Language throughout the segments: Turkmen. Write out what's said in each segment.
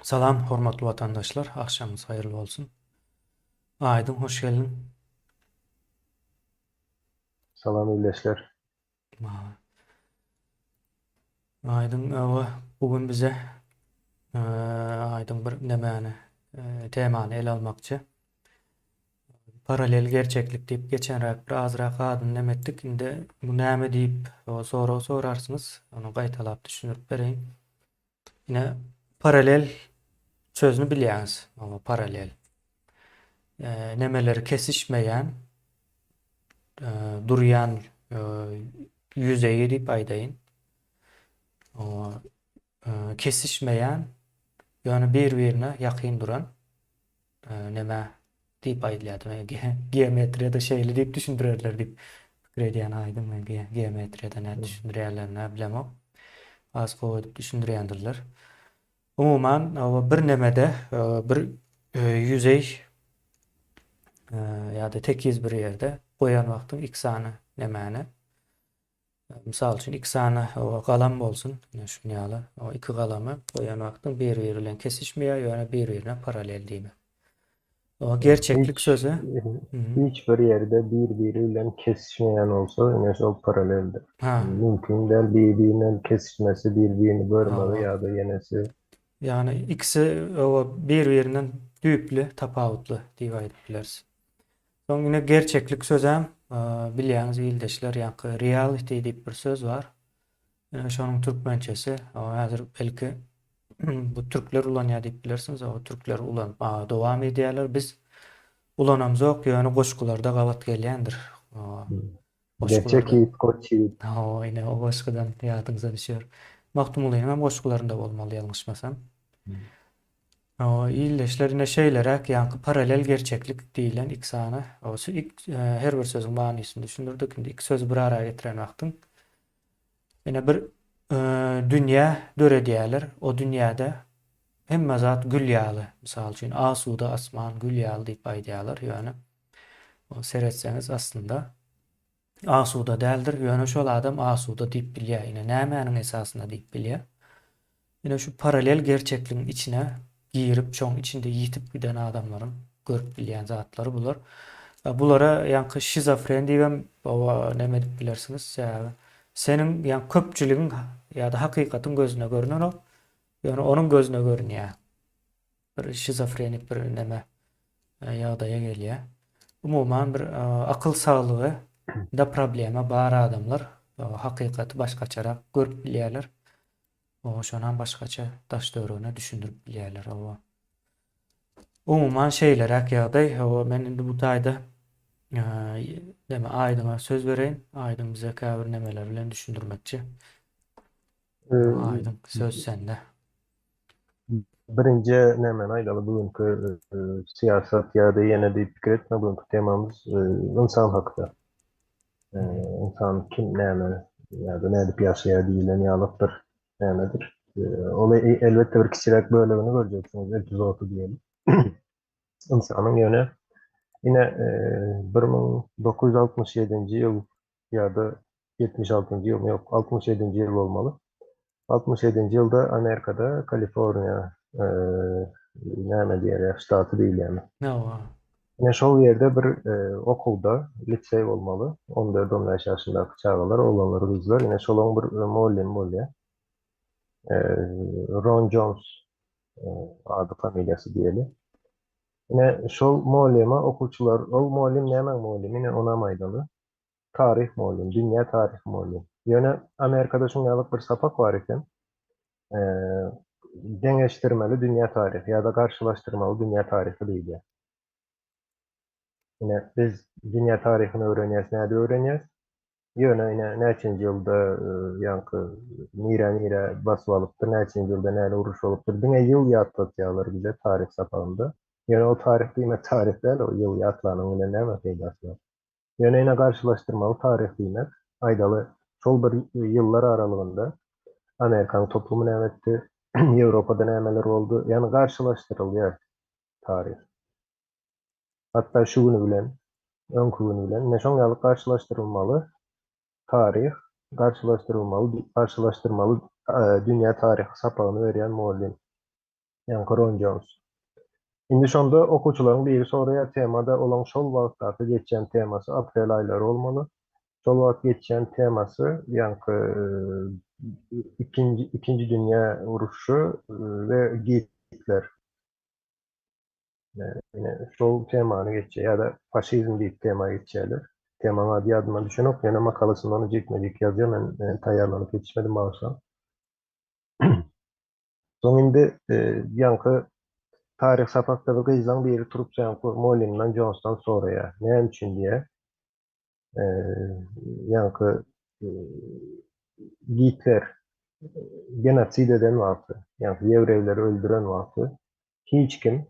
Salam hormatly watandaşlar, agşamyňyz haýyrly bolsun. Aýdyň hoş geldiň. Salam ildeşler. Aýdyň owa bu gün bize aýdyň bir nemäni temany ele almakçy. Paralel gerçeklik diýip geçenräk bir azrak adyny neme etdik. Indi bu näme diýip sorag sorarsyňyz. Ony gaýtalap düşündirip bereýin. Ine paralel sözüni bilýäňiz. Owa paralel. Nemeleri kesişmeýän durýan ýüzeýi diýip aýdaýyn. Owa kesişmeýän ýöne bir-birine ýakyn duran neme diýip aýdylýardy. Men geometriýada şeýle diýip düşündirerler diýip pikir edýän aýdyň men geometriýada nädip düşündirýärlerini bilemok. Az gowy edip düşündirýändirler. Umuman, bir nemede bir ýüzeý ýa-da tekiz bir ýerde goýan wagtyň iki sany nemäni Mysal üçin, iki sany galam bolsun, ine şuny ýaly, o iki galamy goýan wagtyň bir-biri bilen kesişmeýär, ýöne bir-birine paralel diýmek. O gerçeklik sözi. Hiç bir ýerde bir-biri bilen kesişmeýän bolsa, ine şol paraleldir. Mümkin däl bir-birinden kesişmesi, bir-birini görmegi ýa-da ýenesi. Ýagny ikisi bir-birinden düýpli tapawutly diýip aýdyp bileris. Soň ine gerçeklik sözem bilýäňiz ildeşler ýaňky reality diýip bir söz bar. Ine şonuň türkmençesi häzir belki bu türkler ulanýar diýip bilersiňiz. O türkler ulanyp dowam edýärler. Biz ulanamzok ýöne goşgularda gabat gelýändir. Gerçek ýigit goç ýigit. Hawa ine o goşgudan ýadyňyza düşer. Magtymgulynyň hem goşgularynda bolmaly ýalňyşmasam. Hawa ildeşler ine şeýleräk ýaňky paralel gerçeklik diýilen iki sany her bir sözüň manysyny düşündirdik. Indi iki sözi bir ara getiren wagtyň ine bir dünýä döredýärler. O dünýäde hemme zat gül ýaly. Mysal üçin asuda asman gül ýaly diýip aýdýarlar ýöne Seretseňiz aslynda asuda däldir, ýöne şol adam asuda diýip bilýär. Ine nämäniň esasynda diýip bilýär. Ine şu paralel gerçekligiň içine girip, şoň içinde ýitip giden adamlaryň görüp bilýän zatlary bular. Bulara ýaňky şizofren diýibem oba näme edip bilersiňiz, sebäbi seniň ýa köpçüligiň ýa-da hakykatyň gözüne görünenok, ýöne onuň gözüne görünýär. Bir şizofrenik bir neme ýagdaýa gelýär. Umuman bir akyl saglygy da problema bar adamlar hakykaty başgaçarak görüp bilýärler. O şonam başgaça daş töweregine düşündirip bilýärler. Owa. Umuman şeýleräk ýagdaý. Owa men indi bu taýda deme Aýdyňa söz bereýin. Aýdyň bize käbir nemeler bilen düşündirmekçi. Aýdyň söz sende. Birinji nämäni aýdaly bu günki syýasat ýa-da ýene diýip pikir etme bu günki temamyz ynsan hakda. Ynsan kim näme ýa-da nädip ýaşaýar diýilen ýalyk bir nämedir. Ol elbetde bir kiçiräk bölegini görjeksiňiz epizody diýeli. Ynsanyň ýöne ine 1967-nji ýyl ýa-da 76-njy ýylmy ýok, 67-nji ýyl bolmaly. 67-nji ýylda Amerikada Kaliforniýa näme diýilýär, ştaty diýilýärmi? Hawa. Ine şol ýerde bir okuwda, liseý bolmaly, 14-15 ýaşyndaky çagalar, oglanlar, gyzlar, ine şolaň bir mugallymy bolýar. Ron Jons ady familiýasy diýeli. Ine şol mugallyma okuwçylar, ol mugallym nämäň mugallymy, ine onam aýdaly. Taryh mugallym, dünýä taryhy mugallym. Ýöne Amerikada şuň ýalyk bir sapak bar eken. Deňeşdirmeli dünýä taryhy ýa-da garşylaşdyrmaly dünýä taryhy diýilýär. Ine, biz dünýä taryhyny öwrenýäs, nädip öwrenýäs? Ýöne ine näçenji ýylda ýaňky nirä-nirä basyp alypdyr, näçenji ýylda näle uruş bolupdyr, diňe ýyl ýatlatýarlar bize taryh sapagynda. Ýöne o taryh diýmek taryh däl, o ýyl ýatlanyň bilen näme peýdasy bar? Ýöne ine garşylaşdyrmaly taryh diýmek, aýdaly, şol bir ýyllar aralygynda Amerikanyň toplumy näme etdi, Ýewropada nämeler boldy, ýagny garşylaşdyrylýar taryh. Hatda şu güni bilen, öňki güni bilen, ine şoň ýaly garşylaşdyrylmaly taryh, garşylaşdyrylmaly, garşylaşdyrmaly dünýä taryhy sapagyny berýän mugallym. Ýaňky Ron Jones. Indi şonda okuwçylaryň biri soraýar, temada olaň şol wagtdaky geçýän temasy aprel aýlary bolmaly. Şol wagt geçýän temasy ýaňky ikinji ikinji dünýä uruşy we Gitler. Ine şol temany geçýär ýa-da faşizm diýip tema geçýärler. Temaň ady ýadyma düşenok, ýöne makalasynda ony jikme-jik ýazýar, men taýýarlanyp ýetişmedim bagyşlaň. Soň indi ýaňky taryh sapakda bir gyzlaň biri turup ýaňky mugallymdan Jonsdan soraýar. Näme üçin diýýär. Ýaňky Gitler genosid eden wagty, ýaňky ýewreýleri öldüren wagty hiç kim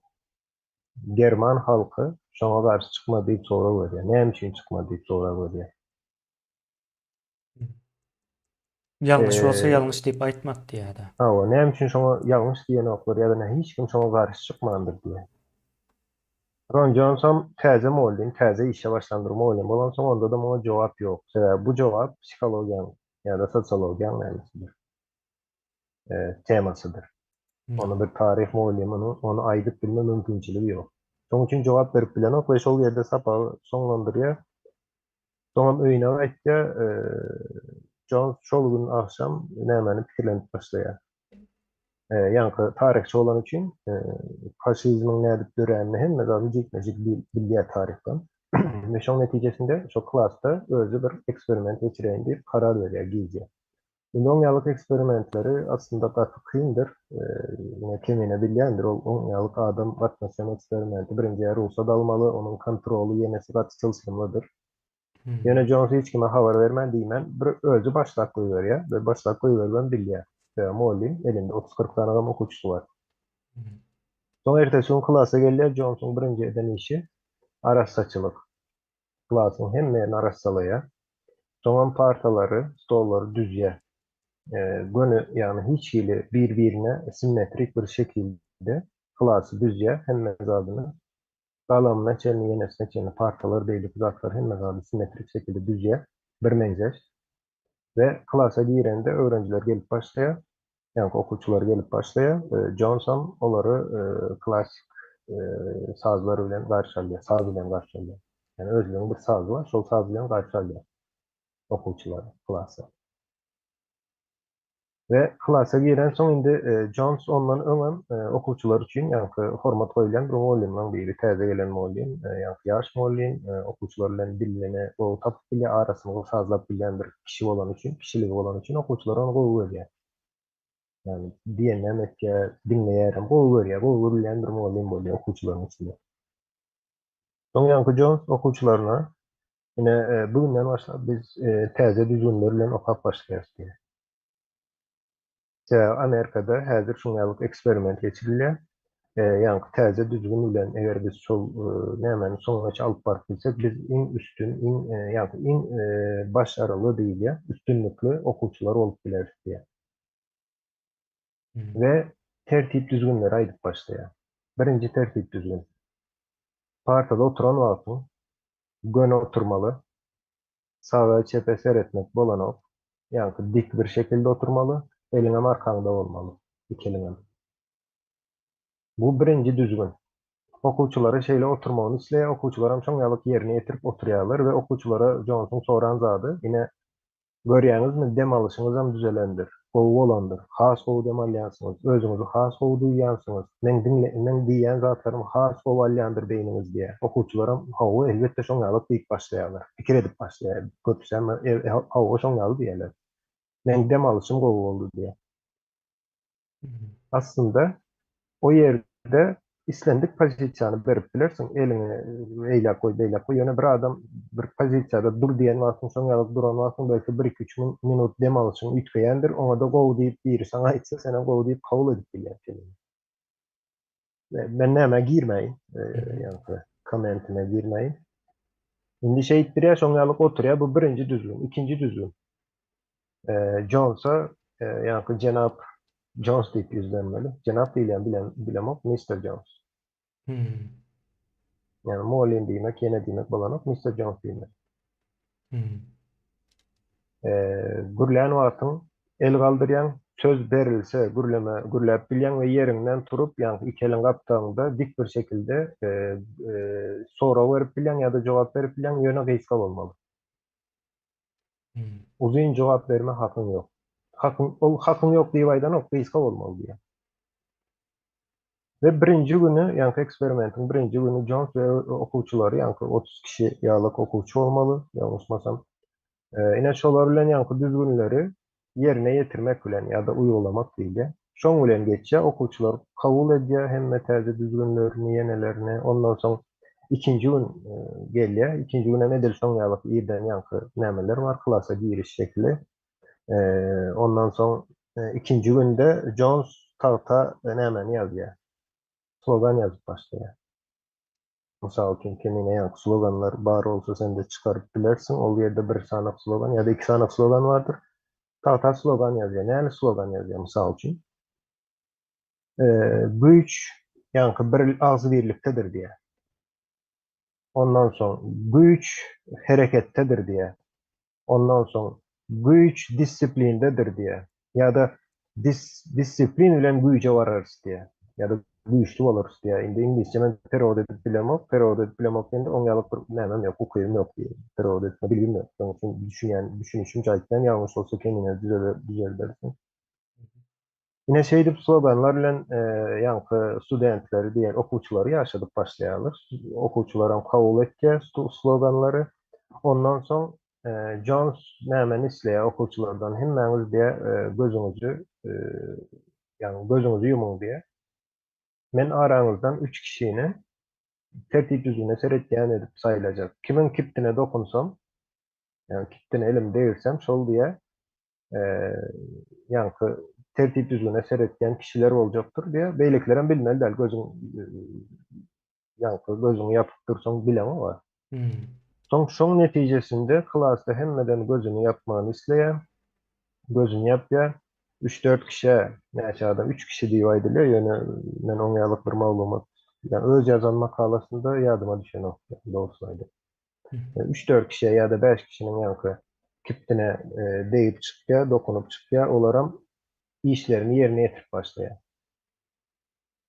german halky şoňa garşy çykmady diýip sorag berýär. Näme üçin çykmady diýip sorag berýär. Ýalňyş bolsa ýalňyş diýip aýtmak diýýär-de. Hawa, näme üçin şoňa ýalňyş diýenoklar ýa-da nä hiç kim şoňa garşy çykmandyr diýýär. Ron Jonsam täze mugallym, täze işe başlan bir mugallym bolansoň onda-da muňa jogap ýok. Sebäbi bu jogap psihologiýanyň ýa-da sosiologiýanyň nämesidir, temasydyr. Ony bir taryh mugallymynyň ony aýdyp bilme mümkinçiligi ýok. Şonuň üçin jogap berip bilenok we şol ýerde sapagy soňlandyrýar. Soňam öýüne gaýtýar. Jons şol gün agşam nämäni pikirlenip başlaýar. Ýaňky taryhçy bolany üçin faşizmiň nädip döränini hemme zady jikme-jik bilýär taryhdan. We şoň netijesinde şo klasda özi bir eksperiment geçireýin diýip karar berýär gije. Indi oň ýalyk eksperimentleri aslynda gaty kyndyr. Ine kemine bilýändir ol oň ýalyk adam gatnaşýan eksperimenti birinji rugsat almaly, onuň kontroly ýenesi gaty çylşyrymlydyr. Ýöne Jons hiç kime habar bermän diýmän bir özi başlap goýberýär we başlap goýberibem bilýär. Sebäbi mugallym elinde 30-40 sanagam okuwçysy bar. Soň ertesi gün klasa gelýär, Jonsuň birinji eden işi arassaçylyk. Klasyň hemme ýerini arassalaýar. Soňam partalary, stollary düzýär. Göni, ýagny hiç hili bir-birine simmetrik bir şekilde klasy düzýär, hemme zadyny. Galamyna çenli, ýenesine çenli partalar, beýleki zatlar hemme zady simmetrik şekilde düzýär, birmeňzeş. We klasa girende öwrenjiler gelip başlaýar. Ýaňky okuwçylar gelip başlaýar. Jonsam olary klassik sazlar bilen garşy alýar, saz bilen garşy alýar. Ýagny özleriniň bir sazy bar, şol saz bilen garşy alýar okuwçylary klasa. We klasa girensoň indi Jons ondan öňem okuwçylar üçin ýaňky hormat goýulýan bir mugallymlaryň biri, täze gelen mugallym, ýaňky ýaş mugallym, okuwçylar bilen dilini gowy tapyp bilýär, arasyny gowy sazlap bilýän bir kişi bolany üçin, kişiligi bolany üçin okuwçylar ony gowy görýär. Ýagny diýeninem etýär, diňleýärem, gowy görýär, gowy görülýän bir mugallym bolýar okuwçylaryň içinde. Soň ýaňky Jons okuwçylaryna ine bu günden başlap biz täze düzgünler bilen okap başlaýarys diýýär. Sebäbi Amerikada häzir şuň ýalyk eksperiment geçirilýär. Ýaňky täze düzgün bilen eger biz şol nämäni soňunaça alyp baryp bilsek, biz iň üstün, iň ýaňky iň başaryly diýilýär, üstünlikli okuwçylar bolup bileris diýýär. We tertip-düzgünleri aýdyp başlaýar. Birinji tertip-düzgün. Partada oturan wagtyň göni oturmaly, Saga çepe seretmek bolanok. Ýaňky dik bir şekilde oturmaly, eliňem arkaňda bolmaly, iki eliňem. Bu birinji düzgün. Okuwçylara şeýle oturmagyny isleýär, okuwçylaram şoň ýalyk ýerine ýetirip oturýarlar we okuwçylara Jonsuň soran zady, ine, Görýäňizmi, dem alyşyňyzam düzelendir, gowy bolandyr, has gowy dem alýansyňyz, özüňizi has gowy duýýansyňyz, meň diňle, meň diýýän zatlarymy has gowy alýandyr beýniňiz diýýär. Okuwçylaram, Hawa, elbetde şoň ýalyk diýip başlaýarlar. Pikir edip başlaýar. Köpüsem, Hawa, şoň ýaly diýýärler. Meň dem alyşym gowy boldy diýýär. Aslynda o ýerde islendik pozisiýany berip bilersiň, eliňi eýläk goý, beýläk goý, ýöne bir adam bir pozisiýada dur diýen wagtyň, şoň ýaly duran wagtyň belki bir-iki-üç minut dem alyşyň üýtgeýändir, oňa-da gowy diýip biri saňa aýtsa, senem gowy diýip kabul edip bilýärsiň. Men nämä girmäýin, ýaňky kommentine girmäýin. Indi şeýtdirýär, şoň ýaly oturýar, bu birinji düzgün. Ikinji düzgün. Jonsa, ýaňky jenap Jons diýip ýüzlenmeli. Jenap diýilýän bilen bilemok, mister Jons. Hmm. Ýagny mugallym diýmek, ýene diýmek bolanok, mister Jons diýmek. Hmm. Gürlän wagtyň el galdyrýaň. Söz berilse gürleme gürläp bilýäň we ýeriňden turup, ýaňky iki eliň gapdagyňda dik bir şekilde sorag berip bilýäň ýa-da jogap berip bilýäň, ýöne gysga bolmaly. Uzyn jogap berme hakyň ýok. Hakyň, ol hakyň ýok diýip aýdanok, gysga bolmaly diýýär. We birinji güni, ýaňky eksperimentiň birinji güni Jons we okuwçylary, ýaňky 30 kişi ýalyk okuwçy bolmaly, ýalňyşmasam. Ine şolar bilen ýaňky düzgünleri ýerine ýetirmek bilen ýa-da uýgulamak diýilýär. Şoň bilen geçýär, okuwçylar kabul edýär hemme täze düzgünlerini, ýenelerini. Ondan soň ikinji gün gelýär. Ikinji gün hem edil şoň ýaly irden ýaňky nämeler bar, klasa giriş şekili. Ondan soň ikinji günde Jons tagta nämäni ýazýar? Slogan ýazyp başlaýar. Mysal üçin, kemine ýaňky sloganlar bar bolsa sende çykaryp bilersiň. Ol ýerde bir sanak slogan ýa-da iki sanak slogan bardyr. Tagta slogan ýazýar. Näme slogan ýazýar mysal üçin? Güýç ýaňky bir agzybirlikdedir diýýär. Ondan soň güýç hereketdedir diýýär. Ondan soň güýç disiplindedir diýýär. Ýa-da disiplin bilen güýje bararys diýýär. Ýa-da güýçli bolarys diýýär. Indi iňlisçe men perewod edip bilemok. Perewod edip bilemok diýende oň ýaly bir nämem ýok, ukybym ýok diýýär. Perewod etme bilgim ýok. Şonuň üçin düşünýän, düşünişimçe aýtýan, ýalňyş bolsa kemine düzeldersiň. Ine şeýdip sloganlar bilen ýaňky studentleri diýen okuwçylary ýaşadyp başlaýarlar. Okuwçylaram kabul etýär sloganlary. Ondan soň Jons nämeni isleýär okuwçylardan hemmäňiz diýýär gözüňizi ýagny gözüňizi ýumuň diýýär. Men araňyzdan üç kişini tertip düzgüne seretýän edip saýlajak. Kimiň kibtine dokunsam, ýagny kibtine elimi degirsem şol diýýär ýaňky tertip düzgüne seretýän kişiler boljakdyr diýýär. Beýlekilerem bilmeli däl, gözüň ýaňky gözüňi ýapyp dursaň bileňok-a. Soň şoň netijesinde klasda hemmeden gözüni ýapmagyny isleýär. Gözüni ýapýar. Üç-dört kişä, näçe adam, üç kişi diýip aýdylýar, ýöne men oň ýalyk bir maglumat, ýa öz ýazan makalasynda ýadyma düşenok, dogrusyny aýdyp. Üç-dört kişä ýa-da bäş kişiniň ýaňky kibtine degip çykýar, dokunyp çykýar, olaram işlerini ýerine ýetirip başlaýar.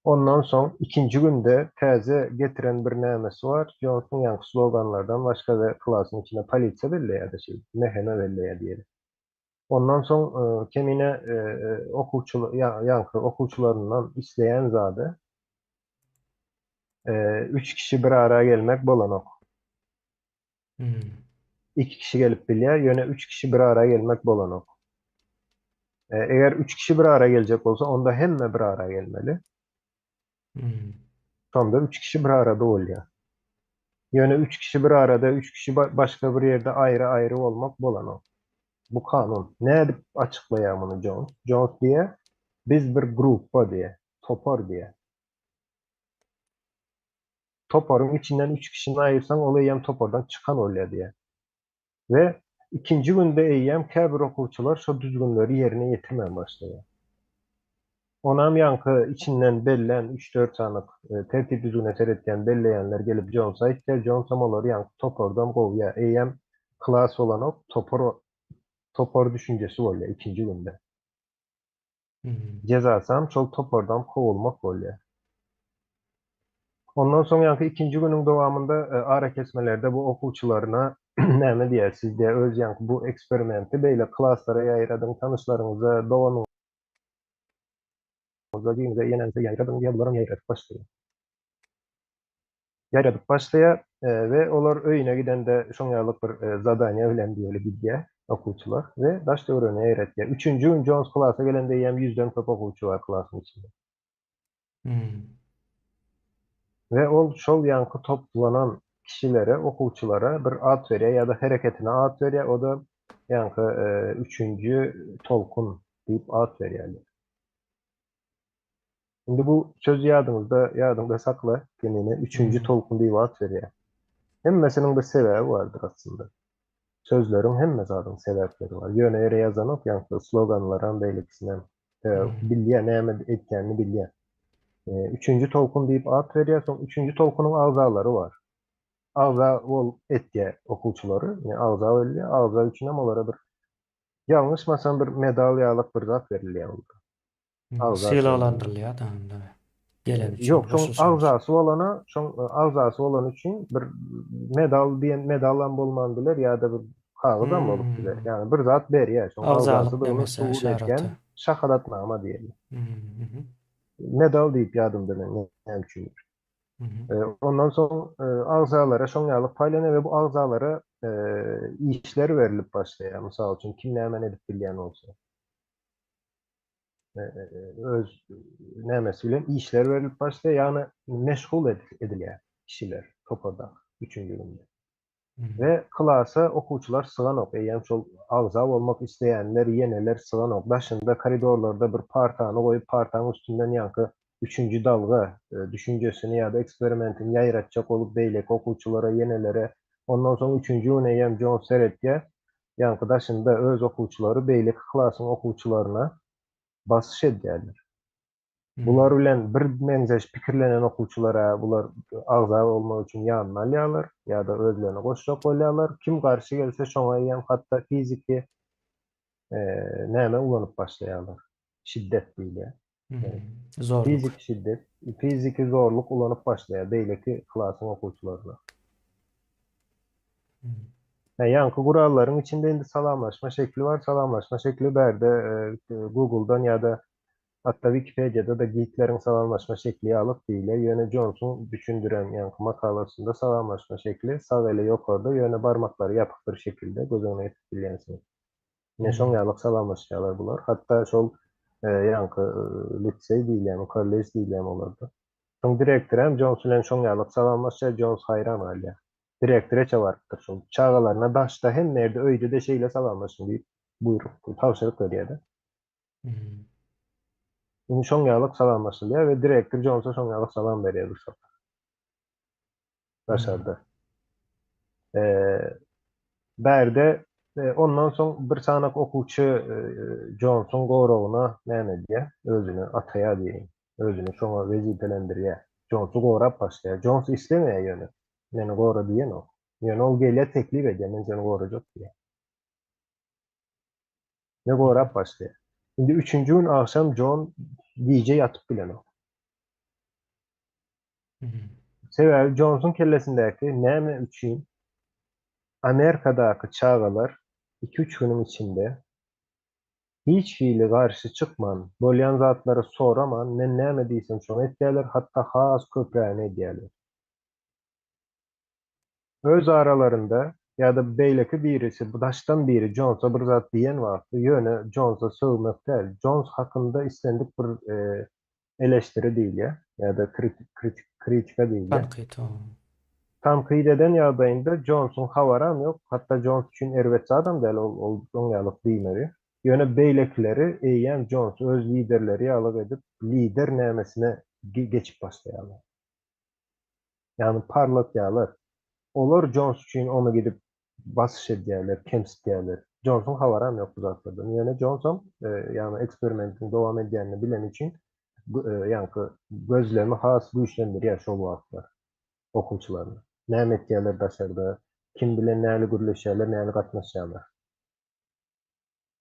Ondan soň ikinji günde täze getiren bir nämesi bar, Jonsuň ýaňky sloganlardan başga we klasyň içinde polisiýa belleýär-de şeýdip, MHM belleýär diýeli. Ondan soň Kemine okuwçy ýaňky okuwçylaryndan isleýän zady üç kişi bir ara gelmek bolanok. Iki kişi gelip bilýär, ýöne üç kişi bir ara gelmek bolanok. Eger üç kişi bir ara geljek bolsa, onda hemme bir ara gelmeli. Şonda üç kişi bir arada bolýar. Ýöne üç kişi bir arada, üç kişi başga bir ýerde aýry-aýry bolmak bolanok. Bu kanun. Nädip açyklaýar muny Jons? Jons diýýär, biz bir gruppa diýýär, topar diýýär. Toparyň içinden üç kişini aýyrsaň, ol eýýäm topardan çykan bolýar diýýär. We ikinji günde eýýäm käbir okuwçylar şo düzgünleri ýerine ýetirmän başlaýar. Onam ýaňky içinden bellän üç-dört sanyk tertip-düzgüne seretýän belleýänler gelip Jonsa aýtýar, Jonsam olary ýaňky topardan kowýar. Eýýäm klas bolanok, topar topar düşünjesi bolýar ikinji günde. Jezasam şol topardan kowulmak bolýar. Ondan soň ýaňky ikinji günüň dowamynda arakesmelerde bu okuwçylaryna näme diýýär, siz diýýär öz ýaňky bu eksperimenti beýle klaslara ýaýradyň, tanyşlaryňyza, doganyňyza, jigiňize, ýeneňize ýaýradyň diýýär, bularam ýaýradyp başlaýar. Ýaýradyp başlaýar we olar öýüne gidende şoň ýalyk bir zadaniýa bilen diýeli gidýär okuwçylar we daş-töweregine ýaýratýar. Üçünji gün Jons klasa gelende eýýäm ýüzden köp okuwçy bar klasyň içinde. We ol şol ýaňky toplanan kişilere, okuwçylara bir at berýär ýa-da hereketine at berýär, o-da ýaňky üçünji tolkun diýip at berýärler. Indi bu sözi ýadyňyzda, ýadyňda sakla, Kemine, üçünji tolkun diýip at berýär. Hemmesiniň bir sebäbi bardyr aslynda. Sözleriň hemme zadyň sebäpleri bar. Ýöne ýere ýazanok ýaňky sloganlaram beýlekisinem. Sebäbi bilýär, näme etýänini bilýär. Üçünji tolkun diýip at berýär, soň üçünji tolkunyň agzalary bar. Agza bol etýär okuwçylary, ýagny agza bolýar, agza üçinem olara bir. Ýalňyşmasam bir medal ýalyk bir zat berilýär olara. Agza şol. Sylaglandyrylýar da onda. Gelen üçin, Ýok, şoň goşulyşan üçin. agzasy bolana, şoň agzasy bolany üçin bir medal diýen medalam bolman biler ýa-da bir kagyzam bolup biler. Ýagny bir zat berýär, şoň Agzalyk agzasydygyny demesi, subut edýän yşaraty. şahadatnama diýeli. Medal diýip ýadymda men näme üçindir. Ondan soň agzalara şoň ýaly paýlanýar we bu agzalara işler berlip başlaýar. Mysal üçin, kim nämäni edip bilýän bolsa. Öz nämesi bilen işler berlip başlaýar, ýagny meşgul edilýär kişiler toparda üçünji günde. We klasa okuwçylar syganok, eýýäm şol agza bolmak isleýänler, ýeneler syganok. Daşynda koridorlarda bir partany goýup, partaň üstünden ýaňky üçünji dalga düşünjesini ýa-da eksperimentini ýaýratjak bolup beýleki okuwçylara, ýenelere, ondan soň üçünji gün eýýäm Jons seretýär, ýaňky daşynda öz okuwçylary beýleki klasyň okuwçylaryna basyş edýärler. Bular bilen bir meňzeş pikirlenen okuwçylara bular agza bolmak üçin ýanyna alýarlar ýa-da özlerine goşjak bolýarlar. Kim garşy gelse şoňa eýýäm hatda fiziki näme ulanyp başlaýarlar. Şiddet diýilýär. Zorluk. Fiziki şiddet, fiziki zorluk ulanyp başlaýar beýleki klasyň okuwçylaryna. Ýaňky gurallaryň içinde indi salamlaşma şekli bar. Salamlaşma şekli bärde Google-dan ýa-da Hatda Wikipediýada-da Gitleriň salamlaşma şekli ýalyk diýilýär, ýöne Jonsuň düşündiren ýaňky makalasynda salamlaşma şekli sag eli ýokarda, ýöne barmaklary ýapyk bir şekilde göz öňüne getirip bilýänsiňiz. Ine şoň ýalyk salamlaşýarlar bular. Hatda şol ýaňky litseý diýilýärmi, kollež diýilýärmi olarda. Soň direktor hem Jons bilen şoň ýalyk salamlaşýar, Jons haýran galýar. Direktoreçe barypdyr şol. Çagalaryna daşda hemme ýerde öýde-de şeýle salamlaşyň diýip buýruk, tabşyryk berýär-de. Indi şoň ýalyk salamlaşylýar we direktor Jonsa şoň ýalyk salam berýär bir sapar. Daşarda. Bärde ondan soň bir sanak okuwçy Jonsuň goragyna näme edýär? Özüni ataýar diýeýin. Özüni şoňa wezipelendirýär. Jonsy gorap başlaýar. Jons islemeýär ýöne. Meni gora diýenok. Ýöne ol gelýär teklip edýär, men seni gorajak diýýär. We gorap başlaýar. Indi üçünji gün agşam Jon gije ýatyp bilenok. Sebäbi Jonsuň kellesindäki näme üçin Amerikadaky çagalar iki-üç günüň içinde hiç hili garşy çykman, bolýan zatlary soraman, men näme diýsem şony etýärler, hatda has köprägini edýärler. Öz aralarynda ýa-da beýleki birisi daşdan biri Jonsa bir zat diýen wagty, ýöne Jonsa sögmek däl, Jons hakynda islendik bir eleşdiri diýilýär ýa-da kritika diýilýär. Tankyt, o. Tankyt eden ýagdaýynda Jonsuň habaram ýok, hatda Jons üçin erbet zadam däl ol ol oň ýalyk diýmegi. Ýöne beýlekileri eýýäm Jonsy öz liderleri ýalyk edip, lider nämesine geçip başlaýarlar. Ýagny parlatýarlar. Olar Jons üçin ony gidip basyş edýärler, kemsitýärler. Jonsuň habaram ýok bu zatlardan. Ýöne Jonsam, ýagny eksperimentiň dowam edýänini bileni üçin ýaňky gözlemi has güýçlendirýär şol wagtlar okuwçylaryna. Näme etýärler daşarda, kim bilen näli gürleşýärler, näli gatnaşýarlar.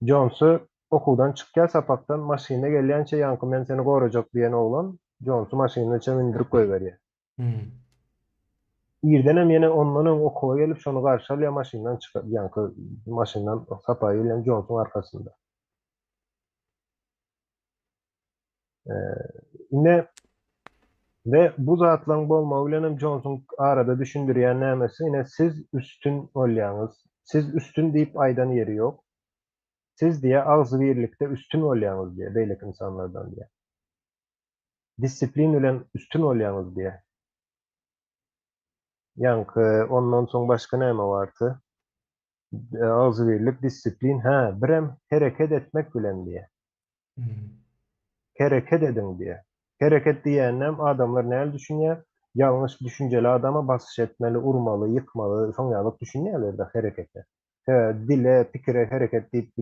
Jonsy okuwdan çykýar sapakdan maşyna gelýänçe ýaňky men seni gorajak diýen oglan Jonsy maşynyna mündirip goýberýär. Irdenem ýene ondan öň okuwa gelip şony garşy alýar maşyndan çykyp ýaňky maşyndan sapaga gelýän Jonsyň arkasynda. Ine we bu zatlaryň bolmagy bilen hem Jonsyň arada düşündirýän nämesi, ine siz üstün bolýaňyz. Siz üstün diýip aýdan ýeri ýok. Siz diýýär agzybirlikde üstün bolýaňyz diýýär beýleki ynsanlardan diýýär. Disiplin bilen üstün bolýaňyz diýýär. Ýaňky ondan soň başga näme bardy? Agzybirlik, disiplin, hä, birem hereket etmek bilen diýýär. Hereket ediň diýýär. Hereket diýýäninem adamlar näl düşünýär? Ýalňyş düşünjeli adama basyş etmeli, urmaly, ýykmaly, şoň ýalyk düşünýärler-de herekete. Sebäbi dile, pikire hereket diýip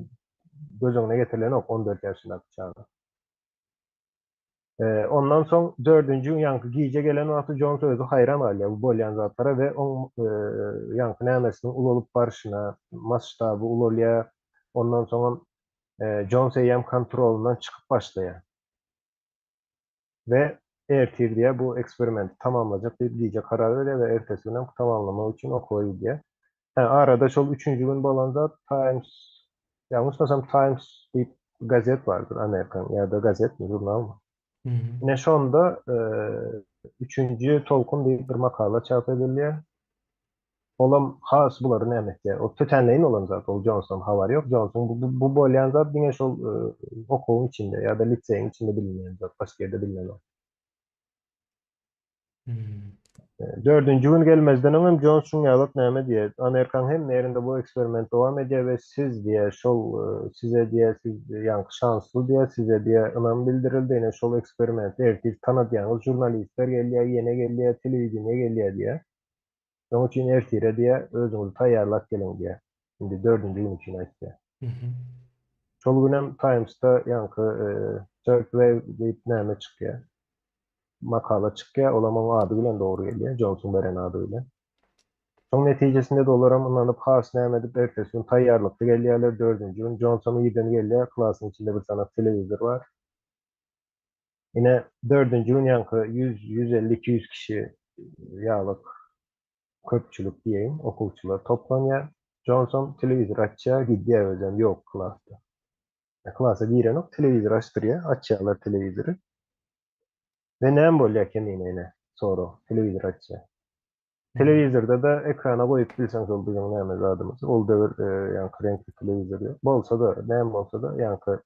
göz öňüne getirilenok 14 ýaşyndaky çaga. Ondan soň dördünji gün ýaňky gije gelen wagty Jons özi haýran galýar bu bolýan zatlara we oň ýaňky nämesiniň ulalyp barşyna, masştaby ulalýar. Ondan soňam Jons eýýäm kontrolyndan çykyp başlaýar. We ertir diýýär bu eksperimenti tamamlajak diýip gije karar berýär we ertesi günem tamamlamak üçin okuwa gidýär. Hä, arada şol üçünji gün bolan zat Times, ýalňyşmasam Times diýip gazet bardyr Amerikan ýa-da gazetmi, žurnalmy? Ine şonda üçünji tolkun diýip bir makala çap edilýär. Olam has bulary näme etýär? O tötänleýin bolan zat, ol Jonsdan habary ýok. Jonsyň bu, bu bolýan zat diňe şol okuwyň içinde ýa-da liseýiň içinde bilinýän zat, başga ýerde bilinenok. Dördünji gün gelmezden öň hem Jons şuň ýalak näme diýýär? Amerikanyň hemme ýerinde bu eksperiment dowam edýär we siz diýýär, şol size diýýär, siz ýaňky şansly diýýär, size diýýär ynam bildirildi, ine şol eksperimenti ertir tanadýaňyz, žurnalistler gelýär, ýene gelýär, telewideniýe gelýär diýýär. Şonuň üçin ertire diýýär, özüňizi taýýarlap geliň diýýär. Indi dördünji gün üçin aýtýar. Şol günem Times-da ýaňky Third Wave diýip näme çykýar. Makala çykýar, olam oň ady bilen dogry gelýär, Jonsyň beren ady bilen. Şoň netijesinde-de olaram ynanyp has näme edip ertesi gün taýýarlykly gelýärler, dördünji gün Jonsam irden gelýär, klasyň içinde bir sanak telewizor bar. Ine, dördünji gün ýaňky ýüz, 150, 200 kişi ýalyk köpçülik diýeýin, okuwçylar toplanýar. Jonson telewizor açýar, gidýär özem ýok klasda. Klasa girenok, telewizor açdyrýar, açýarlar telewizory. We näme bolýar kemine ine, sorag, telewizor açýar. Telewizorda-da ekrana goýup bilseň şol biziň näme zadymyz. Ol döwür ýaňky reňkli telewizor ýok. Bolsa-da, näme bolsa-da ýaňky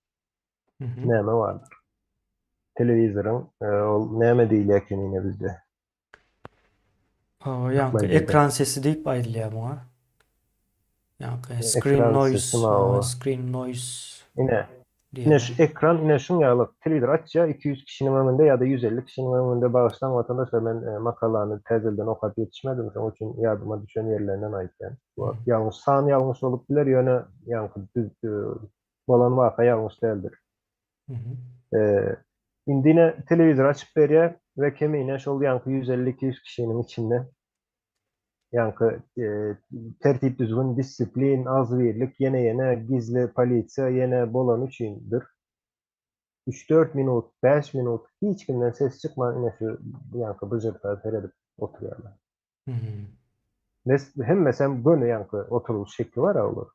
näme bardyr. Telewizoryň ol näme diýilýär eken ine bizde. Hawa, ýaňky ekran sesi diýip aýdylýar muňa. Ýaňky screen noise, screen noise. Ine, Ine şu ekran, ine şuň ýaly telewizor açýar, 200 kişiniň öňünde ýa-da 150 kişiniň öňünde bagyşlaň watandaşlar men makalany täzelden okap ýetişmedim, şoň üçin ýadyma düşen ýerlerinden aýtýan. Ýalňyş san ýalňyş bolup biler, ýöne ýaňky düz bolan waka ýalňyş däldir. Indi ine telewizor açyp berýär we kemine şol ýaňky 150-200 kişiniň içinde Ýaňky tertip-düzgün, disiplin, agzybirlik ýene-ýene gizli polisiýa ýene bolany üçindir. Üç-dört minut, bäş minut hiç kimden ses çykman ine şu ýaňky byjyrta seredip oturýarlar. Mes hemmesem göni ýaňky oturylyş şekli bar-a olar.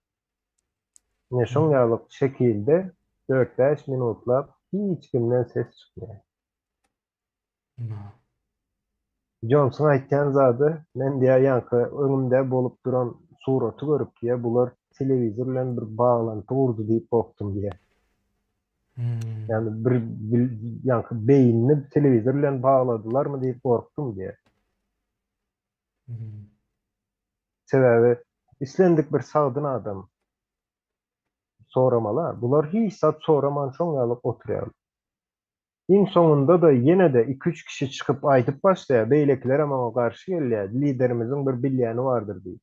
Ine şoň ýaly şekilde dört-bäş minutlap hiç kimden ses çykmaýar. Jonsyň aýtýan zady, men diýýär ýaňky öňümde bolup duran suraty görüp diýýär, bular telewizor bilen bir baglanty gurdy diýip gorkdum diýýär. Ýagny bir ýaňky beýnini telewizor bilen bagladylarmy diýip gorkdum diýýär. Sebäbi islendik bir sagdyn adam soramaly, bular hiç zat soraman şoň ýaly oturýarlar. Iň soňunda-da ýene-de iki-üç kişi çykyp aýdyp başlaýar, beýlekilerem oňa garşy gelýär, Liderimiziň bir bilýäni bardyr diýip.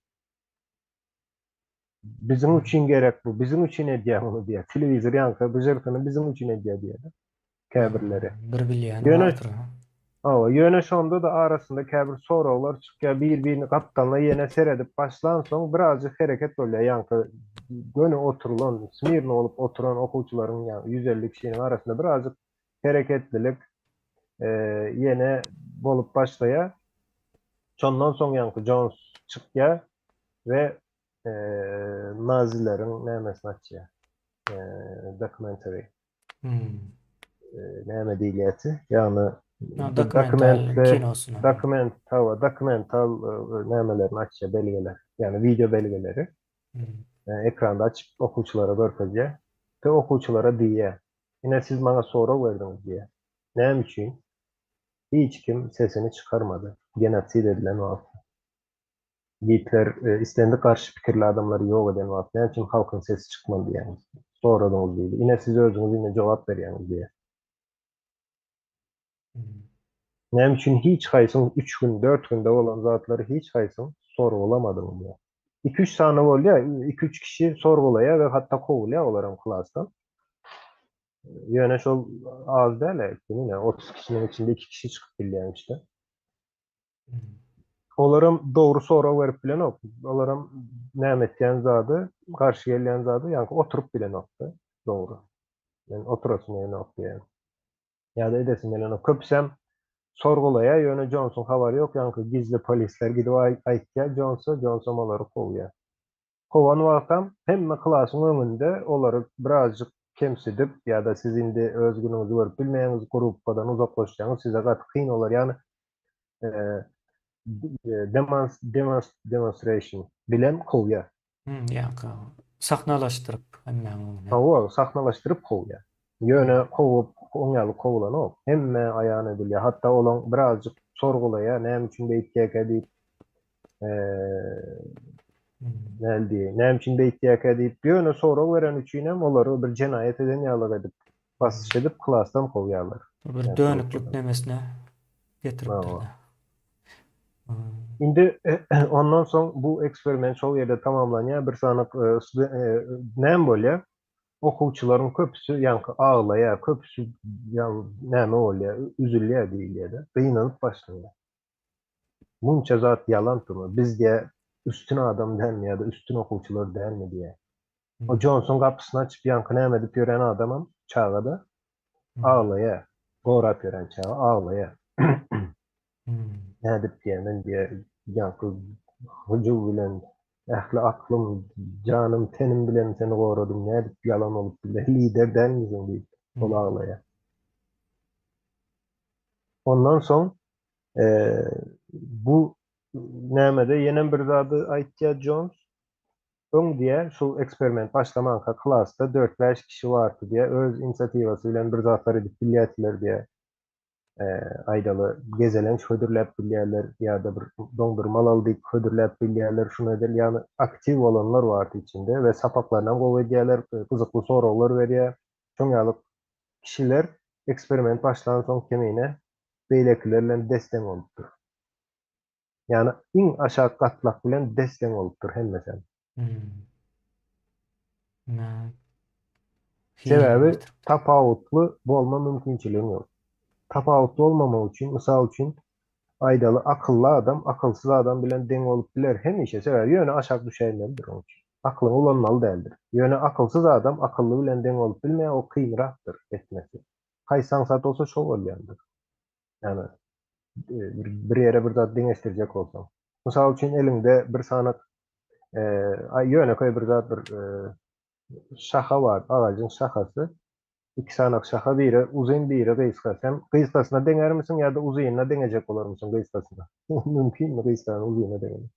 Biziň üçin gerek bu, biziň üçin edýär muny diýýär. Telewizor ýaňky byžyrtyny biziň üçin edýär diýýär-de käbirleri. Bir bilýäni Ýöne, bardyr. hawa, ýöne şonda-da arasynda käbir soraglar çykýar, bir-birini gapdalyna ýene seredip başlansoň birazjyk hereket bolýar, ýaňky göni oturylan, smirno bolup oturan okuwçylaryň ýa 150 kişiniň arasynda birazjyk hereketlilik ýene bolup başlaýar. Şondan soň ýaňky Jons çykýar we nazileriň nämesini açýar. Dokumentary. Näme diýilýärdi? Ýagny dokumental kinosyny. Dokument, hawa, dokumental nämelerini açýar, belgeler. Ýagny wideo belgeleri. Ekranda açyp okuwçylara görkezýär. We okuwçylara diýýär. Ine siz maňa sorag berdiňiz diýýär. Näme üçin? Hiç kim sesini çykarmady genosid edilen wagtda. Gitler islendik garşy pikirli adamlary ýok eden wagt näme üçin halkyň sesi çykmady diýýäňiz. Soradyňyz diýdi. Ine siz özüňiz ine jogap berýäňiz diýýär. Näme üçin hiç haýsyň üç gün, dört günde bolan zatlary hiç haýsyň sorgulamadyň diýýär. Iki-üç sany bolýar, iki-üç kişi sorgulaýar we hatda kowulýar olaram klasdan. Ýöne şol az däl-ä, ine 30 kişiniň içinde iki kişi çykyp bilýärmiş-de. Olaram dogry sorag berip bilenok. Olaram näme etýän zady, garşy gelýän zady, ýaňky oturyp bilenokda. Dogry. Men oturasym gelenok diýýär. Ýa-da edesim gelenok. Köpüsem sorgulaýar, ýöne Jonsuň habary ýok, ýaňky gizli polisler gidip aýtýar Jonsa, Jonsam olary kowýar. Kowan wagtam hemme klasyň öňünde olary birazjyk kemsidip ýa-da siz indi öz günüňizi görüp bilmeýäňiz, gruppadan uzaklaşýaňyz, size gaty kyn bolar, ýagny demonstration bilen kowýar. Ýa-da sahnalaşdyryp hemmäň öňünde. Hawa, sahnalaşdyryp kowýar. Ýöne kowup, oň ýaly kowulanok. Hemmä aýan edilýär. Hatda olaň birazjyk sorgulaýar, näme üçin beýtýärkä diýip. Näme diýeýin, näme üçin beýtýärkä diýip, ýöne sorag beren üçinem olary bir jenaýat eden ýalyk edip, basyş edip klasdan kowýarlar. Bir dönüklik nemesine getiripdir-de. Indi ondan soň bu eksperiment şol ýerde tamamlanýar. Bir sany näme bolýar? Okuwçylaryň köpüsi ýaňky aglaýar, köpüsi näme bolýar, üzülýär diýilýär-de, gynanyp başlaýar. Munça zat ýalan turma. Biz diýä üstün adam dälmi ýa-da üstün okuwçylar dälmi diýä. O Jonsuň gapysyny açyp ýaňky näme edip ýören adamam çaga-da aglaýa. Gorap ýören çaga aglaýa. Nädip diýä men diýä ýaňky hyjuw bilen ähli aklym, janym, tenim bilen seni goradym nädip ýalan bolup bilýä lider dälmisiň diýip ol aglaýa. Ondan soň bu nämede ýenem bir zady aýtýar Jons. Öň diýýär, şu eksperiment başlamanka klasda dört-bäş kişi bardy diýýär, öz inisiatiwasy bilen bir zatlar edip bilýärdiler diýýär. Aýdaly, gezelenç hödürläp bilýärler ýa-da bir doňdurma alaly diýip hödürläp bilýärler, şuny edeli, ýagny aktiw bolanlar bardy içinde we sapaklarynam gowy edýärler, gyzykly soraglar berýär. Şoň ýaly kişiler eksperiment başlansoň kemine beýlekiler bilen des-deň bolupdyr. Ýagny iň aşak gatlak bilen des-deň bolupdyr hemmesem. Sebäbi tapawutly bolma mümkinçiligiň ýok. Tapawutly bolmamak üçin, mysal üçin, aýdaly akylly adam akylsyz adam bilen deň bolup biler hemişe, sebäbi ýöne aşak düşäýmelidir oň üçin. Aklyňy ulanmaly däldir. Ýöne akylsyz adam akylly bilen deň bolup bilmeýär, o kynrakdyr etmesi. Haýsy aňsat bolsa şo bolýandyr. Ýagny bir ýere bir zat deňeşdirjek bolsaň. Mysal üçin eliňde bir sanak ýönekeý bir zat bir şaha bar, agajyň şahasy. Iki sanak şaha biri uzyn biri gysga. Sen gysgasyna deňärmisiň ýa-da uzynyna deňejek bolarmysyň gysgasyna? Mümkinmi gysgany uzyna deňemek?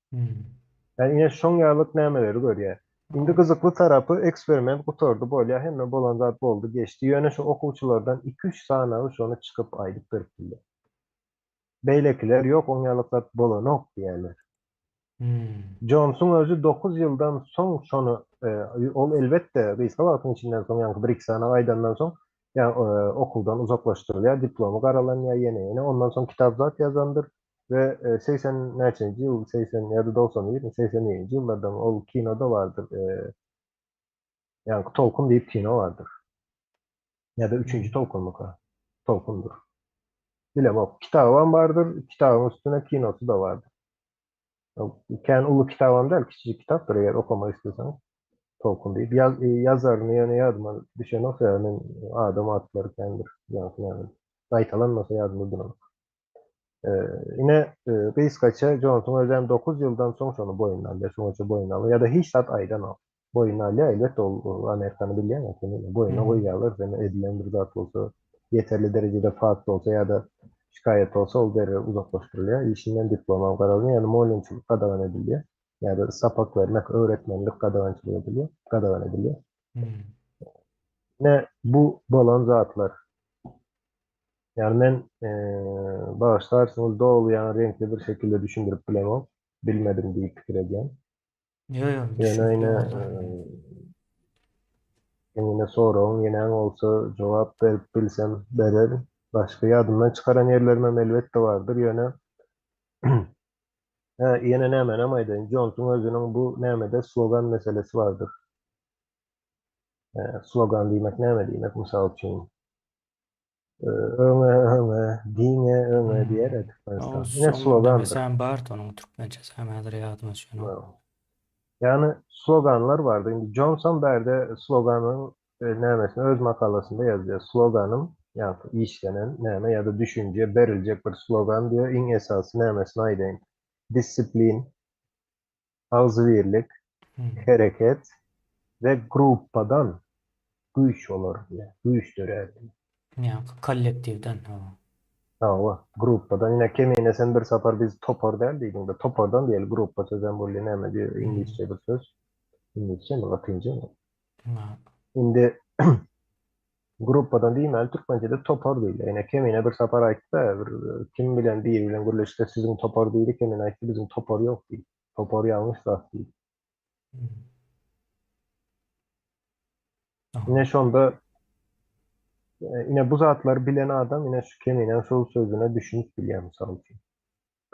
Ýani ine şoň ýalyk nämeleri görýär. Indi gyzykly tarapy eksperiment gutardy bolýar hemme bolan zat boldy geçdi ýöne şu okuwçylardan iki üç sanagy şony çykyp aýdyp berip bildi. Beýlekiler ýok oň ýalyk zat bolanok diýýärler. Jonsuň özi 9 ýyldan soň şony ol elbetde gysga wagtyň içinden soň ýaňky bir iki sanagy aýdandan soň ýa okuwdan uzaklaşdyrylýar diplomy garalanýar ýene ýene ondan soň kitap zat ýazandyr We 80 näçenji ýyl, 80 ýa-da 91, 82-nji ýyllardan ol kinoda bardyr. Ýaňky Tolkun diýip kino bardyr. Ýa-da üçünji Tolkunmyka? Tolkundyr. Bilemok. Kitabam bardyr, kitabyň üstüne kinosy-da bardyr. Kän uly kitabam däl, kiçijik kitapdyr eger okamak isleseňiz. Tolkun diýip. Ýaz, ýazaryny ýöne ýadyma düşenok, sebäbi men adam atlary kän bir ýaňky näme gaýtalanmasa ýadymda duranok. Ine, gysgaça Jonsuň özem 9 ýyldan soň şony boýnuna alýar, şoňaça boýnuna alýar ýa-da hiç zat aýdanok. Boýnuna alýar, elbetde ol Amerikany bilýäň seni boýnuna goýýarlar, seni edilen bir zat bolsa, ýeterli derejede fakt bolsa ýa-da şikaýat bolsa ol derrew uzaklaşdyrylýar, işinden diplomam garalýar, ýagny mugallymçylyk gadagan edilýär ýa-da sapak bermek, öwretmenlik gadagançylyk edilýär, gadagan edilýär. Ine, bu bolan zatlar. Ýagny men bagyşlarsyňyz doly ýagny reňkli bir şekilde düşündirip bilemok. Bilmedim diýip pikir edýän. Ýo ýo, Ýöne düşünikli ine boldy. ýene soragyň ýenäň bolsa jogap berip bilsem bererin. Başga ýadymdan çykaran ýerlerimem elbetde bardyr ýöne Hä ýene nämänem aýdaýyn Jonsuň özüniň bu nämede slogan meselesi bardyr. Slogan diýmek näme diýmek mysal üçin? Öňe, öňe, diňe öňe diýer Hmm. O Türkmenistan. Ine soň slogandyr. nemesem bardy onuň türkmençesi hem häzir ýadyma düşenok. Ýagny sloganlar bardy. Indi Johnson bärde sloganyň nämesini öz makalasynda ýazýar. Sloganym, ýagny işlenen näme ýa-da düşünje beriljek bir slogan diýýär. Iň esasy nämesini aýdaýyn. Disiplin, agzybirlik, hereket we gruppadan güýç bolar diýýär. Güýç dörär diýýär. Ýa kollektiwden, hawa. Hawa, gruppadan. Ine Kemine sen bir sapar biz topar däl diýdiňde, topardan diýeli, gruppa sözem bolýar, näme diýýär, iňlisçe bir söz. Iňlisçemi, latynçamy? Indi gruppadan diýmäli, türkmençede topar diýilýär. Ine Kemine bir sapar aýtdy, bir kim bilen biri bilen gürleşse siziň topar diýdi, Kemine aýtdy biziň topar ýok diýdi. Topar ýalňyş zat diýdi. Ine şonda ine bu zatlary bilen adam ine şu Keminäň şol sözüne düşünip bilýär mysal üçin.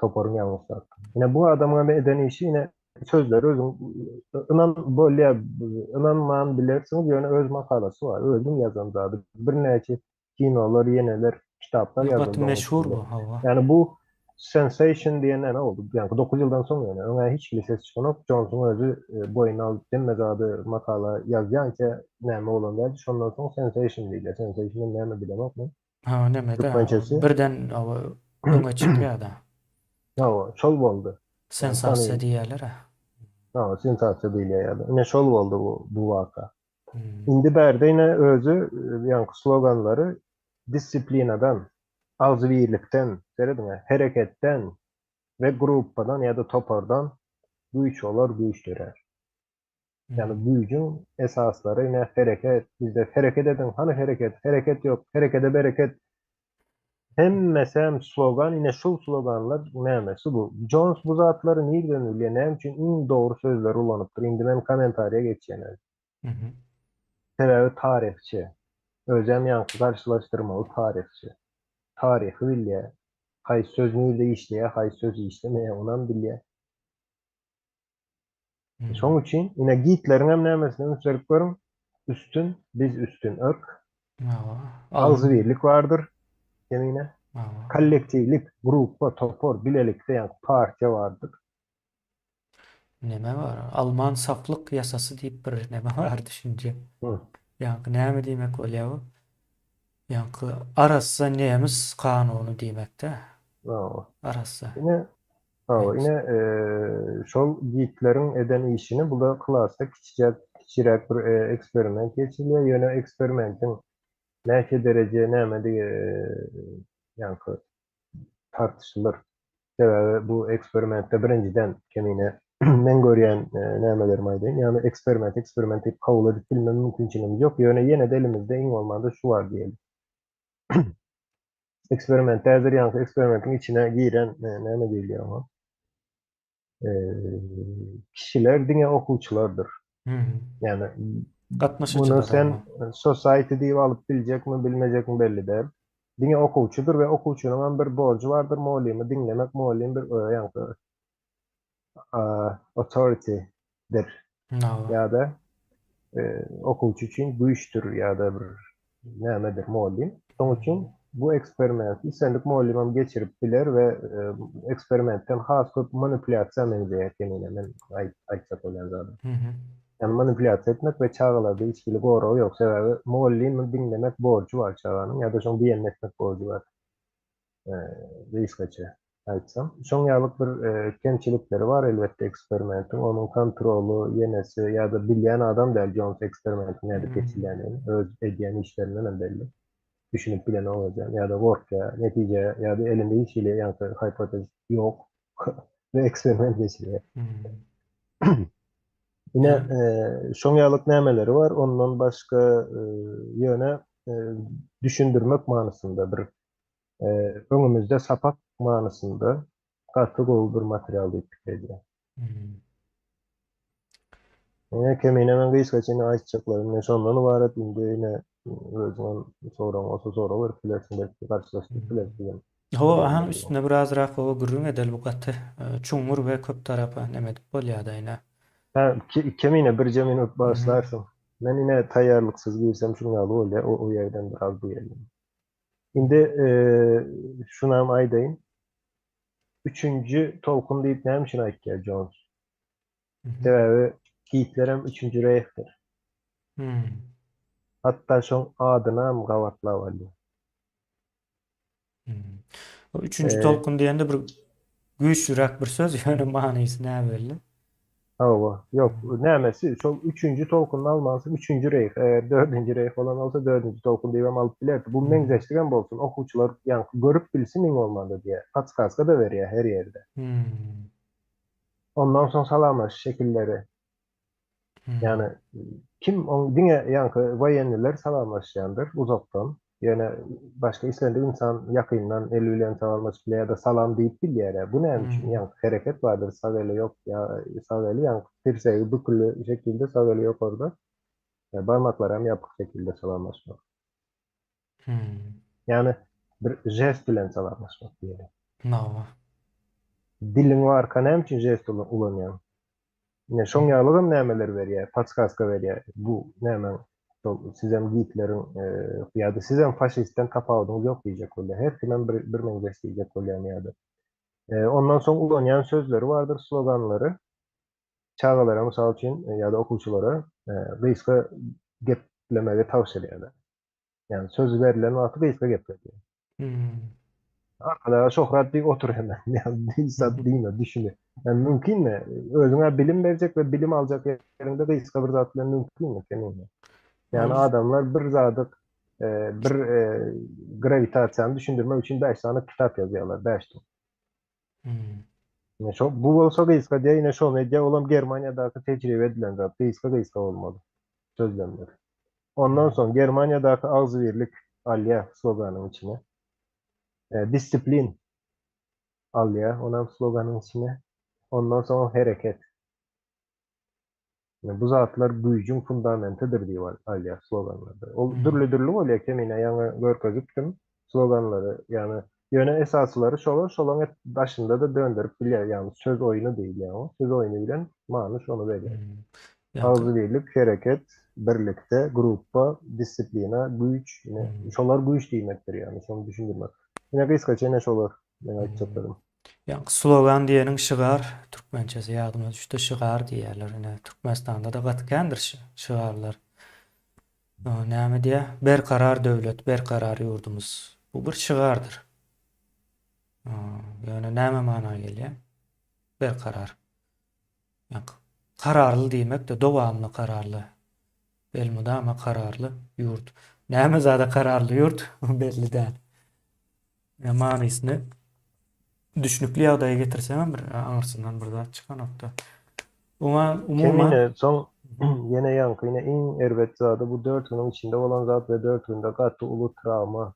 Toparyň ýalňyş zat. Ine bu adamyň hem eden işi ine sözleri özüň ynan bolýar ynanman bilersiňiz ýöne öz makalasy bar özüniň ýazan zady birnäçe kinolar ýeneler kitaplar Gaty ýazyldy onuň meşhur üstünde. bu, hawa. Ýani bu sensation diýen näme boldy? Ýani 9 ýyldan soň ýöne öňä hiç hili ses çykanok. Jonsuň özi boýun alyp hemme zady makala ýazýança näme bolan däldi. Şondan soň sensation diýilýär. Sensation näme bilemok men. Ha, näme-de, Türkmençesi. birden hawa öňe çykýar-da. Hawa, şol boldy. Sensasiýa diýýärler-ä. Hawa, sensasiýa diýilýär ýa-da. Ine şol boldy bu bu waka. Indi bärde ine özi ýaňky sloganlary disiplinadan, agzybirlikden, serediň-ä, hereketden we gruppadan ýa-da topardan güýç bolar, güýç dörär. Ýagny güýjüň esaslary ine hereket, bizde hereket ediň, hany hereket, hereket ýok, herekede bereket. Hemmesem slogan, ine şul sloganlar nämesi bu? Jons bu zatlary nirden bilýär, näme üçin iň dogry sözleri ulanypdyr? Indi men kommentariýa geçýän häzir. Sebäbi taryhçy. Özem ýaňky garşylaşdyrmaly taryhçy. Taryhy bilýär. Haýsy söz nirde işleýär, haýsy söz işlemeýär, onam bilýär. Şoň üçin ine Gitleriň hem nämesine üns berip görüň. Üstün, biz üstün yrk. Agzybirlik bardyr. Kemine. Kollektiwlik, gruppa, topar, bilelikde ýa partiýa bardyr. Neme bar? Alman saflyk ýasasy diýip bir neme bar düşünje. Ýaňky näme diýmek bolýar bu? Ýaňky arassa nemis kanuny diýmekde. Arassa. Ine, hawa, ine şol Gitleriň eden işini bu da klasda kiçijek, kiçiräk bir eksperiment geçirilýär. Ýöne eksperimentiň näçe dereje nämedigi ýaňky tartyşylyr. Sebäbi bu eksperimentde birinjiden kemine men görýän nämelerimi aýdaýyn. Ýagny eksperiment eksperiment diýip kabul edip bilme mümkinçiligimiz ýok. Ýöne ýene-de elimizde iň bolmanda şu bar diýeli. Eksperimentde häzir ýaňky eksperimentiň içine giren näme diýilýär oňa? Kişiler diňe okuwçylardyr. Ýagny Gatnaşyjylar. Muny sen society diýip alyp biljekmi, bilmejekmi belli däl. Diňe okuwçydyr we okuwçynyň hem bir borjy bardyr, mugallymy diňlemek, mugallym bir ýaňky authority-dir. Ýa-da okuwçy üçin güýçdür ýa-da bir nämedir mugallym. Şonuň üçin bu eksperimenti islendik mugallym hem geçirip biler we eksperimentden has köp manipulýasiýa meňzeýär kemine men aýtjak bolýan zadym. Ýagny manipulýasiýa etmek we çagalarda hiç hili goragy ýok. Sebäbi mugallymy diňlemek borjy bar çaganyň ýa-da şoň diýenini etmek borjy bar. Gysgaça aýtsam. Şoň ýalyk bir kemçilikleri bar elbetde eksperimentiň. Onuň kontroly, ýenesi ýa-da bilýän adam däl Jons eksperimentiň nädip geçilýändigini. Öz edýän işlerinden hem belli. Düşünip bilenok özem ýa-da gorkýar. Netije ýa-da elinde hiç hili ýaňky hipotez ýok we eksperiment geçirýär. Ine, şoň ýalyk nämeleri bar. Ondan başga ýöne düşündirmek manysynda bir öňümizde sapak manysynda gaty gowy bir material diýip pikir edýän. Ine Kemine men gysgaça ine aýtjaklarym ine şondan ybarat indi ine özüňem soragyň bolsa sorag berip bilersiň belki garşylaşdyryp bileris. Hawa ahaň üstünde birazrak hawa gürrüň edeli bu gaty çuňňur we köp tarapa neme edip bolýada ine. Hä Kemine birje minut bagyşlarsyň. Men ine taýýarlyksyz girsem şuň ýaly bolýa o ýerden biraz bu ýerden. Indi e, şunam aýdaýyn. Üçünji tolkun diýip näme üçin aýtýar Jones? Sebäbi Gitlerem üçünji reýhdir. Hatda şoň adynam gabatlap alýar. O üçünji tolkun diýende bir güýçlüräk bir söz, ýöne manysy näbelli. Hawa, ýok, nämesi, şol üçünji tolkuny almansyň, üçünji reýh, eger dördünji reýh bolan bolsa, dördünji tolkun diýibem alyp bilerdi. Bu meňzeşligem bolsun, okuwçylar ýaňky görüp bilsin iň bolmanda diýýär. Podskazka-da berýär her ýerde. Ondan soň salamlaşyş şekilleri. Ýagny kim oň diňe ýaňky woýenniler salamlaşýandyr uzakdan. Ýöne başga islendik ynsan ýakyndan el bilen salamlaşyp bilýär ýa-da salam diýip bilýär. Bu näme üçin? Ýaňky hereket bardyr, sag eli ýok, ýa sag eli ýaňky tirsegi büküli şekilde, sag eli ýokarda, barmaklary hem ýapyk şekilde salamlaşmak. Ýagny bir žest bilen salamlaşmak diýeli. Nawa. Diliň barka näme üçin žest ulanýaň? Ine şoň ýalygam nämeler berýär, podskazka berýär. Bu nämäň şol sizem Gitleriň ýa-da sizem faşistden tapawudyňyz ýok diýjek bolýar. Her kimem bir birmeňzeş diýjek bolýan ýa-da. Ondan soň ulanýan sözleri bardyr, sloganlary. Çagalara mysal üçin ýa-da okuwçylara gysga geplemegi tabşyrýarlar. Ýagny söz berlen wagty gysga gepledýär. Arkadaga Şöhrat diýip otur hemen. Ýagny hiç zat diýme, düşüne. Ýagny mümkinmi? Özüňe bilim berjek we bilim aljak ýeriňde gysga bir zat bilen mümkinmi kemine? Ýagny adamlar bir zady bir grawitasiýany düşündirmek üçin 5 sany kitap ýazýarlar, 5 tom. Ine şo bu bolsa gysga diýýär, ine şony edýär, olam Germaniýadaky tejribe edilen zat, gysga-gysga bolmaly sözlemler. Ondan soň Germaniýadaky agzybirlik alýar sloganyň içine. Disiplin alýar, onam sloganyň içine. Ondan soňam hereket. Bu zatlar güýjüň fundamentidir diýip alýar sloganlarda. Ol dürli-dürli bolýar, kemine ýaňy görkezipdim sloganlary, ýagny ýöne esasylary şolar, şolaň hep daşynda-da dönderip bilýär, ýagny söz oýny diýilýär oňa, söz oýny bilen many şony berýär. Agzybirlik, hereket, birlikde, gruppa, disiplina, güýç, ine şolar güýç diýmekdir, ýagny şony düşündirmek. Ine gysgaça ine şolar meň aýtjaklarym. Ýaňky slogan diýeniň şygar, türkmençesi ýadyma düşdi, şygar diýýärler. Ine, Türkmenistanda-da gaty kändir şygarlar. Näme diýýär? Berkarar döwlet, berkarar ýurdumyz. Bu bir şygardyr. Ýöne näme mana gelýär? Berkarar. Ýaňky kararly diýmek-de dowamly kararly. Elmydama kararly ýurt. Näme zada kararly ýurt? Belli däl. Ýa manysyny düşnükli ýagdaýa getirseňem bir aňyrsyndan bir zat çykanokda. Oňa umuman Kemine soň ýene ýaňky ine iň erbet zady bu 4 günüň içinde bolan zat we 4 günde gaty uly trawma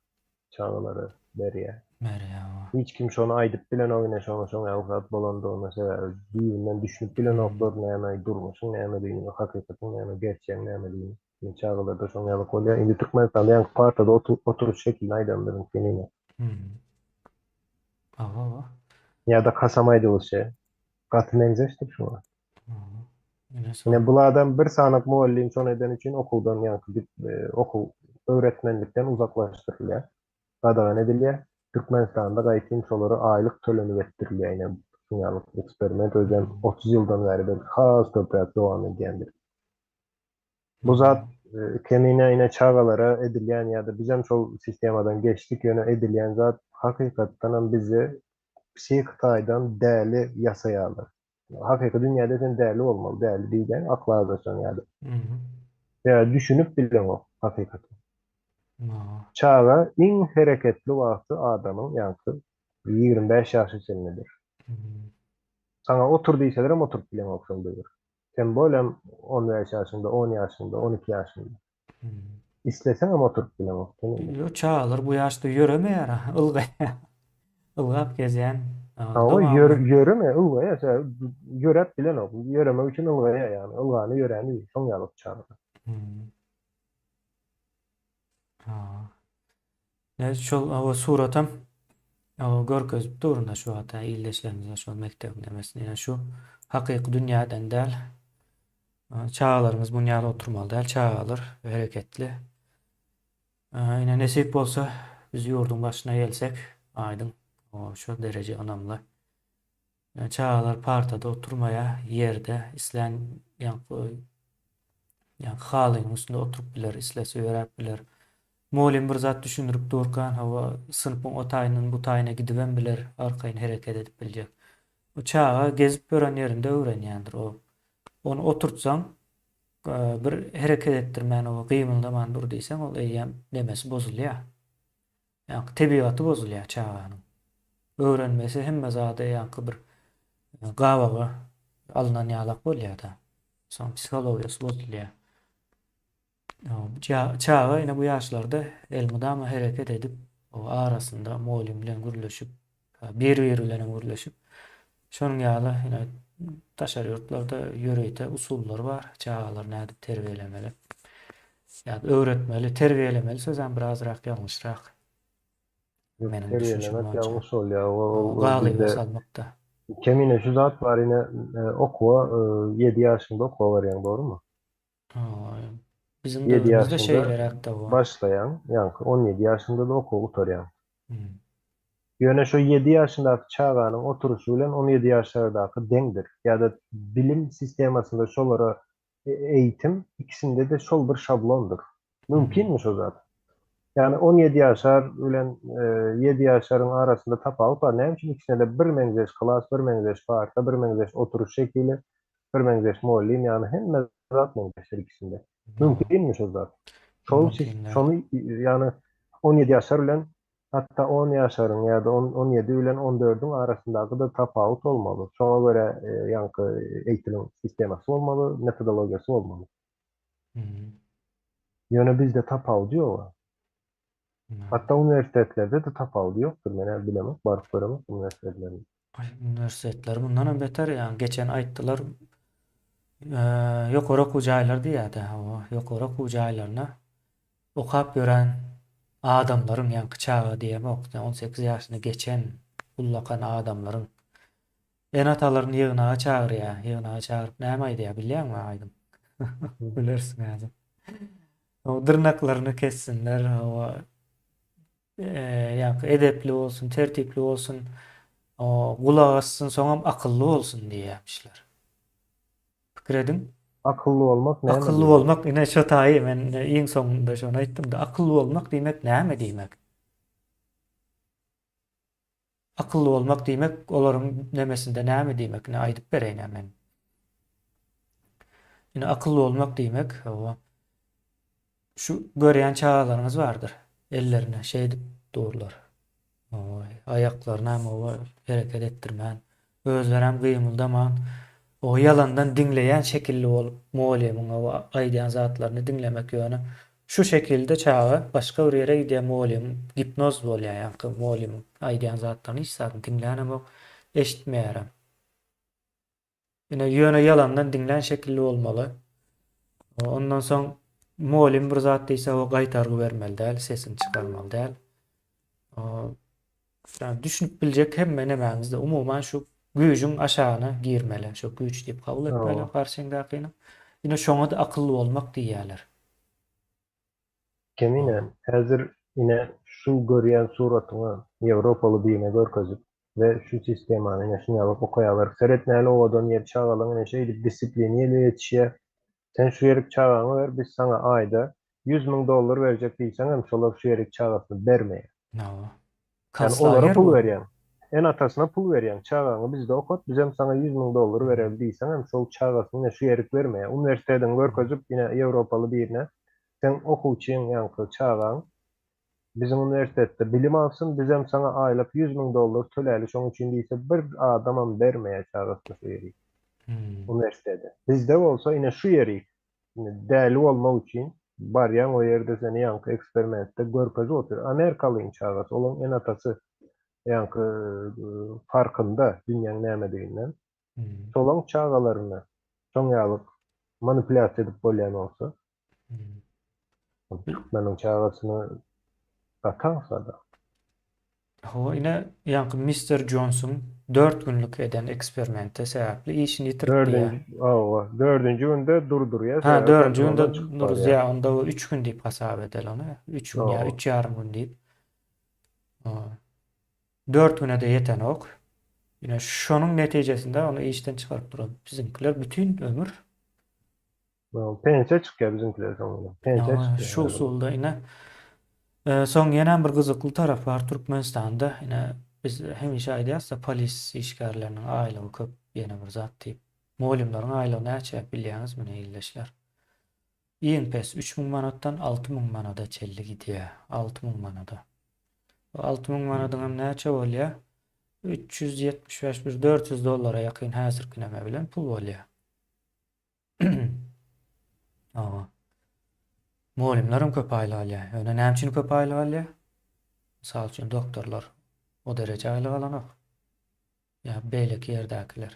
çagalara berýär. Berýär oba. Hiç kim şony aýdyp bilenok ine şoňa şoň ýaly zat bolandygyny sebäbi düýbünden düşünip bilenoklar näme durmuşyň nämedigini hakykatyň näme gerçegiň nämedigini. Men çagalarda şoň ýaly bolýar. Indi Türkmenistanda ýaňky partada oturyş şekilini aýdandyryn kemine. Awa. Ýa-da kasam aýdylyşy. Gaty meňzeşdir şuňa. Ine bu adam bir sanak mugallym şony eden üçin okuwdan ýaňky e, okuw öwretmenlikden uzaklaşdyrylýar. Gadagan edilýär. Türkmenistanda gaýtym şolara aýlyk tölenip etdirilýär. Ine şuň ýaly eksperiment özem 30 ýyldan bäri belki has köpräk dowam edýändir. Bu zat kemine ine çagalara edilýän ýa-da bizem şol sistemadan geçdik, ýöne edilýän zat hakykatdanam bizi psihiki taýdan däli ýasaýarlar. Hakyky dünýäde sen däli bolmaly, däli diýýän akla azaşan ýa-da. Ýa düşünip bileňok hakykaty. Çaga iň hereketli wagty adamyň ýaňky 25 ýaşa çenlidir. Saňa otur diýselerem oturyp bileňok şol döwür. Tem bolem 15 ýaşyňda, 10 ýaşyňda, 12 ýaşyňda. Isleseňem oturyp bileňok. Ýok, çagalar bu ýaşda ýöremeýär, ylgaýar. Ylgap gezýän. Hawa, ýör, ýöreme, ylgaýar. Ýöräp bilenok. Ýöremek üçin ylgaýar ýagny. Ylgany ýöräni şoň ýaly çagalar. Ha. Ne şol hawa suratam hawa görkezip durun şu wagt ildeşlerimize şol mekdebiň nemesini. Ýa şu hakyky dünýäden däl. Çagalarymyz bunýaly oturmaly däl. Çagalar hereketli. Ine nesip bolsa. Biz ýurduň başyna gelsek, aýdyň, şo dereje ynamly. Çagalar partada oturmaýar, ýerde, islän ýaňky ýaňky halynyň üstünde oturyp biler, islese ýöräp biler. Mugallym bir zat düşündirip durkan, hawa, synpyň o taýyndan bu taýyna gidibem biler, arkaýyn hereket edip biljek. O çaga gezip ýören ýerinde öwrenýändir. O ony oturtsaň, bir hereket etdirmän, o gymyldaman dur diýseň, ol eýýäm nemesi bozulýar. Ýaňky tebigaty bozulýar çaganyň. Öwrenmesi hemme zady ýaňky bir gabaga alnan ýalak bolýar-da. Soň psihologiýasy bozulýar. Çaga ine bu ýaşlarda elmydama hereket edip, arasynda mugallym bilen gürleşip, bir-biri bilen hem gürleşip, şonuň ýaly ine daşary ýurtlarda ýörite usullar bar, çagalary nädip terbiýelemeli. Ýa öwretmeli, terbiýelemeli sözem birazrak ýalňyşrak. Ýok, Meniň düşünişim terbiýelemek boýunça. ýalňyş bolýar. Ol Galyba bizde salmakda. kemine şu zat bar ine okuwa 7 ýaşyňda okuwa barýaň, dogrumy? Biziň 7 döwrümizde ýaşyňda şeýleräkde bu. başlaýaň, ýaňky 17 ýaşyňda-da okuwy gutarýaň. Hmm. Ýöne şo ýedi ýaşyndaky çaganyň oturyşy bilen 17 ýaşlardaky deňdir. Ýa-da bilim sistemasynda şolara eýitim ikisinde-de şol bir şablondyr. Mümkinmi şo zat? Ýagny 17 ýaşar bilen 7 ýaşaryň arasynda tapawut bar. Näme üçin ikisinde-de bir meňzeş klas, bir meňzeş parta, bir meňzeş oturyş şekili, bir meňzeş mugallym, ýagny hemme zat meňzeşdir ikisinde. Mümkinmi şo zat? Şol şony ýagny 17 ýaşar bilen Hatda on ýaşaryň ýa-da on, 17 bilen 14-iň arasyndaky-da tapawut bolmaly. Şoňa görä ýaňky eýtimiň sistemasy bolmaly, metodologiýasy bolmaly. Ýöne bizde tapawudy ýog-a. Hatda uniwersitetlerde-de tapawudy ýokdur. Men-ä bilemok, baryp göremok uniwersitetlerini. Aý, uniwersitetler mundan hem beter, ýa geçen aýtdylar, ýokary okuw jaýlary diýýär-de, hawa, ýokary okuw jaýlaryna Okap ýören adamlaryň, ýaňky çaga diýemok, 18 ýaşyny geçen ullakan adamlaryň ene-atalaryny ýygnaga çagyrýar. Ýygnaga çagyryp näme aýdýar bilýäňmi aýdym? Bilersiň häzir. O dyrnaklaryny kessinler, hawa, ýaňky edepli bolsun, tertipli bolsun, gulak assyn, soňam akylly bolsun diýýärmişler. Pikir ediň. Akylly bolmak näme Akylly diýmek? bolmak ine şo taýy men iň soňunda şony aýtdym-da. Akylly bolmak diýmek näme diýmek? Akylly bolmak diýmek olaryň nemesinde näme diýmek? Ine aýdyp bereýin men. Ine akylly bolmak diýmek, hawa. Şu görýän çagalaryňyz bardyr. Ellerine şeýdip durlar. Aýaklarynam oba hereket etdirmän, özlerem gymyldaman, o ýalandan diňleýän şekilli bolup, mugallymyň oba aýdýan zatlaryny diňlemek ýöne şu şekilde çaga başga bir ýere gidýär mugallym gipnoz bolýar ýaňky mugallymyň aýdýan zatlaryny hiç zadyny diňlänemok, eşitmeýärem. Ine ýöne ýalandan diňlän şekilli bolmaly. Ondan soň mugallym bir zat diýse o gaýtargy bermeli däl, sesini çykarmaly däl. Yani düşünip biljek hemme nemäňizde umuman şu güýjüň aşagyna girmeli. Şu güýç diýip kabul etmeli garşyňdakyny. Ine şoňa da akylly bolmak diýýärler. Kemine, häzir ine şu görýän suratyňy ýewropaly birine görkezip we şu sistemany ine şuny alyp okaýarlar. Seret näle owadan ýer çagalaň ine şeýdip disiplinili ýetişýär. Sen şu ýerik çagaňy ber biz saňa aýda 100 000 dollar berjek diýseňem şolar şu ýerik çagasyny bermeýär. Hawa. Ýani olara Konslager pul bu. berýäň. Ene-atasyna pul berýäň. Çagaňy bizde okat, bizem saňa 100 000 dollar bereli diýseňem şol çagasyny ine şu ýerik bermeýär. Uniwersitetiňi görkezip ine ýewropaly birine seň okuwçyň ýaňky çagaň biziň uniwersitetde bilim alsyn, bizem saňa aýlyk 100 000 dollar töläli şoň üçin diýse bir adamam bermeýär çagasyny şu ýerik uniwersitete. Bizde bolsa ine şu ýerik ine däli bolmak üçin barýaň o ýerde seni ýaňky eksperimentde görkezip otyr. Amerikalyň çagasy, olaň ene-atasy ýaňky farkynda dünýäň nämediginden. Şolaň çagalaryny şoň ýaly manipulýasiýa edip bolýan bolsa, türkmeniň çagasyny gaty aňsada. Hawa, ine, ýaňky Mister Jonsuň 4 günlük eden eksperimenti sebäpli işini ýitiripdi ýa. Dördünji, hawa, dördünji günde durdurýar, Ha, sebäbi dördünji günde kontroldan çykyp barýar. duruzýar, onda o 3 gün diýip hasap edeli ony. 3 gün ýa Hawa. 3 ýarym gün diýip. 4 güne-de ýetenok. Ine şonuň netijesinde ony işden çykaryp duran biziňkiler bütin ömür. Pensiýa çykýar biziňkiler soňunda. Pensiýa çykýar. Şu usulda ine. Soň ýene bir gyzykly tarap bar Türkmenistanda. Ine biz hemişe aýdýarys-da polis işgärleriniň aýlygy köp ýene bir zat diýip. Mugallymlaryň aýlygy näçe bilýäňizmi ine ildeşler? Iň pes 3000 manatdan 6000 manada çenli gidýär. 6000 manada. Bu 6000 manadyňam näçe bolýar? 375 bir 400 dollara ýakyn häzirki neme bilen pul bolýar. Hawa. Mugallymlaram köp aýlyk alýar. Ýöne näme üçin köp aýlyk alýar? Mysal üçin doktorlar o dereje aýlyk alanok. Ýa beýleki ýerdäkiler.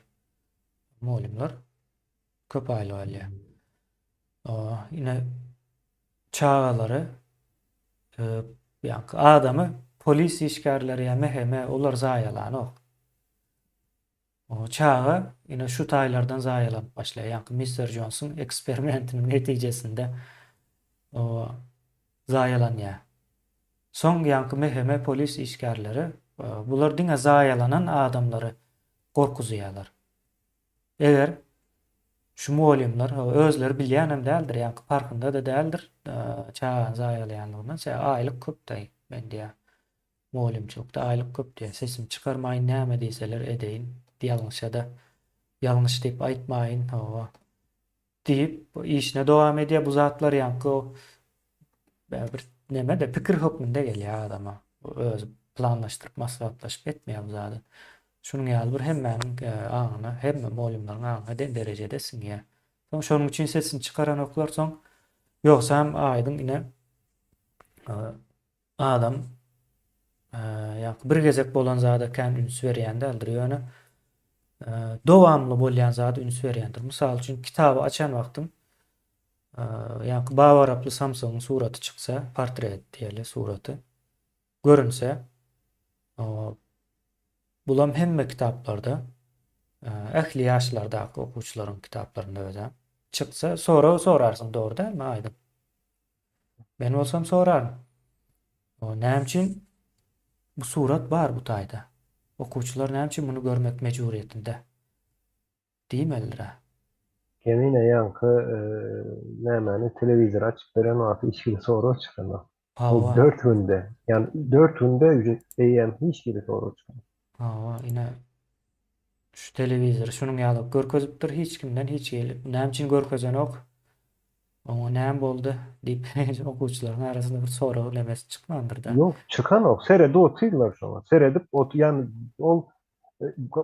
Mugallymlar köp aýlyk alýar. Ine çagalary ýa adamy polis işgärleri ýa MHM olar zaýalanok. O çaga ine şu taýlardan zaýalanyp başlaýar. Ýaňky Mister Jonsyň eksperimentiniň netijesinde o zaýalanýar. Soň ýaňky MHM polis işgärleri bular diňe zaýalanan adamlary gorkuzýarlar. Eger şu mugallymlar özleri bilýänem däldir, ýaňky parhynda-da däldir çagany zaýalaýanlygyndan. Sebäbi aýlyk köp-däý men diýýär. Mugallymçylykda aýlyk köp diýýär. Sesimi çykarmaýyn näme diýseler edeýin. Ýalňyşada ýalňyş diýip aýtmaýyn hawa. Diýip işine dowam edýär. Bu zatlar ýaňky o bir neme-de pikir hökmünde gelýär adama. Özi planlaşdyryp maslahatlaşyp etmeýär bu zady. Şunuň ýaly bir hemmäniň aňyna, hemme mugallymlaryň aňyna deň derejede siňýär. Soň şonuň üçin sesini çykaranoklar soň. Ýogsam aýdyň ine Adam ýa bir gezek bolan zada kän üns berýän däldir, ýöne dowamly bolýan zada üns berýändir. Mysal üçin, kitaby açan wagtyň ýa babaraply samsygyň suraty çyksa, portret diýeli suraty görünse, bulam hemme kitaplarda, ähli ýaşlardaky okuwçylaryň kitaplarynda özem çyksa, sorag sorarsyň, dogry dälmi, Aýdyň? Men bolsam soraryn. O näme üçin bu surat bar bu taýda? Okuwçylar näme üçin muny görmek mejburyýetinde? Diýmelidir-ä. Kemine ýaňky nämäni telewizory açyp beren wagty hiç hili sorag çykanok. Hawa. Dört günde, ýagny dört günde eýýäm hiç hili sorag çykanok. Hawa, ine şu telewizory şunuň ýaly görkezipdir hiç kimden hiç hili. Näme üçin görkezenok? Oňa näme boldy? diýip, okuwçylaryň arasynda bir sorag lemesi çykmandyr-da. Ýok, çykanok. Seredip otyrlar şoňa. Seredip ot, ýagny ol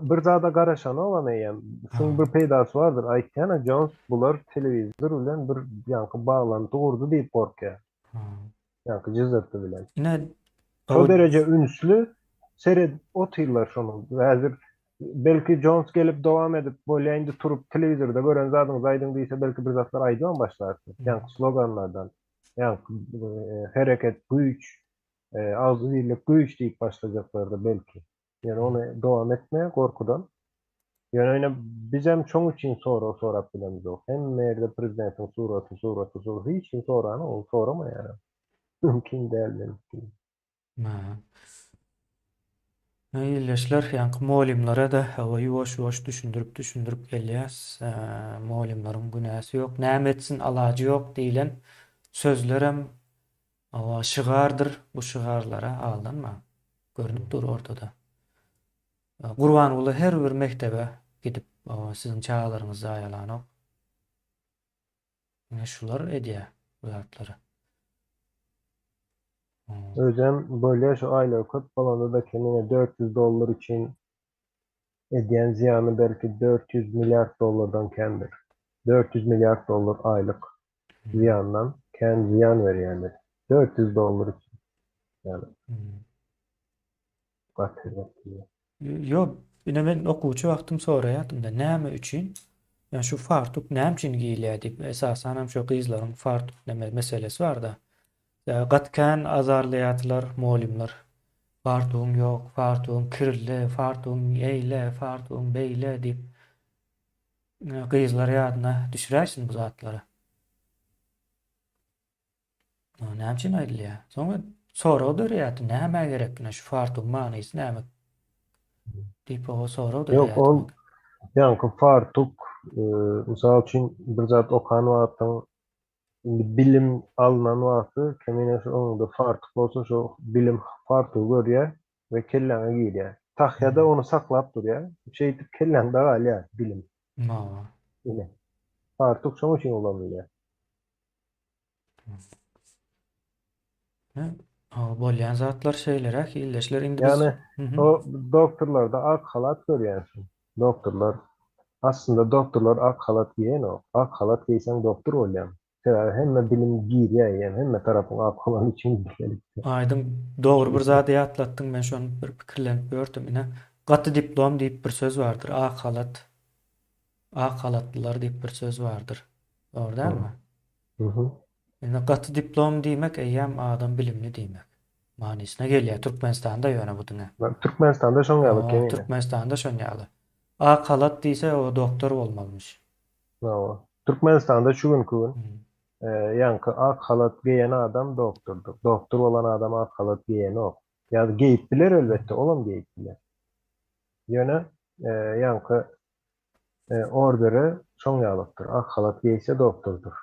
bir zada garaşanogam eýýäm. Şuň bir peýdasy bardyr. Aýtýan-a Jons bular telewizor bilen bir ýaňky baglanty gurdy diýip gorkýar. Ýaňky jyzyrty bilen. Ine, Şo dereje ünsli seredip otyrlar şony. Häzir belki Jons gelip dowam edip bolýa indi turup telewizorda gören zadyňyzy aýdyň diýse belki bir zatlar aýdybam başlarsyň. Ýaňky sloganlardan. Ýaňky hereket güýç, agzybirlik güýç diýip başlajaklardy belki. Ýöne ony dowam etmeýär gorkudan. Ýöne ine bizem şoň üçin sorag sorap bilemizok. Hemme ýerde prezidentiň suraty, suraty, suraty hiç kim soranok, ol soramaýar. Mümkin däl mümkin. Ha. Ildeşler, ýaňky mugallymlara-da hawa ýuwaş-ýuwaş düşündirip düşündirip gelýäs. Mugallymlaryň günäsi ýok, näme etsin alajy ýok diýlen sözlerem Hawa, şygardyr, bu şygarlara aldanmaň. Görnüp dur ortada. Gurbanguly her bir mekdebe gidip, siziň çagalaryňyzy zaýalanok. Ine şular edýär bu zatlary. Özem bolýa şu aýlygy köp bolanda-da kemine 400 dollar üçin edýän zyýany belki 400 milliard dollardan kändir. 400 milliard dollar aýlyk zyýandan kän zyýan berýändir. 400 dollar üçin. Ýagny. Gaty gaty. Ýok, ine men okuwçy wagtym soraýardym-da, näme üçin? Ýa şu fartuk näme üçin geýilýär diýip, esasanam şu gyzlaryň fartuk neme meselesi bar-da. Gaty kän azarlaýardylar mugallymlar. Fartugyň ýok, fartugyň kirli, fartugyň eýle, fartugyň beýle diýip. Gyzlar ýadyna düşüräýsin bu zatlary. Näme üçin aýdylýar? Soň. Sorag döreýärdi, nämä gerek ine şu fartugyň manysy näme diýip oňa sorag Ýok, döreýärdi ol men. ýaňky fartuk, mysal üçin, bir zat okan wagtyň indi bilim alnan wagty kemine şu öňüňde fartuk bolsa şo bilim fartugy görýär we kelläňe girýär. Tahýada ony saklap durýar. Şeýdip kelläňde galýar bilim. Hawa. Ine. Fartuk şoň üçin ulanylýar. Bolýan zatlar şeýleräk ildeşler indi biz Ýagny o doktorlarda ak halat görýänsiň. Doktorlar aslynda doktorlar ak halat geýenok. Ak halat geýseň doktor bolýaň. Sebäbi hemme bilim girýär ýa hemme tarapyň ak bolany üçin bilelikde. Aýdyň dogry bir zady ýatlatdyň men şony bir pikirlenip ýördüm ine gaty diplom diýip bir söz bardyr ak halat ak halatlylar diýip bir söz bardyr dogry dälmi? Indi gaty diplom diýmek eýýäm adam bilimli diýmek manysyna gelýär Türkmenistanda ýöne bu diňe. Türkmenistanda şoň ýaly kemine. Türkmenistanda şoň ýaly. Ak halat diýse o doktor bolmalymyş. Hawa. Türkmenistanda şu günki gün ýaňky ak halat geýen adam doktordyr. Doktor bolan adam ak halat geýenok. Ýa geýip biler elbetde, olam geýip biler. Ýöne ýaňky Orderi şoň ýalykdyr. Ak halat geýse doktordyr.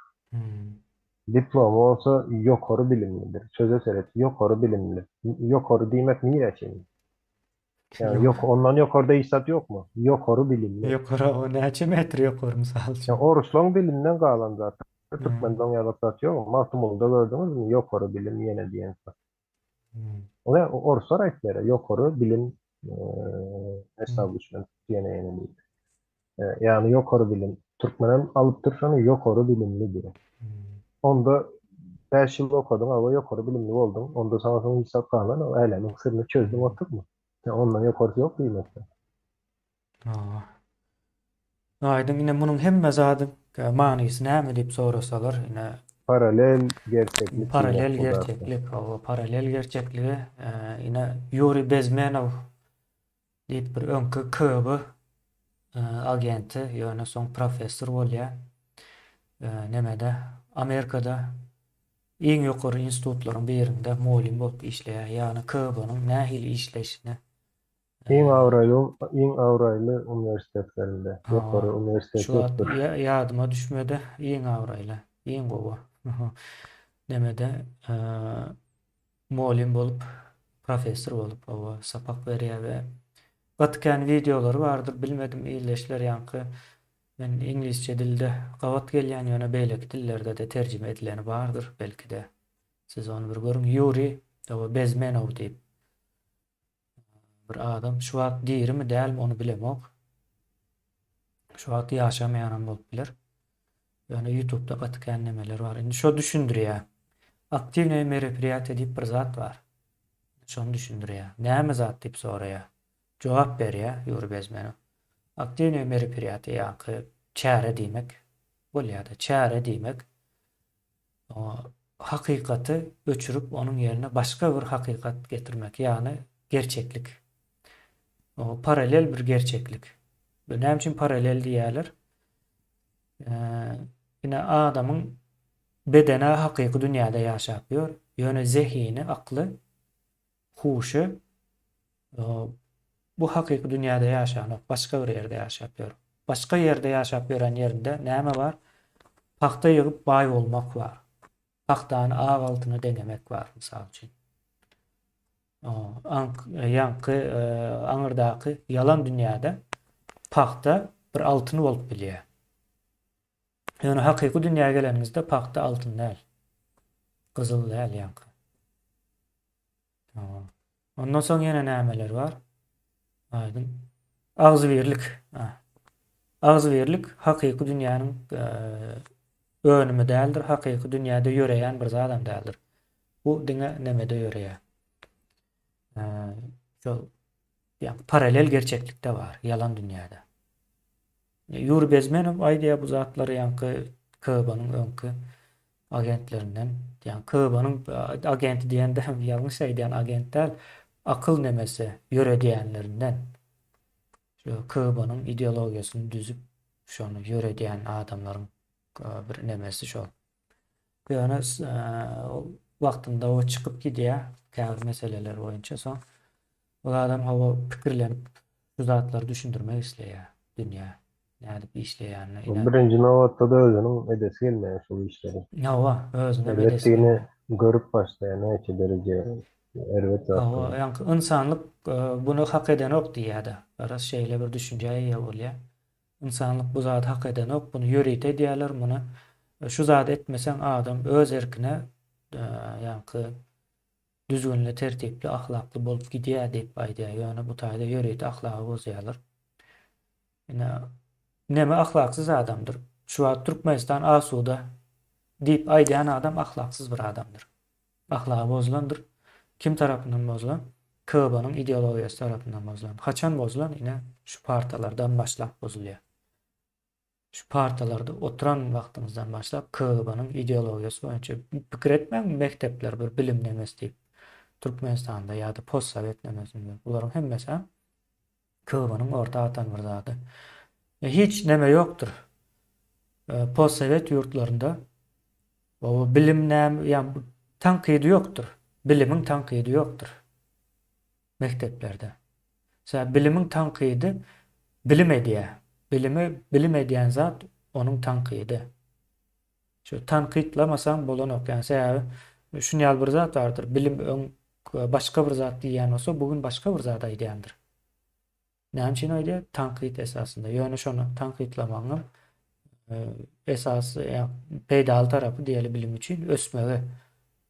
Diplomy bolsa ýokary bilimlidir. Söze seret, ýokary bilimli. Ýokary diýmek nirä çenli? Ýagny ýok, ondan ýokarda hiç zat ýokmy? Ýokary bilimli. Ýokary, o näçe metr ýokary mysal üçin? Ýa oruslaň dilinden galan zat. Türkmende oň ýaly zat ýok. Magtymgulyda gördüňizmi ýokary bilim ýene diýen zat. Ine, orslar aýtýar, ýokary bilim establishment diýene ýene diýip. Ýagny ýokary bilim. Türkmenem alypdyr şony ýokary bilimli diýip. Onda 5 ýyl okadyň, awa ýokary bilimli bolduň. Onda saňa soň hiç zat galanok, älemiň syryny çözdüň oturma. Ondan ýokarysy ýok diýmekdir. Hawa. Aýdyň ine munuň hemme zadyň manysy näme diýip sorasalar ine Paralel gerçeklik diýmek Paralel gerçeklik hawa paralel gerçekligi ine Ýuriý Bezmenow diýip bir öňki KGB agenti ýöne soň professor bolýar nemede Amerikada iň ýokary institutlaryň birinde mugallym bolup işleýär ýagny KGB-niň nähili işleýşine Iň abraýly iň abraýly uniwersitetlerinde, ýokary Hawa. uniwersitet Şu wagt ýokdur. ýadyma düşmedi. Iň abraýly, iň gowy nemede mugallym bolup, professor bolup, hawa, sapak berýär we gaty kän wideolary bardyr, bilmedim ildeşler ýaňky men iňlisçe dilde gabat gelýän, ýöne beýleki dillerde-de terjime edileni bardyr, belki-de siz ony bir görüň. Ýuriý, hawa, Bezmenow diýip. Bir adam şu wagt dirimi dälmi ony bilemok. Şu wagt ýaşamaýanam bolup biler. Ýöne YouTube'da gaty kän nemeler bar. Indi şo düşündirýär. Aktiwnoýe meropriýatiýe diýip bir zat bar. Şony düşündirýär. Näme zat diýip soraýar. Jogap berýär Ýuri Bezmenow. Aktiwnoýe meropriýatiýe ýaňky çäre diýmek bolýar-da. Çäre diýmek Hakykaty öçürip, onuň ýerine başga bir hakykat getirmek, ýagny gerçeklik. O paralel bir gerçeklik. Bu näme üçin paralel diýýärler? Ine adamyň bedeni hakyky dünýäde ýaşap ýör, ýöne zehini, akly, huşy bu hakyky dünýäde ýaşanok, başga bir ýerde ýaşap ýör. Başga ýerde ýaşap ýören ýerinde näme bar? Pagta ýygyp baý bolmak bar. Pagtany ak altyna deňemek bar, mysal üçin. Ýaňky aňyrdaky ýalan dünýäde pagta bir altyn bolup bilýär. Ýöne hakyky dünýä geleniňizde pagta altyn däl. Gyzyl däl ýaňky. Tamam. Ondan soň ýene nämeler bar? Aýdyň. Agzybirlik. Agzybirlik hakyky dünýäniň e, önümi däldir, hakyky dünýäde ýöreýän bir zadam däldir. Bu diňe nemede ýöreýär. E, şol ýa paralel gerçeklikde bar, ýalan dünýäde. Ýuri Bezmenow aýdýar bu zatlary ýaňky KGB-niň öňki agentlerinden. Ýagny KGB-niň agenti diýende hem ýalňyş aýdýan agent däl, akyl nemesi ýöredýänlerinden. Şu KGB-niň ideologiýasyny düzüp, şony ýöredýän adamlaryň bir nemesi şol. Ýöne ol. wagtynda o çykyp gidýär käbir meseleler boýunça soň ol adam hawa pikirlenip şu zatlary düşündirmek isleýär dünýä nädip işleýänini ine. Birinji nobatda-da özüniň edesi gelmeýär şol işleri. Hawa, özünem edesi Erbetdigini gelmeýär. görüp başlaýar näçe dereje erbet Hawa, zatdygyny. ýaňky ynsanlyk buny hak edenok diýýär-de. Garaz şeýle bir düşünjä eýe bolýar. Ynsanlyk bu zady hak edenok, buny ýörite edýärler, muny şu zady etmeseň adam öz erkine ýaňky düzgünli, tertipli, ahlakly bolup gidýär diýip aýdýar. Ýöne bu taýda ýörite ahlagy bozýarlar. Ine, neme ahlaksyz adamdyr. Şu wagt Türkmenistan asuda diýip aýdýan adam ahlaksyz bir adamdyr. Ahlagy bozulandyr. Kim tarapyndan bozulan? KB-nyň ideologiýasy tarapyndan bozulan. Haçan bozulan? Ine, şu partalardan başlap bozulýar. Şu partalarda oturan wagtyňyzdan başlap KB-nyň ideologiýasy boýunça pikir etmäň mekdepler bir bilim nemesi diýip. Türkmenistanda ýa-da postsowet nemesinde. Bularyň hemmesi KB-nyň orta atan bir zady. E, hiç neme ýokdur. E, postsowet ýurtlarynda o bilim näme, ýa tankydy ýokdur. Bilimiň tankydy ýokdur. Mekdeplerde. Sebäbi bilimiň tankydy bilim edýär. Bilimi bilim edýän zat onuň tankydy. Şu tankytlamasaň bolanok. Ýani sebäbi şuny ýaly bir zat bardyr. Bilim öň başga bir zat diýýän bolsa, bu gün başga bir zat aýdýandyr. Näme üçin aýdýar? Tankyt esasynda. Ýöne şony tankytlamagyň esasy, ýa peýdaly tarapy diýeli bilim üçin ösmegi,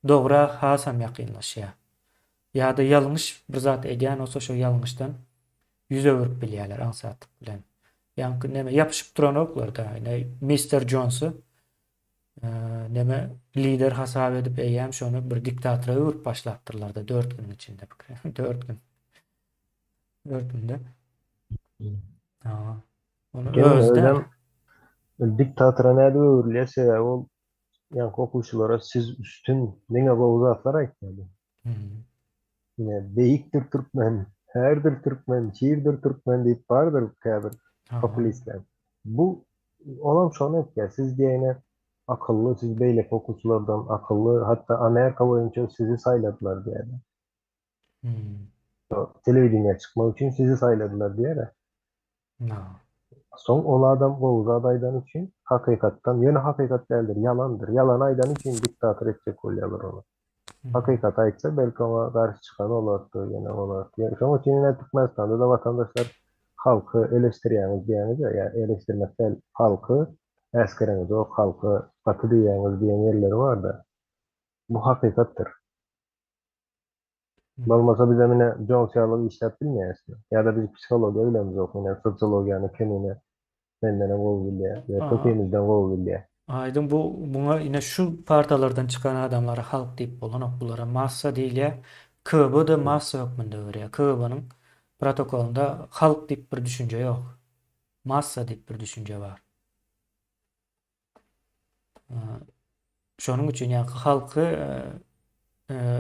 dogra hasam ýakynlaşýar. Ýa-da ýalňyş bir zat edýän bolsa şo ýalňyşdan ýüz öwürüp bilýärler aňsatlyk bilen. Ýaňky neme ýapyşyp duranoklar-da. Ine Mister Jonsy neme lider hasap edip eýýäm şony bir diktatora öwürüp başlapdyrlar-da 4 günüň içinde pikir. 4 gün. 4 günde. Aa, ony Gene özi däl. özem diktatora nädip öwrülýär sebäbi ol ýaňky okuwçylara siz üstün diňe gowy zatlar aýtmaly. Hmm. Ine beýikdir türkmen, härdir türkmen, şirdir türkmen diýip bardyr käbir Aha. populistler. Bu olam şony etýär. Siz diýene akylly, siz beýleki okuwçylardan akylly, hatda Amerika boýunça sizi saýladylar diýýär. Hmm. Telewideniýä çykmak üçin sizi saýladylar diýýär. No. Soň ol adam gowy zat aýdany üçin hakykatdan, ýöne hakykat däldir, ýalandyr. Ýalan aýdany üçin diktator etjek bolýarlar ony. Hmm. Hakykaty aýtsa belki oňa garşy çykan bolardy, ýene bolardy. Ýöne şonuň üçin ine Türkmenistanda-da watandaşlar halky eleşdirýäňiz diýýäňiz-ä, ýa eleşdirmek däl, halky äsgereňizok, halky gaty diýýäňiz diýen ýerleri bar-da. Bu hakykatdyr. Bolmasa bizem ine Jones ýaly işläp bilmeýäris. Ýa-da biz psihologiýa bilemizok, ine sosiologiýany kemine mendenem gowy bilýär, ýa köpimizden gowy bilýär. Aýdyň bu muňa ine şu partalardan çykan adamlara halk diýip bolanok, bulara massa diýilýär. KB-da massa hökmünde görýär. KB-nyň protokolynda halk diýip bir düşünje ýok. Massa diýip bir düşünje bar. Şonuň üçin ýaňky halky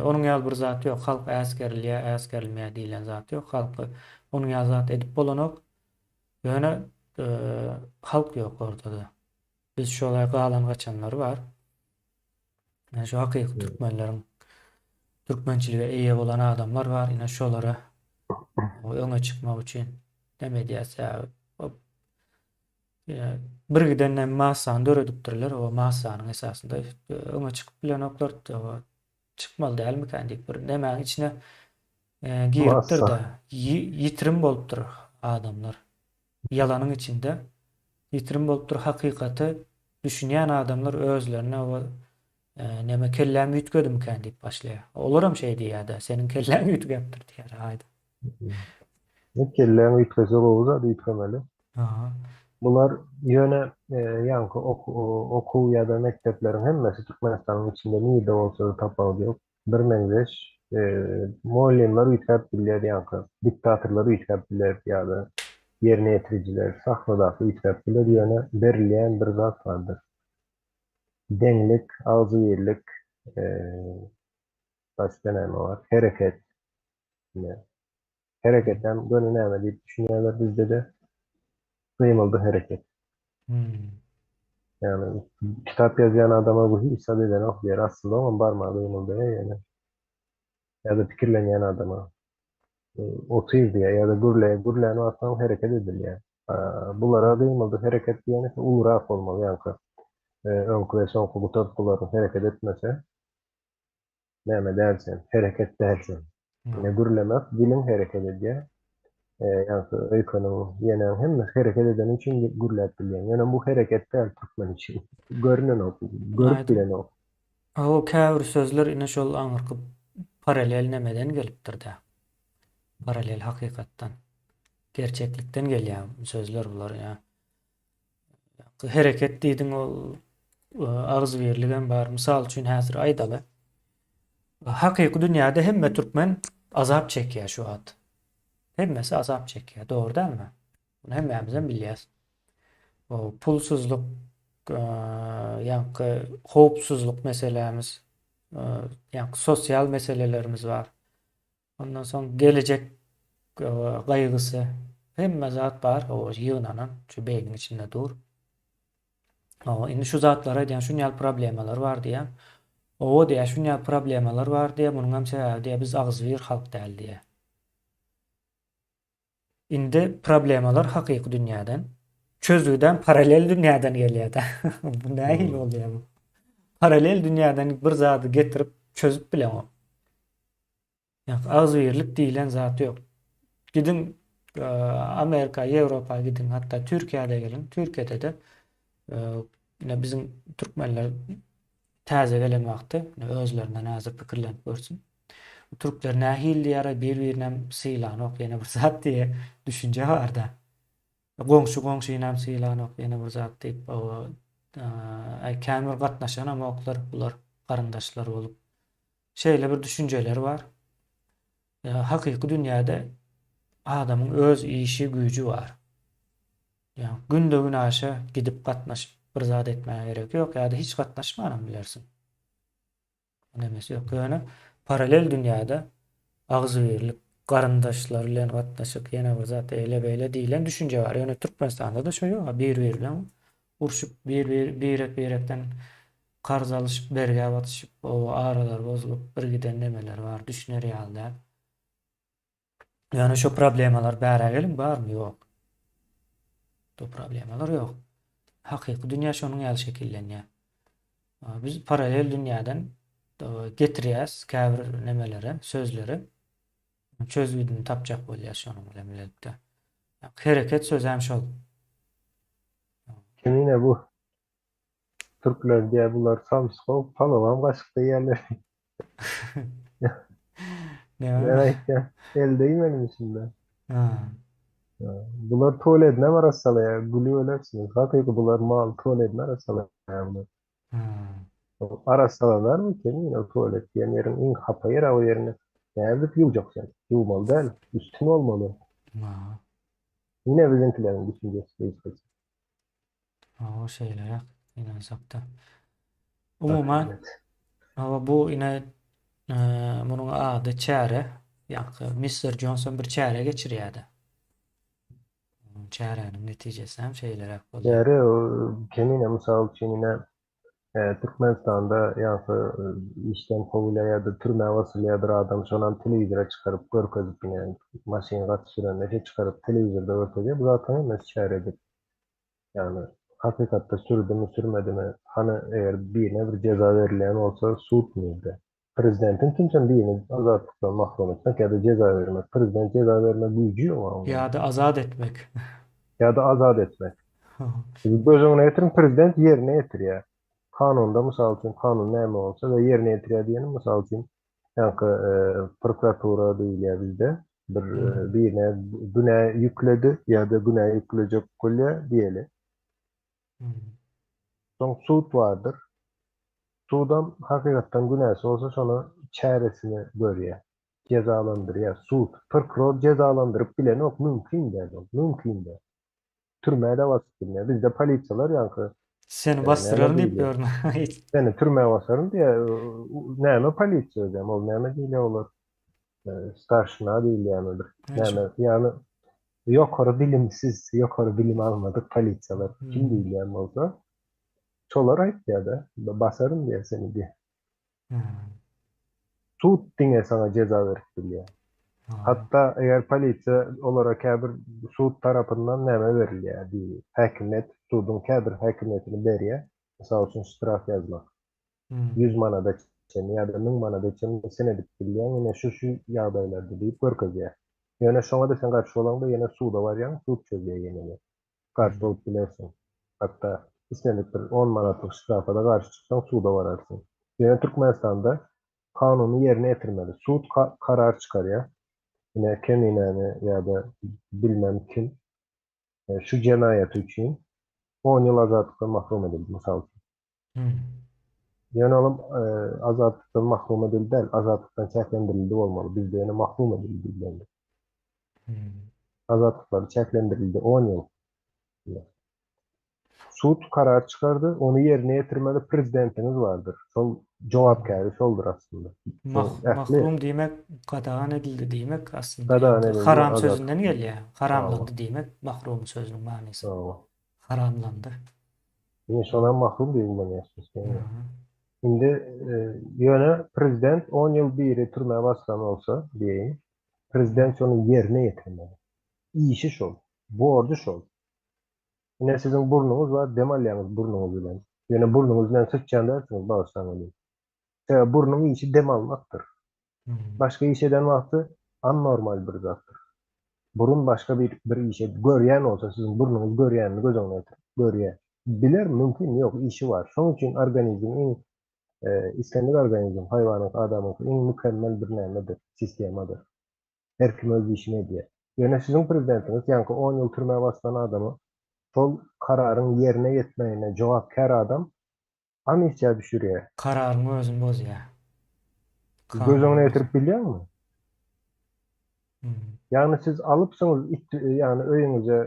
onuň ýaly bir zat ýok. Halk äsgerilýär, äsgerilmeýär diýlen zat ýok. Halky onuň ýaly zat edip bolanok. Ýöne halk ýok ortada. Biz şolay galan gaçanlar bar. Yani şu hakyky türkmenleriň türkmençilige eýe bolan adamlar bar. Ine şolara öňe çykmak üçin näme edýäs ýa Bir giden massany döredipdirler, o massanyň esasynda öňe çykyp bilenoklar, çykmaly dälmikän diýip bir nemäň içine giripdir-de, ýitirim bolupdyr adamlar. Ýalanyň içinde ýitirim bolupdyr, hakykaty düşünýän adamlar özlerine o neme kelläm üýtgedimikän diýip başlaýar. Olaram şeý diýýär-de, seniň kelläň üýtgäpdir diýýär, aýdyň. Ne kelläň üýtgese gowy zat üýtgemeli. Aha. Bular ýöne ýaňky okuw ýa-da mekdepleriň hemmesi Türkmenistanyň içinde nirde bolsa-da tapawudy ýok. Birmeňzeş. Mugallymlar üýtgäp bilýär ýaňky diktatorlar üýtgäp biler ýa-da ýerine ýetirijiler sahnadaky üýtgäp biler ýöne berilýän bir zat bardyr. Deňlik, agzybirlik, başga näme bar? Hereket. Ine. Hereketem göni näme diýip düşünýärler bizde-de. Gymyldy hereket. Hmm. Ýagny kitap ýazýan adama bu hiç zat edenok diýer. Aslynda oňam barmagy gymyldaýar ýöne. Ýa-da pikirlenýän adama. Otyr diýýär ýa-da gürleýär. Gürlän wagtyňam hereket edilýär. Bulara gymyldy hereket diýen ise ulurak bolmaly ýaňky. Öňki we soňky gutartgylaryň hereket etmese näme däl sen, hereket däl sen. Ine gürlemek diliň hereket edýär. Ýaňky öýkeniň, ýeneň hemmesi hereket edeni üçin gürläp bilýäň. Ýöne bu hereket däl türkmen üçin. Görünenok, görüp bilenok. O käbir sözler ine şol aňyrky paralel nemeden gelipdir-dä. Paralel hakykatdan. Gerçeklikden gelýän sözler bular ýa. Hereket diýdiň ol agzybirligem bar. Mysal üçin häzir aýdaly. Hakyky dünýäde hemme türkmen azap çekýär şu wagt. Hemmesi azap çekýär. Dogry dälmi? Muny hemmämizem bilýäs. O pulsuzlyk, ýaňky howpsuzlyk meselämiz, ýaňky sosial meselelerimiz bar. Ondan soň gelejek gaýgysy, hemme zat bar, o ýygnanan, şu beýniň içinde dur. O, indi şu zatlary aýdýan, şun ýaly problemalar bar diýýän. Owa diýýär, şun ýaly problemalar bar diýýär, munuň hem sebäbi diýýär, biz agzybir halk däl diýýär. Indi problemalar hakyky dünýäden, çözgüdem paralel dünýäden gelýär-dä. Bu nähili bolýar bu? Paralel dünýäden bir zady getirip çözüp bileňok. Ýa agzybirlik diýlen zat ýok. Gidiň Amerika, Ýewropa gidiň, hatda Türkiýä-de geliň. Türkiýede-de ine biziň türkmenler täze gelen wagty özlerinden häzir pikirlenip görsün. Türkler nähili diýýär, bir-birinem sylanok ýene bir zat diýe düşünje bar-da. Goňşy goňşynam sylanok ýene bir zat diýip, aý kän bir gatnaşanamoklar bular garyndaşlar bolup. Şeýle bir düşünjeler bar. Hakyky dünýäde adamyň öz işi, güýji bar. Ýa günde-günaşa gidip gatnaşyp bir zat etmäge gerek ýok ýa-da hiç gatnaşmanam bilersiň. Nemesi ýok. Ýöne paralel dünýäde agzybirlik, garyndaşlar bilen gatnaşyk, ýene bir zat eýle-beýle diýlen düşünje bar. Ýöne Türkmenistanda-da şo ýok. Bir-biri bilen urşup, bir-bir birek-birekden karz alyşyp, bergä batyşyp, o aralar bozulyp, bir giden nemeler bar, düşüner ýaly däl. Ýöne şo problemalar bärä geliň barmy? Ýok. Bu problemalar ýok. Hakyky dünýä şonuň ýaly şekillenýär. Biz paralel dünýäden getirýäs käbir nemelere, sözleri. Çözgüdini tapjak bolýar şonuň bilen bilelikde. Hereket sözi hem şol. Kemine bu Türkler diýýär bular samsyk palawam gaşykda iýerler. Näme? Men aýtýan, el degmedim içinde. Ha. Bular tualetini hem arassalaýar, gülüp ölersiňiz. Hakyky bular mal tualetini arassalaýar bular. Ha. Arassalanar kemine o tualet diýen ýeriň iň hapa ýeri o ýerini. Nädip ýuwjak sen? Ýuwmaly däl, üstün bolmaly. Ha. Ýene biziňkileriň düşünjesi beýle. Hawa şeýleräk ynansak-da. Umuman, hawa bu ine munuň ady çäre. Ýaňky Mister Jonson bir çäre geçirýärdi. Çäräniň netijesi hem şeýleräk bolýar. Çäre kemine mysal üçin ine Türkmenistanda ýaňky işden kowulýar ýa-da türmä basylýar bir adam şonam telewizora çykaryp görkezip ine maşyn gaty sürende şe çykaryp telewizorda görkezýär. Bu zatlaryň hemmesi çäredir. Ýagny hakykatda sürdümi sürmedimi hany eger birine bir jeza berilýän bolsa sud nirde? Prezidentiň kimsem birini azatlykdan mahrum etmek ýa-da jeza bermek prezident jeza berme güýji ýok onuň. Ýa-da azat etmek. Ýa-da azat etmek. Siz göz öňüne getiriň prezident ýerine ýetirýär. Kanunda mysal üçin kanun näme bolsa we ýerine ýetirýär diýenim mysal üçin ýaňky prokuratura diýilýär bizde bir birine günä ýükledi ýa-da günä ýüklejek bolýar diýeli. Soň sud bardyr. Sudam hakykatdan günäsi bolsa şona çäresini görýär. Jezalandyrýar. Sud, prokuror jezalandyryp bilenok, mümkin däl ol, mümkin däl. Türmä-de basyp bilmeýär. Bizde polisiýalar ýaňky Seni näme basdyraryn diýip diýilýär? ýörme. Seni türmä basaryn diýýär. Näme polisiýa özem ol näme diýilýär olar? Starşina diýilýärmi bir näme? Ýagny ýokary bilimsiz, ýokary bilim almadyk polisiýalar kim diýilýän bolsa. Şolar aýtýar-da, basaryn diýýär seni diýýär. Sud diňe saňa jeza berip bilýär. Hatda eger polisiýa olara käbir sud tarapyndan näme berilýär diýip, häkimiýet suduň käbir häkimiýetini berýär, mysal üçin ştraf ýazmak. 100 manada çenli ýa-da 1000 manada çenli sen edip bilýäň, ine şu-şu ýagdaýlarda diýip görkezýär. Ýöne şoňa-da sen garşy bolaňda ýene suda barýaň, sud çözýär ýene-de. Garşy bolup bilersiň. Hatda islendik bir on manatlyk ştrafa-da garşy çyksaň suda bararsyň. Ýöne Türkmenistanda kanuny ýerine ýetirmeli. Sud karar çykarýar. Ine Keminäni ýa-da bilmem kim şu jenaýaty üçin on ýyl azatlykdan mahrum edildi, mysal üçin. Ýöne olam azatlykdan mahrum edildi däl, azatlykdan çäklendirildi bolmaly. Bizde ýöne mahrum edildi diýilende. Azatlyklary çäklendirildi on ýyl. Sud karar çykardy, ony ýerine ýetirmeli prezidentiňiz bardyr. Şol jogapkäri şoldur aslynda. Mahrum diýmek gadagan edildi diýmek aslynda. Gadagan edildi. Haram sözünden gelýär. Haramlandy diýmek mahrum sözüniň manysy. Haramlandy. Ine şonam mahrum diýip ulanýarsyňyz. Indi ýöne prezident on ýyl biri türmä basylan bolsa diýeýin, prezident şony ýerine ýetirmeli. Işi şol, borjy şol. Ine siziň burnuňyz bar, dem alýaňyz burnuňyz bilen. Ýöne burnuňyz bilen syçýan dälsiňiz, bagyşlaň welin. Sebäbi burnuň işi dem almakdyr. Başga iş eden wagty anormal bir zatdyr. Burun başga bir bir iş edip görýän bolsa siziň burnuňyz görýänini göz öňüne getir. Görýär. Biler mümkin ýok işi bar. Şonuň üçin organizm iň islendik organizm haýwanyňky adamyňky iň mükemmel bir nämedir, sistemadyr. Her kim öz işini edýär. Ýöne siziň prezidentiňiz ýaňky on ýyl türmä basylan adamy şol kararyň ýerine ýetmegine jogapkär adam amnistiýa düşürýär. Kararyň özüni bozýar. Göz öňüne getirip bilýäňmi? Ýagny siz alypsyňyz it, ýagny öýüňize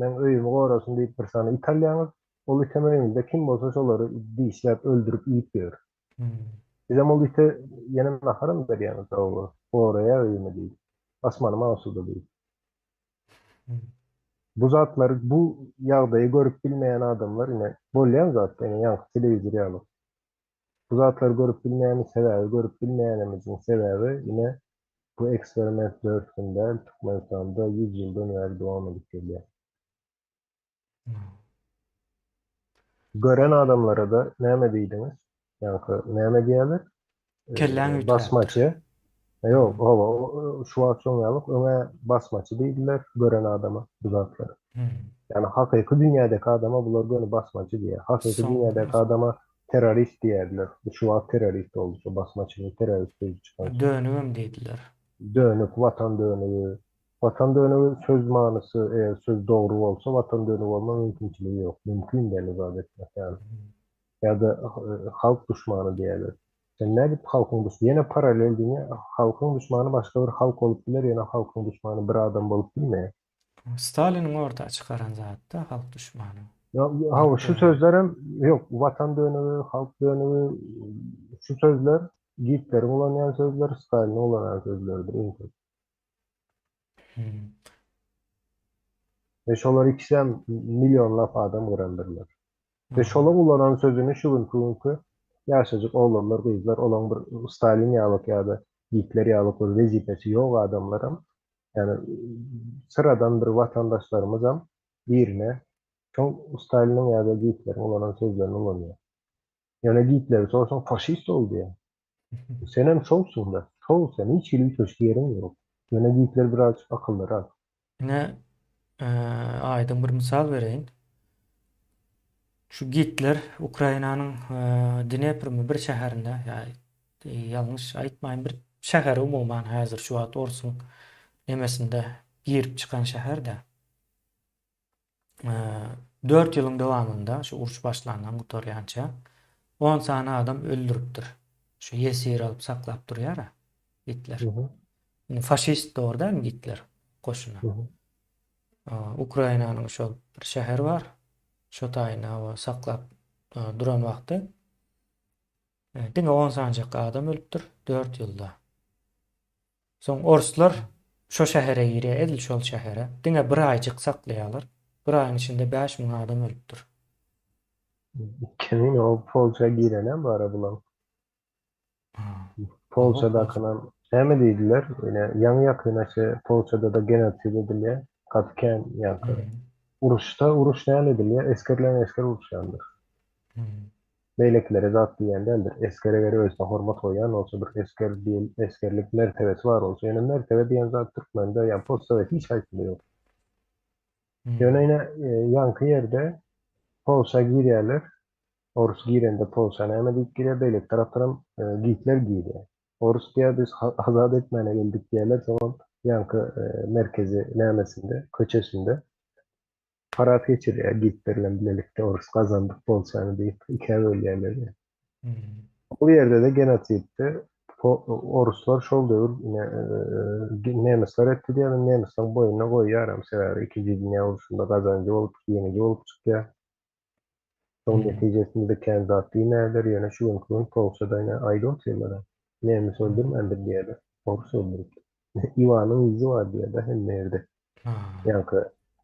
meň öýümi gorasyn diýip bir sany it alýaňyz. Ol item öýüňizde kim bolsa şolary dişläp öldürip iýip ýör. Sizem ol ite ýene naharam berýäňiz hawa, goraýar öýümi diýip. Asmanym asuda diýip. Bu zatlary, bu ýagdaýy görüp bilmeýän adamlar ine bolýan zat, ine ýaňky telewizor ýaly. Bu zatlary görüp bilmeýäni sebäbi görüp bilmeýänimiziň sebäbi ine bu eksperiment 4 gün däl, Türkmenistanda 100 ýyldan bäri dowam edip gelýär. Gören adamlara-da näme diýdiňiz? Ýaňky näme diýýärler? Kelläň üýtgäpdir. Basmaçy. Ýok, hawa, şu wagt şoň ýaly, öňe basmaçy diýdiler gören adama bu zatlary. Ýagny hakyky dünýädäki adama bular göni basmaçy diýýär. Hakyky dünýädäki adama terrorist diýerdiler. Bu şu wagt terrorist boldy, şu basmaçyny terrorist sözi çykan. Dönügem diýdiler. Dönük, watan dönügi. Watan dönügi söz manysy eger söz dogry bolsa watan dönügi bolma mümkinçiligi ýok. Mümkin däl o zat etmek ýaly. Ýa-da halk duşmany diýerler. Sen nädip halkyň düş ýene paralel dünýä halkyň duşmany başga bir halk bolup biler ýöne halkyň duşmany bir adam bolup bilmeýär. Staliniň orta çykaran zatda halk duşmany. Ýa hawa şu sözlerem ýok watan dönügi halk dönügi şu sözler Gitleriň ulanýan sözleri Staliniň ulanan sözleridir iň köp. We şolar ikisem millionlap adam gyrandyrlar. We şolaň ulanan sözüni şu günki günki ýaşajyk oglanlar, gyzlar olaň bir Stalin ýalyk ýa-da Gitler ýalyk bir wezipesi ýok adamlaram, ýagny syradan bir watandaşlarymyzam birine şoň Staliniň ýa-da Gitleriň ulanan sözlerini ulanýar. Ýöne Gitleri sorsaň faşist ol diýýär. Senem şolsuň-da. Şol sen, hiç hili üýtgeşik ýeriň ýok. Ýöne Gitler birazjyk akyllyrak. Ine, aýdyň bir mysal bereýin. Şu Gitler Ukrainanyň Dneprmi bir şäherinde, ýa ýalňyş aýtmaýyn, bir şäheri umuman häzir şu wagt orsuň nemesinde girip çykan şäher-de. 4 ýylyň dowamynda şu uruş başlandan gutarýança 10 sany adam öldüripdir. Şu ýesir alyp saklap durýar-a Gitler. Indi faşist dogry dälmi Gitler goşuny? Ukrainanyň şol bir şäheri bar. Şo taýyny saklap duran wagty diňe 10 sanjak adam ölüpdir 4 ýylda. Soň orslar şo şähere girýär, edil şol şähere. Diňe bir aýjyk saklaýarlar. Bir aýyň içinde 5000 adam ölüpdir. Kimin o Polşa girenem bar bulan. Polşadakynam näme diýdiler? Ine ýaňy ýakyn aşy Polşada-da genosid edilýär. Gaty kän ýaňky. Uruşda uruş näme edilýär? Esger bilen esger uruşýandyr. Beýlekilere zat diýýän däldir. Esger eger özüne hormat goýýan bolsa bir esger diýen esgerlik mertebesi bar bolsa, ýöne mertebe diýen zat türkmende ýa postsowet hiç haýsynda ýok. Ýöne ine ýaňky ýerde Polşa girýärler. Orus girende Polşa näme diýip girýär, beýleki tarapdanam Gitler girýär. Orus diýýär biz azat etmäne geldik diýýärler, soňam ýaňky merkezi nämesinde, köçesinde parad geçirýär Gitler bilen bilelikde orus gazandyk Polşany diýip ikä bölýärler. Bu ýerde-de genosidde oruslar şol döwür ine nemesler etdi diýýär, men nemesleriň boýnuna goýýaram, sebäbi ikinji dünýä urşunda gazanjy bolup, ýeňiji bolup çykýar. Soň netijesinde kän zat diýmändir, ýöne şu günki gün Polşada ine aýdyp otyrlar-a. Nemes öldürmändir diýýärler, orus öldüripdir. Iwanyň yzy bar diýýär-de hemme ýerde. Ýaňky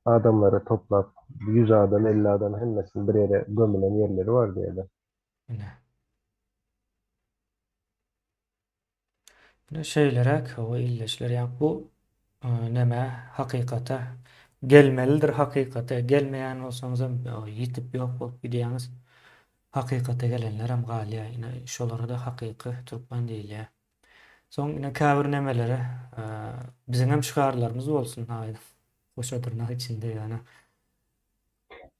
adamlary toplap, 100 adam, 50 adam hemmesini bir ýere gömülen ýerleri bar diýýärler. Ine. Ine şeýleräk o illeşler ýa bu neme hakykata gelmelidir hakykata gelmeýän bolsaňyzam ýitip ýok bolup gidýäňiz. Hakykata gelenlerem galýar. Ine şolara-da hakyky türkmen diýilýär. Soň ine käbir nemelere biziňem şygarlarymyz bolsun aýdyň. Goşa dyrnak içinde ýöne.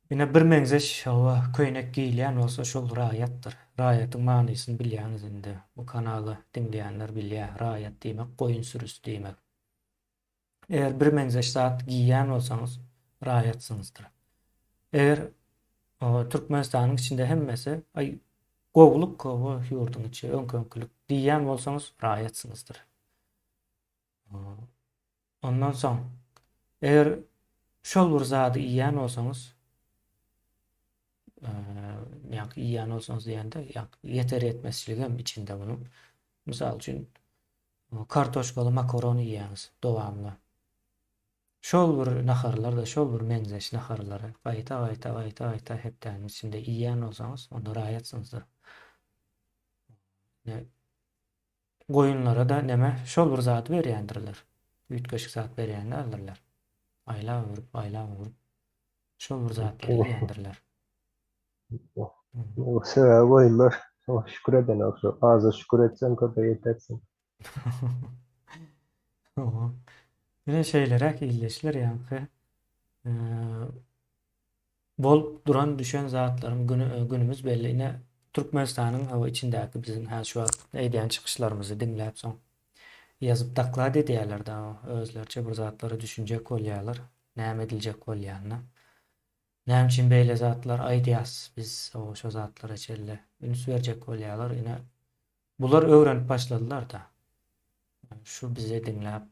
Ine birmeňzeş hawa köýnek geýilýän bolsa şol raýatdyr. Raýatyň manysyny bilýäňiz indi. Bu kanaly diňleýänler bilýär. Raýat diýmek goýun sürüsi diýmek. Eger birmeňzeş zat geýýän bolsaňyz raýatsyňyzdyr. Eger Türkmenistanyň içinde hemmesi aý gowulyk hawa ýurduň içi öňki-öňkülik diýýän bolsaňyz raýatsyňyzdyr. Ondan soň, eger şol bir zady iýýän bolsaňyz, ýa-da iýýän bolsaňyz diýende, ýeter-ýetmezçilik hem içinde munuň. Mysal üçin, kartoşkaly makaron iýýäňiz dowamly. Şol bir naharlar-da, şol bir meňzeş naharlary gaýta-gaýta, gaýta-gaýta hepdäniň içinde iýýän bolsaňyz, onda raýatsyňyzdyr. Goýunlara-da neme, şol bir zady berýändirler. Üýtgeşik zat berýän däldirler. Aýlap öwrüp, aýlap öwrüp, şol bir zatlary iýendirler. Sebäbi goýunlar şükür edenok. Şu aza şükür etseň, köpe ýetersiň. Hawa. Ine şeýleräk ildeşler ýaňky Bolup duran düşen zatlaryň güni günümiz belli ine Türkmenistanyň hawa içindäki biziň hä şu wagt edýän çykyşlarymyzy diňläp soň ýazyp doklad edýärler da özleriçe bir zatlara düşünjek bolýarlar näme ediljek bolýanyna näme üçin beýle zatlar aýdýas biz hawa şo zatlara çenli üns berjek bolýarlar ine bular öwrenip başladylar da şu bizi diňläp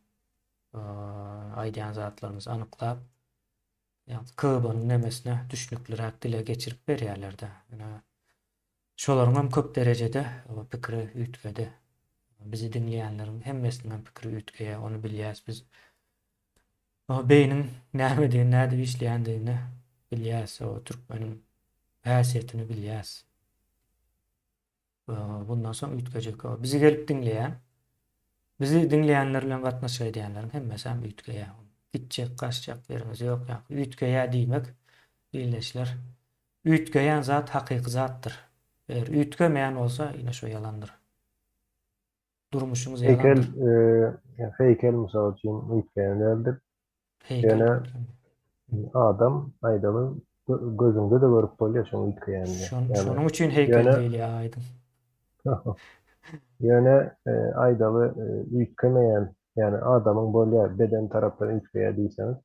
aýdýan zatlarymyzy anyklap Ýagny KB-nyň nemesine düşnükliräk dile geçirip berýärler-de. Ine, şolaryňam köp derejede pikiri üýtgedi. Bizi diňleýänleriň hemmesiniňem pikiri üýtgeýär, ony bilýäs biz. Beýniň nämedigini, nädip işleýändigini bilýäs, o türkmeniň häsiýetini bilýäs. Bundan soň üýtgejek. Bizi gelip diňleýän, bizi diňleýänler bilen gatnaşyk edýänleriň hemmesi hem üýtgeýär. Gitjek, gaçjak ýeriňiz ýok. Ýa üýtgeýär diýmek, ildeşler, üýtgeýän zat hakyky zatdyr. Eger üýtgemeýän bolsa, ine şo ýalandyr. Durmuşyňyz Heýkel, ýalandyr. heýkel mysal üçin üýtgeýän däldir. Heýkel Ýöne adam aýdaly gözüňde-de görüp bolýar şoň üýtgeýänini. Şon, şonuň üçin heýkel diýilýär aýdyň. Ýöne aýdaly üýtgemeýän, ýagny adamyň bolýar beden tarapdan üýtgeýär diýseňiz,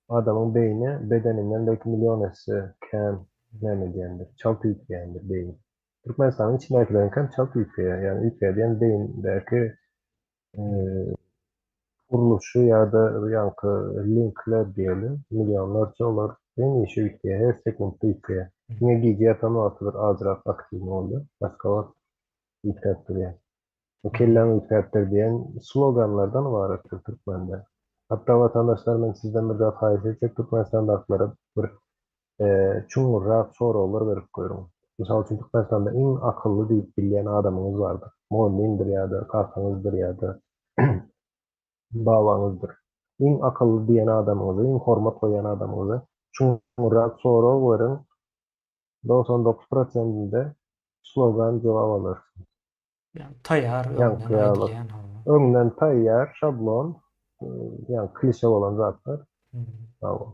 adamyň beýni bedeninden belki million esse kän näme edýändir, çalt üýtgeýändir beýni. Türkmenistanyň içindäkileriňkem çalt üýtgeýär. Ýagny üýtgeýär diýen beýindäki gurluşy ýa-da ýaňky linkler diýeli, millionlarça olar hemişe üýtgeýär, her sekuntda üýtgeýär. Diňe gije ýatan wagty bir azrak aktiwny bolýar, başga wagt üýtgäp durýar. Bu kelläň üýtgäpdir diýen sloganlardan ybaratdyr türkmende. Hatda watandaşlar men sizden bir zat haýyş etjek Türkmenistandakylara bir çuňňurrak soraglar berip görüň. Mysal üçin Türkmenistanda iň akylly diýip bilýän adamyňyz bardyr. Mugallymdyr ýa-da kakaňyzdyr ýa-da babaňyzdyr. Iň akylly diýen adamyňyza, iň hormat goýýan adamyňyza çuňňurrak sorag beriň, 99 prosentinde slogan jogap alarsyňyz. Ýagny taýýar öňden Ýaňky ýaly. aýdylýan hawa. Öňden taýýar şablon, ýagny klişe bolan zatlar. Hawa.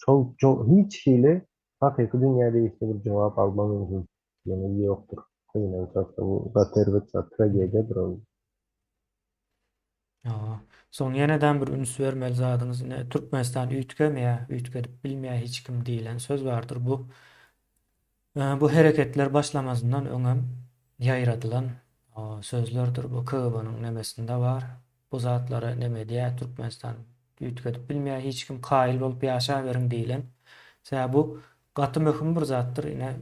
Şol hiç hili hakyky dünýä degişli bir jogap alma mümkinçiligimiz ýokdur. Gynansak-da bu gaty erbet zat, tragediýadyr ol. Hawa. Soň ýenedem bir üns bermeli zadyňyz ine Türkmenistan üýtgemeýär, üýtgedip bilmeýär hiç kim diýlen söz bardyr. Bu Bu hereketler başlamazyndan öňem ýaýradylan sözlerdir. Bu KGB-niň nemesinde bar. Bu zatlary neme edýär, Türkmenistan üýtgedip bilmeýär, hiç kim kaýyl bolup ýaşaberiň diýlen. Sebäbi bu gaty möhüm bir zatdyr. Ine,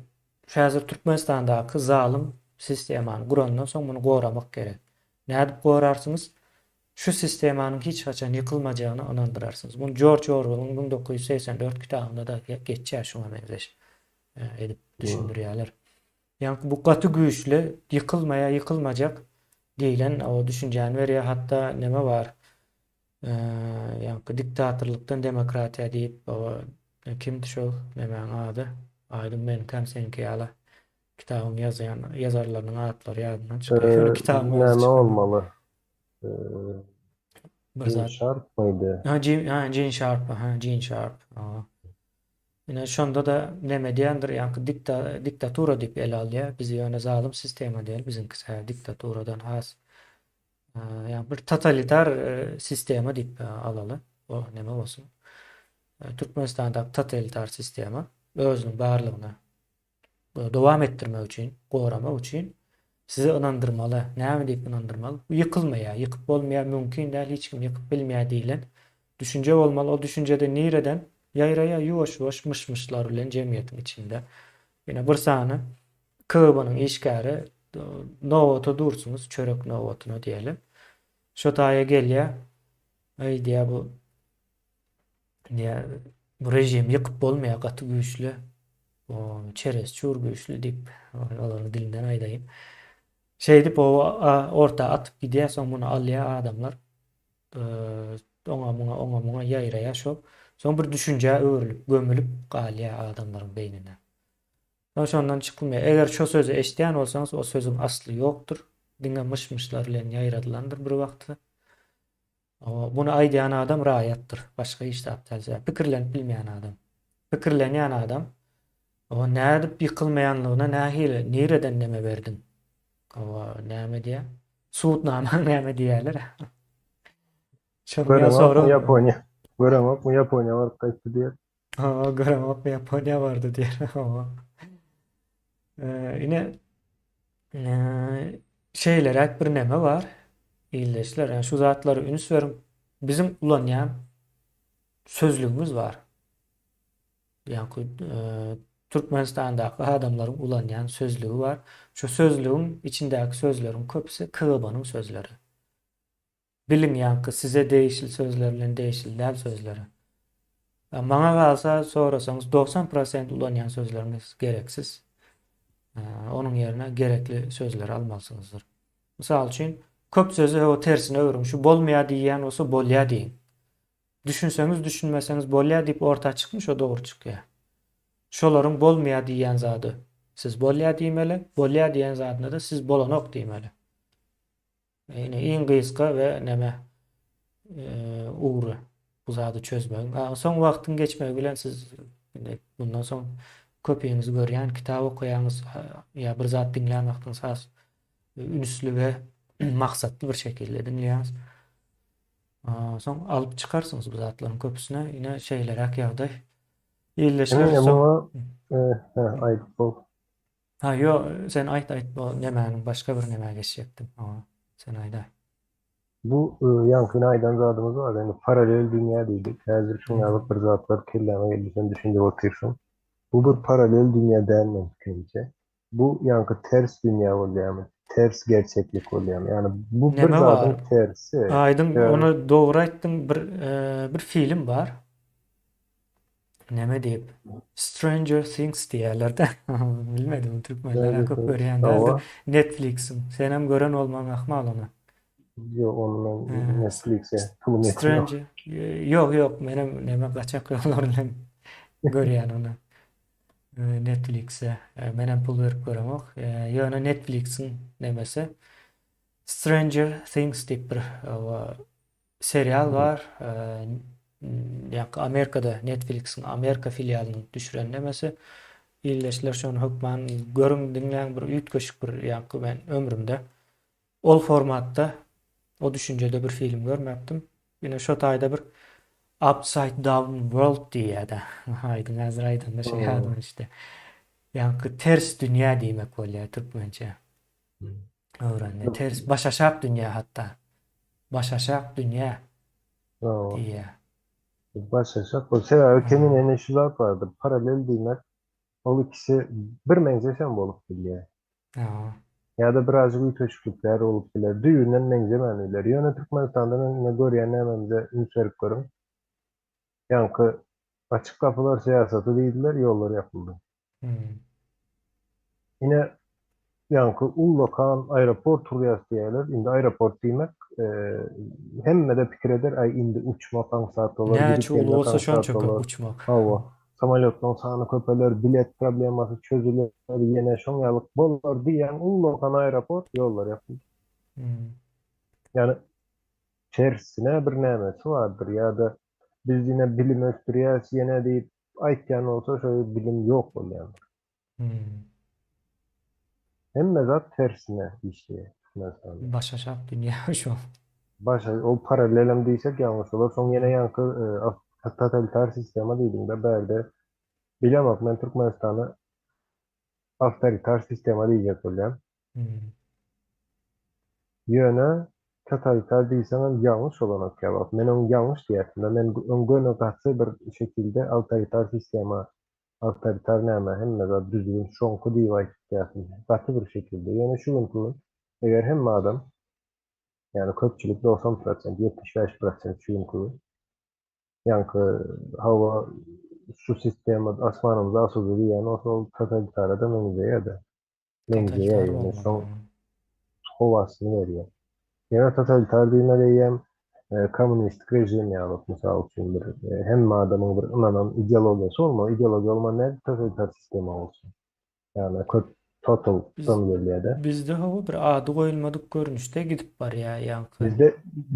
häzir Türkmenistandaky zalym sistemany gurandan soň muny goramak gerek. Nädip gorarsyňyz? Şu sistemanyň hiç haçan ýykylmajagyna ynandyrarsyňyz. Muny Jorj Orwelliň 1984 kitabynda-da geçýär şuňa meňzeş edip düşündirýärler. Ýagny bu gaty güýçli, ýykylmaýar, ýykylmajak diýlen o düşünjäni berýär. Hatda neme bar? Ýagny diktatorlykdan demokratiýa diýip, o kimdi şol nemäň ady? Aýdyň meniňkäm seňki ýaly kitabyň ýazýan ýazarlarynyň atlary ýadymdan çykýar. Ýöne kitabyň özi Näme çykanok. bolmaly? Bir Jim zat. Şarpmydy? Ha, Jim, ha, Gene Sharp, ha, Gene Sharp. Ha. Ine şonda-da neme diýendir, ýaňky dikta, diktatura diýip ele alýar. Bizi ýöne zalym sistema däl, biziňkisi hä diktaturadan has ýa bir totalitar sistema diýip alaly. O neme bolsun. Türkmenistandaky totalitar sistema özüniň barlygyny dowam etdirmek üçin, goramak üçin sizi ynandyrmaly. Näme diýip ynandyrmaly? Bu ýykylmaýar, ýykyp bolmaýar, mümkin däl, hiç kim ýykyp bilmeýär diýlen düşünje bolmaly. O düşünje-de nireden ýaýraýar? Ýuwaş-ýuwaş myş-myşlar bilen jemgyýetiň içinde. Ýene bir sany KGB-niň işgäri nobata dursuňyz, çörek nobatyna diýeli. Şo taýa gelýär. Aý diýýär bu Diýýär, bu režimi ýykyp bolmaýar, gaty güýçli. O çerezçur güýçli diýip, olaryň dilinden aýdaýyn. Şeýdip o orta atyp gidýär, soň muny alýar adamlar. Oňa muňa, oňa muňa ýaýraýar şol. Soň bir düşünjä öwrülip, gömülip galýar adamlaryň beýnine. Soň şondan çykylmaýar. Eger şo sözi eşidýän bolsaňyz, o sözüň asly ýokdur. Diňe myş-myşlar bilen ýaýradylandyr bir wagtda. Muny aýdýan adam raýatdyr. Başga hiç zat däl. Sebäbi pikirlenip bilmeýän adam. Pikirlenýän adam o nädip ýykylmaýanlygyna nähili, nireden neme berdiň? Hawa, näme diýýär? Subutnamaň näme diýýärler? Şonuň ýaly Göreňokmy sorag. Ýaponiýa? Göreňokmy Ýaponiýa baryp gaýtdy diýýär. Hawa, göreňokmy Ýaponiýa bardy diýýär. Hawa. Ine, Şeýleräk bir neme bar, ildeşler, ýa şu zatlara üns beriň. Biziň ulanýan sözlügimiz bar. Ýaňky Türkmenistandaky adamlaryň ulanýan sözlügi bar. Şu sözlügiň içindäki sözleriň köpüsi KGB-nyň sözleri. Biliň ýaňky size degişli sözler bilen degişli däl sözleri. Maňa galsa sorasaňyz 90 prosent ulanýan sözleriňiz gereksiz. Onuň ýerine gerekli sözleri almalysyňyzdyr. Mysal üçin, köp sözi o tersine öwrüň. Şu bolmaýar diýýän bolsa bolýar diýiň. Düşünseňiz, düşünmeseňiz bolýar diýip orta çykmy şo dogry çykýar. Şolaryň bolmaýar diýýän zady siz bolýar diýmeli, bolýar diýen zadyna-da siz bolanok diýmeli. Ine iň gysga we neme ugry bu zady çözmegiň. A soň wagtyň geçmegi bilen siz indi bundan soň köpiňizi görýän, kitap okaýaňyz ýa bir zat diňlän wagtyňyz has ünsli we maksatly bir şekilde diňleýäňiz. Soň alyp çykarsyňyz bu zatlaryň köpüsini. Ine şeýleräk ýagdaý. Ildeşler Ine soň muňa aýdyp bol. Ha ýo sen aýt aýt bu nemäniň başga bir nämä geçjekdim. Hawa sen aýdaý. Bu ýaňkyny aýdan zadymyz bar, indi paralel dünýä diýdik. Häzir şuň ýaly bir zatlar kelläme geldi, sen düşündirip otyrsyň. Bu bir paralel dünýä däl meň pikirimçe. Bu ýaňky ters dünýä bolýarmy? Ters gerçeklik bolýarmy? Ýagny bu bir Neme zadyň bar? tersi. Aýdyň Sebäbi ony dogry aýtdyň bir bir film bar. Näme diýip? Stranger Things diýýärler-de. Bilmedim, türkmenler Stranger köp Things. görýän däldir. Hawa. Netflixiň. Senem gören bolmagyň ahmal ony. Ýok, ony men Netflixe pulum ýetenok. Stranger Ýok, ýok, menem näme gaçak ýollar bilen görýän ony. Netflixe menem pul berip göremok. Ýöne Netflixiň nemesi Stranger Things diýip bir serial bar. Ýa Amerikada Netflix-iň Amerika filialynyň düşüren nemesi. Ildeşler şony hökman görüň, diňläň bir üýtgeşik bir ýaňky men ömrümde ol formatda o düşünjede bir film görmäpdim. Ýöne şo taýda bir Upside Down World diýýär-de. Aýdyň häzir aýdanda şo ýadyma düşdi. Ýaňky ters dünýä diýmek bolýar türkmençe. Öwrendi. Ters, başaşak dünýä hatda. Başaşak dünýä diýýär. Başaşak. O sebäbi kemine ene şu zat bardyr. Paralel diýmek, ol ikisi bir meňzeşem bolup bilýär. Ýa-da birazjyk üýtgeşiklikler bolup biler. Düýbünden meňzemän biler. Ýöne Türkmenistanda men ine görýän nämemize üns berip görüň. Ýaňky açyk gapylar syýasaty diýdiler, ýollar ýapyldy. Ine, ýaňky ullakan aeroport gurýas diýýärler. Indi aeroport diýmek, hemme-de pikir eder, aý indi uçmak aňsat bolar, Näçe gidip uly gelmek bolsa aňsat şonça köp bolar. uçmak. Hawa, samolýotlaryň sany köpeler, bilet problemasy çözüler, ýene şoň ýalyk bolar diýýän ullakan aeroport ýollar ýapyldy. Ýagny tersine bir nämesi bardyr ýa-da biz ine bilim ösdürýäs ýene diýip Aýtýan bolsa şo bilim ýok bolýandyr. Hemme zat tersine işleýär Türkmenistanda. Başaşak dünýä şo. Başa ol parallelem diýsek ýalňyş bolar. Soň ýene ýaňky totalitar sistema diýdiňde bärde bilemok men Türkmenistany awtoritar sistema diýjek bolýan. Ýöne totalitar diýseňem ýalňyş bolanok käwagt. Men oň ýalňyş diýerdim-de. Men oň göni gaty bir şekilde awtoritar sistema, awtoritar näme, hemme zat düzgün şoňky diýip aýdyp diýerdim. Gaty bir şekilde. Ýöne şu günki gün eger hemme adam, ýagny köpçülik 90 prosent, 75 prosent şu günki gün ýaňky hawa şu sistema asmanymyzda asuda diýýän bolsa ol totalitara-da meňzeýär-de. Meňzeýär Totalitar ýöne bolmaly. şoň howasyny berýär. Ýöne totalitar diýmek eýýäm kommunistik režim ýaly, mysal üçin bir hemme adamyň bir ynanan ideologiýasy bolmaly. Ideologiýa bolman nädip totalitar sistema bolsun? Ýagny köp total Biz dan gelýär-de. bizde hawa bir ady goýulmadyk görnüşde gidip barýar ýaňky. Bizde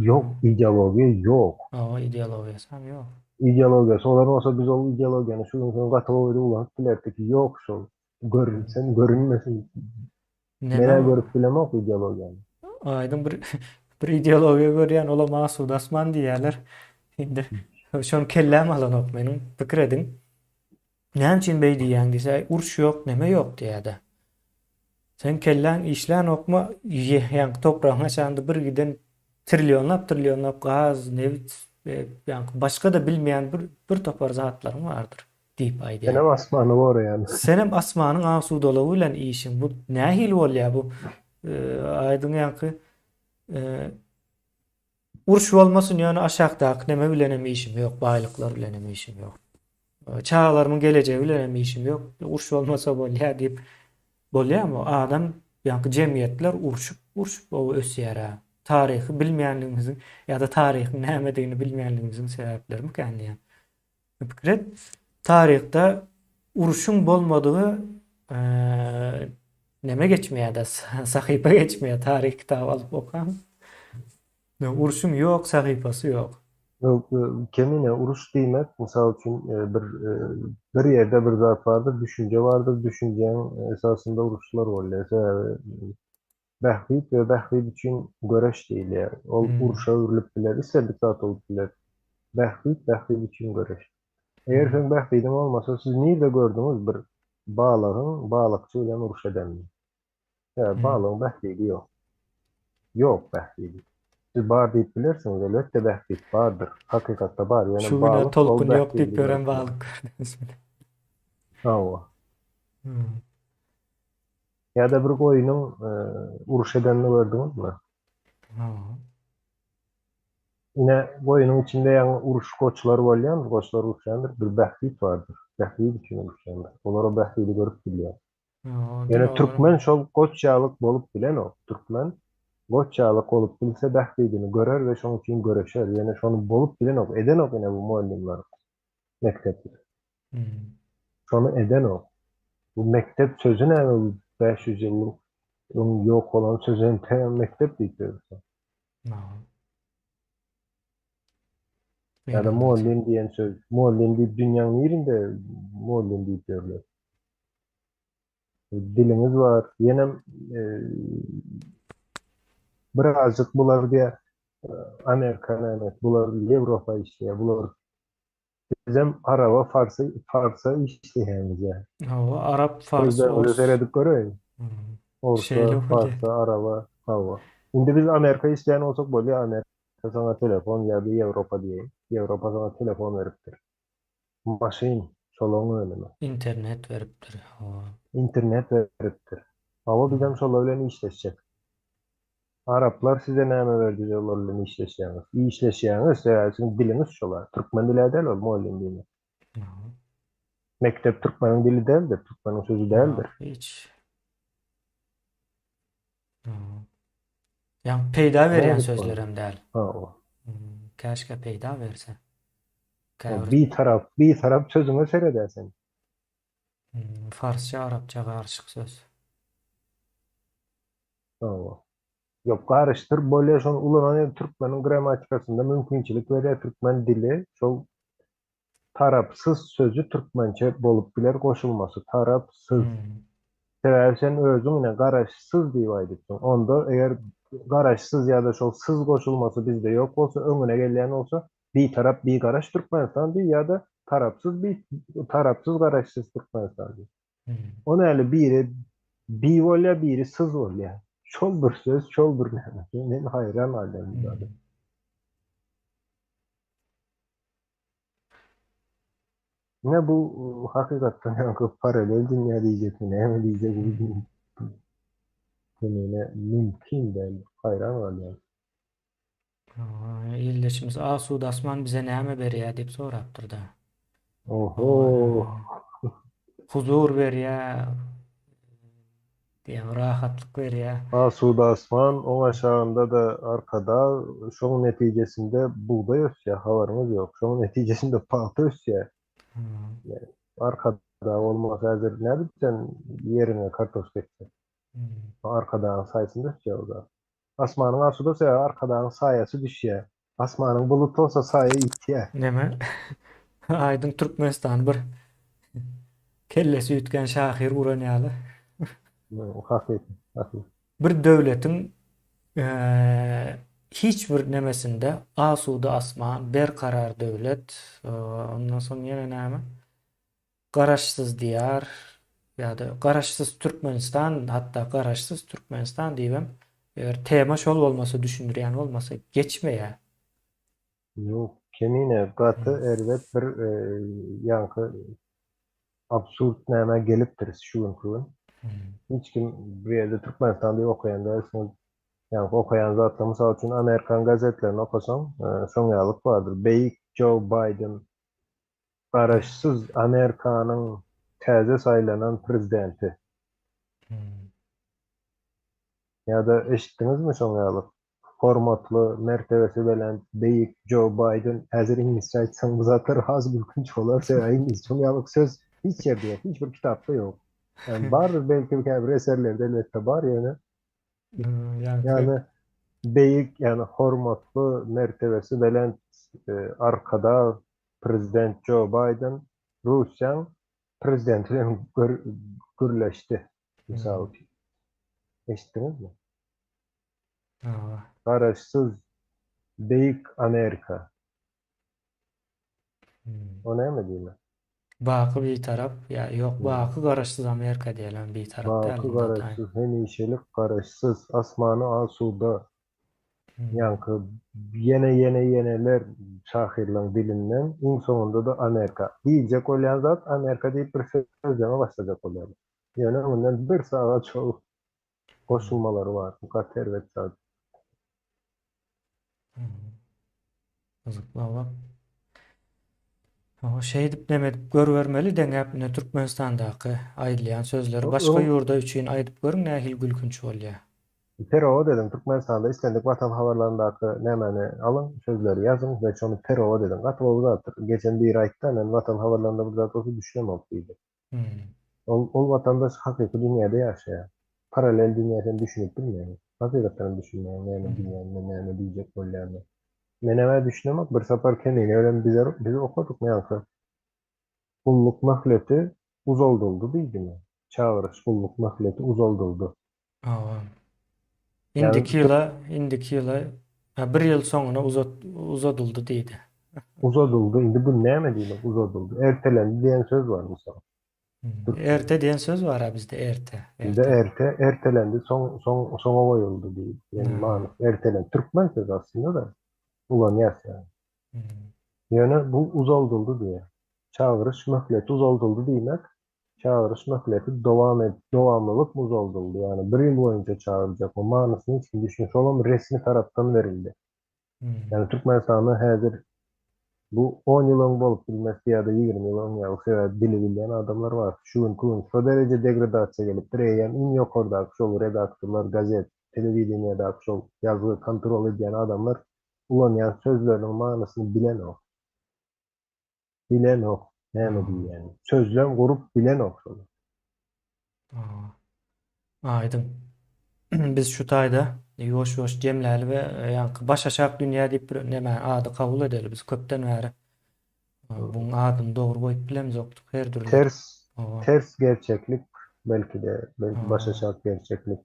ýok, ideologiýa ýok. Hawa ideologiýasy hem ýok. Ideologiýasy bolan bolsa biz ol ideologiýany şu gün gaty gowy ulanyp bilerdik. Ýok şol. Görünsin, görünmesin. Näme Men-ä görüp bilemok ideologiýany. Aýdyň bir bir ideologiýa görýän, olam asuda asman diýýärler. Indi şony kelläm alanok meniň. Pikir ediň. Näme üçin beý diýýäň diýse, uruş ýok, neme ýok diýýär-de. Seň kelläň işlänokmy? Ýaňky topragyň aşagynda bir giden trillionlap trillionlap gaz, nebit, ýaňky başga-da bilmeýän bir bir topar zatlaryň bardyr. Diýip aýdýar. Senem asmany goraýan. Senem asmanyň asudalygy bilen işiň. Bu nähili bolýar bu? Aýdyň ýaňky uruş bolmasyn ýöne aşakdaky neme bilenem işim ýok, baýlyklar bilenem işim ýok. Çagalarymyň gelejegi bilenem işim ýok. Uruş bolmasa bolýar diýip bolýarmy? Adam ýaňky jemgyýetler urşup, urşup ösýär-ä. Taryhy bilmeýänligimiziň ýa-da taryhyň nämedigini bilmeýänligimiziň sebäplerimikä diýýän. Pikir et, taryhda urşuň bolmadygy neme geçmeýär-de, sahypa geçmeýär, taryh kitaby alyp okaň. Urşuň ýok, sahypasy ýok. Ýok, kemine uruş diýmek, mysal üçin, bir bir ýerde bir zat bardyr, düşünje bardyr, düşünjäň esasynda uruşlar bolýar. Sebäbi bähbit we bähbit üçin göreş diýilýär. Ol urşa öwrülip biler, islendik zat bolup biler. Bähbit, bähbit üçin göreş. Eger seň bähbidiň bolmasa, siz nirde gördüňiz bir balygyň balykçy bilen uruş edenini? Sebäbi balygyň bähbidi ýok. Ýok bähbidi. Siz bar diýip bilersiňiz, elbetde bähbit bardyr. Hakykatda bar, ýöne Şu güne balyk ol tolkun ýok diýip bähbidini ýören görüp biler. balyk gördüňizmi? Hawa. Ýa-da bir goýnuň uruş edenini gördüňizmi? Hawa. Ine, goýunyň içinde ýaňy uruş goçlar bolýandyr, goçlar uruşýandyr, bir bähbit bardyr. Bähbit üçin uruşýandyr. Olar o bähbidi görüp bilýär. Ýöne türkmen şol goç ýalyk bolup bilenok. Türkmen goç ýalyk bolup bilse bähbidini görer we şoň üçin göreşer. Ýöne şony bolup bilenok, edenok ine bu mugallymlar mekdepde. Şony edenok. Bu mekdep sözi näme bu 500 ýyllyk öň ýok bolan sözi entegem mekdep diýip ýörüs. Ýa-da mugallym diýen söz. Mugallym diýip dünýäň nirinde mugallym diýip ýörler. Diliňiz bar. Ýenem e, birazjyk bular diýä Amerika näme, bular Ýewropa işleýär, bular bizem araba farsa farsa işleýämiz ýa. Hawa, arap, fars, ors. Seredip göreýin. Hmm. Orsa, farsa, araba, hawa. Indi biz Amerika işleýän bolsak bolýar, Amerika saňa telefon ýa-da Ýewropa diýeýin. Ýewropa saňa telefon beripdir. Maşyn, şolaň önümi. Internet beripdir, hawa. Internet beripdir. Hawa, bizem şolar bilen işleşjek. Araplar size näme berdi olar bilen işleşýäňiz? Işleşýäňiz, sebäbi siziň diliňiz şolar. Türkmen dili däl ol, mugallym diýmek. Mekdep türkmeniň dili däldir, türkmeniň sözi däldir. Hiç. Ýa peýda berýän sözlerem däl. Hawa. Käşgä peýda berse. Käbir Bir tarap, bir tarap sözüňe sereder sen. Farsça, arapça garyşyk söz. Hawa. Ýok, garyşdyr bolýar, şony ulanan ýer türkmeniň grammatikasynda mümkinçilik berýär, türkmen dili şol tarapsyz sözi türkmençe bolup biler goşulmasy tarapsyz. Sebäbi sen özüň ine garaşsyz diýip aýdypsyň. Onda eger garaşsyz ýa-da şol syz goşulmasy bizde ýok bolsa, öňüne gelýän bolsa, Bitarap Bigaraş Türkmenistan diý ýa-da Tarapsyz bi Tarapsyz Garaşsyz Türkmenistan diý. O näli biri bi bolýar, biri syz bolýar. Şol bir söz, şol bir näme. Men haýran galýan bu zada. Ne bu hakykatdan ýaňky paralel dünýä diýjekmi, näme diýjek bu Kemine mümkin däl, haýran galýan. Ildeşimiz Asuda asman bize näme berýär diýip sorapdyr-da. Oho. Huzur berýär, diýen rahatlyk berýär. Asuda asman, oň aşagynda-da Arkadag, şoň netijesinde bugdaý ösýär, habaryňyz ýok. Şoň netijesinde pagta ösýär. Arkadag bolmasa häzir nädip sen ýeriňe kartoşka ekjek? Arkadagyň saýasynda ösýär o zat. Asmanyň asuda sebäbi Arkadagyň saýasy düşýär. Asmanyň bulut bolsa saýa ýitýär. Neme? Aýdyň Türkmenistany bir kellesi üýtgän şahyr guran ýaly. Hakyky, hakyky. Bir döwletiň hiç bir nemesinde asuda asman, berkarar döwlet, ondan soň ýene näme? Garaşsyz Diýar ýa-da Garaşsyz Türkmenistan, hatda Garaşsyz Türkmenistan diýibem, eger tema şol bolmasa, düşündirýän bolmasa geçmeýär. Ýok, Kemine gaty erbet bir ýaňky absurd nämä gelipdiris şu günki gün. Hiç kim bu ýerde Türkmenistan diýip okaýan dälsiňiz. Ýaňky okaýan zatlar, mysal üçin, amerikan gazetlerini okasaň, şoň ýalyk bardyr. Beýik Joe Baýden Garaşsyz Amerikanyň täze saýlanan prezidenti. Ýa-da eşitdiňizmi şoň ýaly hormatly, mertebesi belent, beýik Joe Baýden, häzir iňlisçe aýtsaň bu zatlar has gülkünç bolar, sebäbi iňlisçe şoň ýaly söz hiç ýerde ýok, hiç bir kitapda ýok. Ýani bardyr belki käbir eserlerde elbetde bar ýöne Ýagny beýik, ýagny hormatly, mertebesi belent Arkadag Prezident Jo Baýden Russiýaň prezidenti bilen gürleşdi, mysal üçin. Eşitdiňizmi? Hawa. Garaşsyz Beýik Amerika. O näme diýmek? Baky Bitarap, ýa ýok, Baky Garaşsyz Amerika diýelim, Bitarap däl Baky onda taý. Garaşsyz, hemişelik Garaşsyz, asmany asuda, ýaňky ýene ýene ýeneler şahyrlaň dilinden, iň soňunda-da Amerika. Diýiljek bolýan zat Amerika diýip bir sözleme başlajak bolýarlar. Ýöne öňünden bir sagat şol goşulmalary bar. Bu gaty erbet zat. Gyzykly hawa. Hawa, şeýdip neme edip görübermeli deňäp ine Türkmenistandaky aýdylýan sözleri başga ýurda üçin aýdyp görüň nähili gülkünç bolýa. Perowod ediň Türkmenistanda islendik watan habarlaryndaky nämäni alyň sözleri ýazyň we şony perowod ediň gaty gowy zatdyr geçen biri aýtda men watan habarlarynda bir zat bolsa düşünemok diýdi. Ol ol watandaş hakyky dünýäde ýaşaýar. Paralel dünýä sen düşünip bilmeýäň. Hakykatdan hem düşünmeýäň näme diýýänini, näme diýjek bolýanyny. Menem-ä düşünemok, bir sapar Kemine bilen bize biz okadyk ýaňky gulluk möhleti uzaldyldy diýdimi? Çagyryş gulluk möhleti uzaldyldy. Hawa. Indiki ýyla, indiki ýyla, bir ýyl soňuna uzat, uzadyldy diýdi. Uzadyldy, indi bu näme diýmek uzadyldy? Ertelendi diýen söz bar mysal. Erte diýen söz bar-a bizde, erte. Bizde erte, ertelendi, soň, soň, soňa goýuldy diýip, ýagny manysy ertelendi. Türkmen sözi aslynda-da ulanýas ýagny. Ýöne bu uzaldyldy diýýär. Çagyryş möhleti uzaldyldy diýmek, çagyryş möhleti dowam et, dowamlylyk uzaldyldy, ýagny bir ýyl boýunça çagyrjak. Bu manysyny hiç kim düşünmez. Şolam resmi tarapdan berildi. Ýagny Türkmenistanda häzir bu on ýyl öň bolup bilmezdi ýa-da 20 ýyl öň ýaly sebäbi dili bilýän adamlar bar. Şu günki gün şo dereje degradasiýa gelipdir, eýýäm iň ýokardaky şol redaktorlar, gazet, telewideniýadaky şol ýazgy kontrol edýän adamlar ulanýan sözleriniň manysyny bilenok. Bilenok näme diýýänini. Sözlem gurup bilenok şolar. Aýdyň. Biz şu taýda ýuwaş-ýuwaş jemläli we ýaňky baş aşak dünýä diýip bir näme ady kabul edeli. Biz köpden bäri buň adyny dogry goýup bilemzokdyk her dürli. Ters ters gerçeklik belki-de belki baş aşak gerçeklik.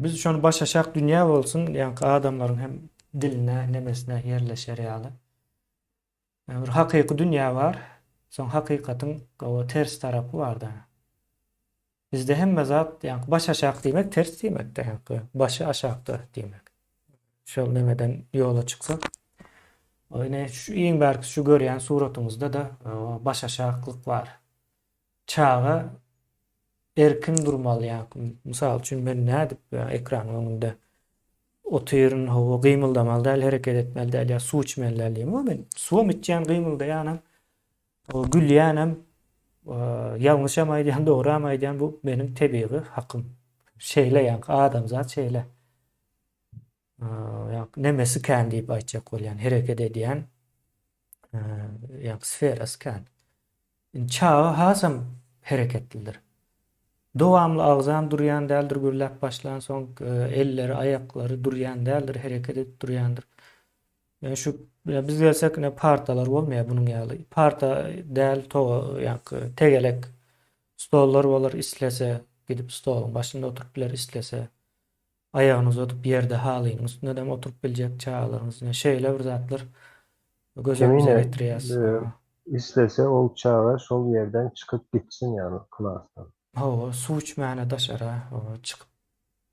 Biz şony baş aşak dünýä bolsun, ýaňky adamlaryň hem diline, nemesine ýerleşer ýaly. Bir hakyky dünýä bar, soň hakykatyň o ters tarapy bar-da. Bizde hemme zat, ýaňky baş aşak diýmek ters diýmek-de, ýaňky başy aşakda diýmek. Şol nemeden ýola çyksak, o ine şu iň bärkisi şu görýän suratyňyzda-da baş aşaklyk bar. Çaga erkin durmaly, ýaňky mysal üçin men nädip ekranyň öňünde Otyryn, hawa, gymyldamaly däl, hereket etmeli däl ýa suw içmeli däl diýemok men. Suwam içýän, gymyldaýanam, gülýänem, ýalňyşam aýdýan, dogram aýdýan, bu meniň tebigy hakym. Şeýle ýaňky adamzat şeýle. Ýaňky nemesi kän diýip aýtjak bolýan, hereket edýän ýaňky sferasy kän. Indi çaga hasam hereketlidir. Dowamly agzam durýan däldir, gürläp başlansoň elleri, aýaklary durýan däldir, hereket edip durýandyr. Ýöne şu biz gelsek ine partalar bolmaýar bunuň ýaly. Parta däl, toga ýaňky tegelek stollar bolar, islese gidip stoluň başynda oturyp biler, islese aýagyny uzadyp ýerde halynyň üstünde hem oturyp biljek çagalaryňyz. Ine şeýle bir zatlar göz öňümize Kemine getirýäs. islese ol çaga şol ýerden çykyp gitsin ýagny klasdan. Hawa, suw içmäne daşara çykyp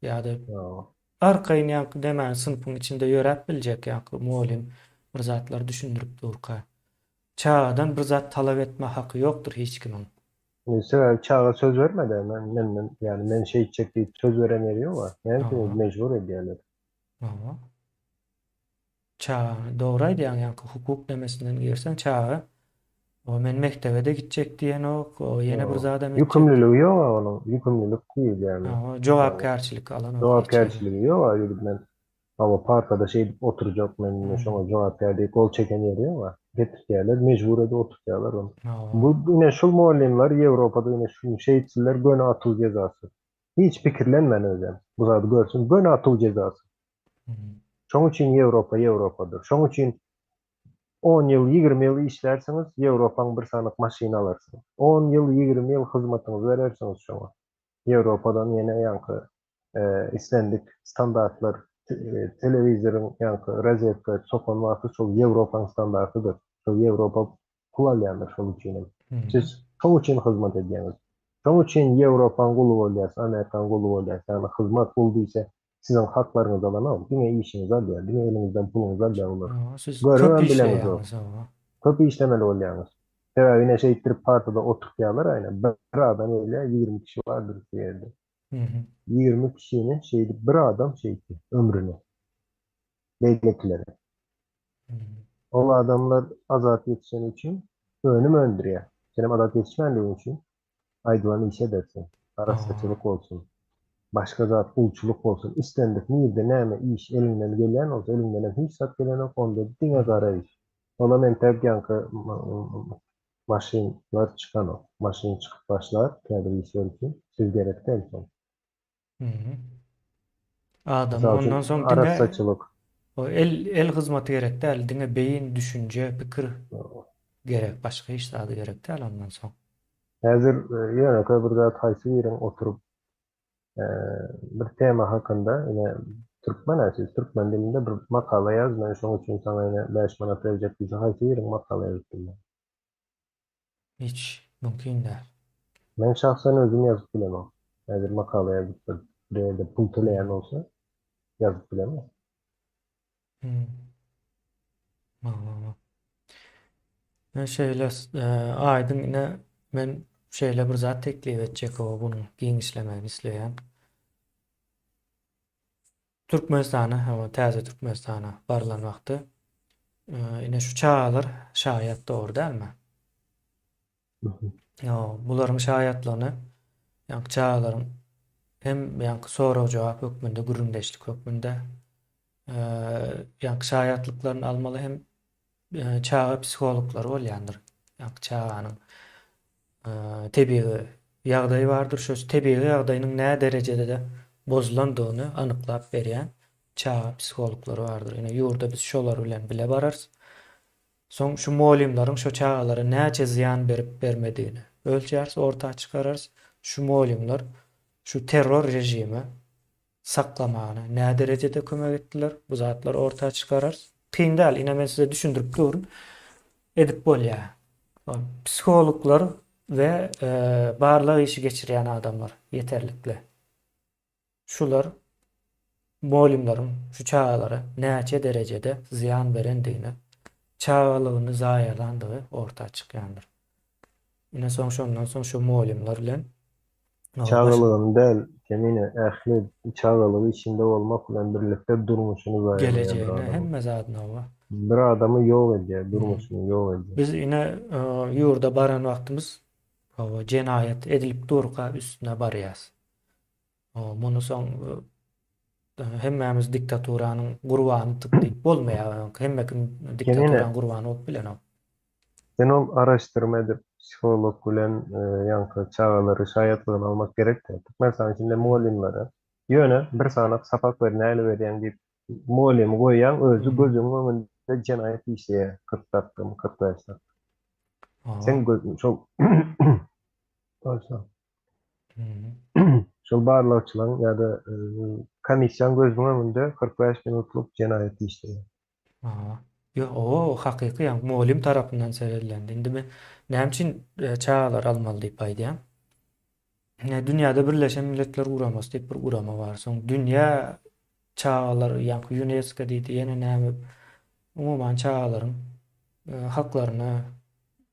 ýa-da Hawa. arkaýyn ýaňky demän synpyň içinde ýöräp biljek ýaňky mugallym bir zatlar düşündirip durka. Çagadan bir zat talap etme haky ýokdur hiç kimiň. Sebäbi çaga söz bermedi men menden ýagny men şeýtjek diýip söz beren ýeri ýok-a. Näme üçin mejbur edýärler? Hawa. Çagany dogry aýdýaň ýaňky hukuk nemesinden girseň çaga o men mekdebe-de gitjek diýenok, o ýene bir zadam etjek. Ýükümliligi ýok-a onuň, ýükümlilik diýilýämi? Hawa, jogapkärçilik alanok hiç ýere. Jogapkärçiligi ýok-a gidip men hawa partada şeýdip oturjak men indi şoňa jogapkär diýip gol çeken ýeri ýok-a. Getirtýärler, mejbur edip oturtýarlar ony. Bu ine şul mugallymlar Ýewropada ine şu şeýtsinler göni atuw jezasy. Hiç pikirlenmän özem bu zady görsün göni atuw jezasy. Şoň üçin Ýewropa Ýewropadyr. Şoň üçin on ýyl, 20 ýyl işlärsiňiz, Ýewropaň bir sanyk maşyny alarsyňyz. On ýyl, 20 ýyl hyzmatyňyzy berersiňiz şoňa. Ýewropadan ýene ýaňky islendik standartlar telewizoryň ýaňky rozetka sokan wagty şol Ýewropaň standartydyr. Şol Ýewropa pul alýandyr şol üçinem. Siz şoň üçin hyzmat edýäňiz. Şoň üçin Ýewropaň guly bolýas, Amerikaň guly bolýas. Ýagny hyzmat gul diýse siziň haklaryňyzy alanok, diňe işiňizi alýar, diňe eliňizden puluňyzy alýar olar. Siz köp Görübem bileňizok. işleýäňiz hawa. Köp işlemeli bolýaňyz. Sebäbi ine şeýtdirip partada oturtýarlar aýna. Bir adam gelýär, 20 kişi bardyr şu ýerde. 20 kişini şeýdip bir adam şeýtdi ömrüne. Beýlekilere. Ol adamlar azat ýetişeni üçin önüm öndürýär. Senem azat ýetişmändigiň üçin aýdylan işi edersiň. Arassaçylyk bolsun, başga zat, gulçulyk bolsun, islendik nirde näme iş eliňden gelýän bolsa, eliňdenem hiç zat gelenok, onda diňe gara iş. Olam entek ýaňky maşynlar çykanok. Maşyn çykyp başlar käbir işler üçin, siz gerek däl soň. Adam Mysal üçin, ondan soň diňe arassaçylyk. o el el hyzmaty gerek däl, diňe beýin, düşünje, pikir gerek, başga hiç zady gerek däl ondan soň. Häzir ýönekeý bir zat haýsy biriň oturyp bir tema hakynda ine türkmen-ä siz türkmen dilinde bir makala ýaz men şoň üçin saňa ine 5 manat berjek diýse haýsy biriň makala ýazyp bilýär? Hiç mümkin däl. Men şahsen özüm ýazyp bilemok. Häzir makala ýazyp bir bir ýerde pul töleýän bolsa ýazyp bilemok. Hmm. Men şeýle aýdyň ine men şeýle bir zat teklip etjek o bunuň giňişlemegini isleýän. Türkmenistana, hawa, täze Türkmenistana barylan wagty ine şu çagalar şaýat dogry dälmi? Ýa bularyň şaýatlygyny ýaňky çagalaryň hem ýaňky sorag-jogap hökmünde, gürrüňdeşlik hökmünde ýaňky şaýatlyklaryny almaly hem çaga psihologlary bolýandyr. Ýaňky çaganyň tebigy ýagdaýy bardyr. Şo tebigy ýagdaýynyň nä derejede bozulandygyny anyklap berýän çaga psihologlary bardyr. Ine ýurda biz şolar bilen bile bararys. Soň şu mugallymlaryň şo çagalara näçe zyýan berip bermedigini ölçäris, orta çykararys. Şu mugallymlar şu terror režime saklamana nä derejede kömek etdiler, bu zatlary orta çykararys. Kyn däl, ine men size düşündirip durun. Edip bolýar. Psihologlar we barlag işi geçirýän adamlar ýeterlikli. Şular mugallymlaryň şu çagalara näçe derejede zyýan berendigini, çagalygyny zaýalandygy orta çykýandyr. Ine soň şondan soň şu mugallymlar bilen Çagalygyny däl, Kemine, ähli çagalygy içinde bolmak bilen birlikde durmuşyny zaýalaýar bir gelejegini, adamyň. hemme zadyny hawa. Bir adamy ýok edýär, durmuşyny ýok edýär. Biz ine ýurda baran wagtymyz hawa jenaýat edilip durka üstüne barýas. Muny soň hemmämiz diktaturanyň gurbanydyk diýip bolmaýar. Hemme kim diktaturanyň gurbany bolup bilenok. Sen ol araşdyrma edip psiholog bilen ýaňky çagalary şaýatlygyny almak gerekdi. Türkmenistanyň içinde mugallymlara ýöne bir sanak sapak ber näle berýäň diýip mugallymy goýýaň özi gözüň öňünde jenaýat işleýär 40 dakgamy 45 dakga. Sen şol Şol barlagçylaryň ýa-da komissiýaň gözüniň öňünde 45 minutlyk jenaýat işleýär. Aha. Ýok, o hakyky ýa mugallym tarapyndan seredilende. Indi men näme üçin çagalary almaly diýip aýdýan. Ine dünýäde Birleşen Milletler Guramasy diýip bir gurama bar. Soň dünýä çagalar ýaňky UNESCO diýdi, ýene näme umuman çagalaryň haklaryny,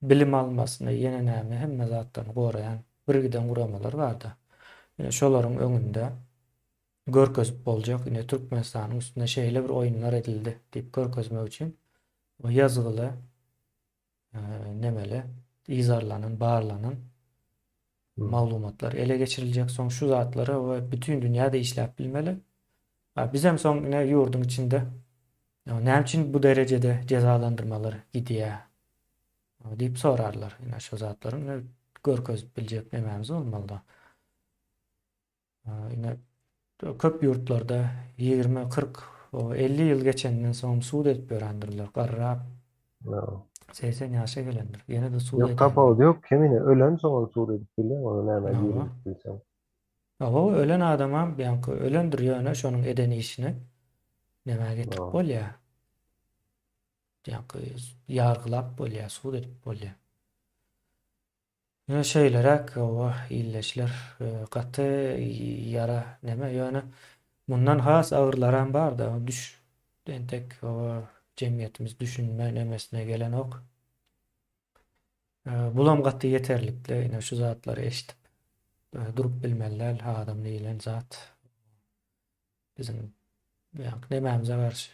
bilim almasyny, ýene näme hemme zatlaryny goraýan birgiden guramalar barda. Ine şolaryň öňünde görkezip boljak, ine Türkmenistanyň üstünde şeýle bir oýunlar edildi diýip görkezmek üçin ýazgyly nemeli yzarlanan, barlanan maglumatlar ele geçiriljek. Soň şu zatlary we bütin dünýäde işläp bilmeli. Bizem soň ine ýurduň içinde näme üçin bu derejede jezalandyrmalar gidýär diýip sorarlar. Ine şu zatlaryň görkezip biljek nemämiz bolmaly. Ine köp ýurtlarda 20, 40, 50 ýyl geçenden soň sud edip ýörendirler. Garrap. 80 ýaşa gelendir. Ýene-de sud edýändir. Ýok, tapawudy ýok. Kemine ölen soň hem sud edip bilýäň, ony nämä girizip bilseň. Hawa, ölen adamam ýaňky ölendir, ýöne şonuň eden işini nämä getirip bolýar. Ýaňky ýargylap bolýar, sud edip bolýar. Ýöne şeýleräk hawa illeşler gaty ýara neme ýöne mundan has agyrlaram barda düş entek hawa jemgyýetimiz düşünme nemesine gelenok. Bulam gaty ýeterlikli ine şu zatlary eşidip durup bilmeli däl adam diýilen zat biziň ýaňky nemämize garşy.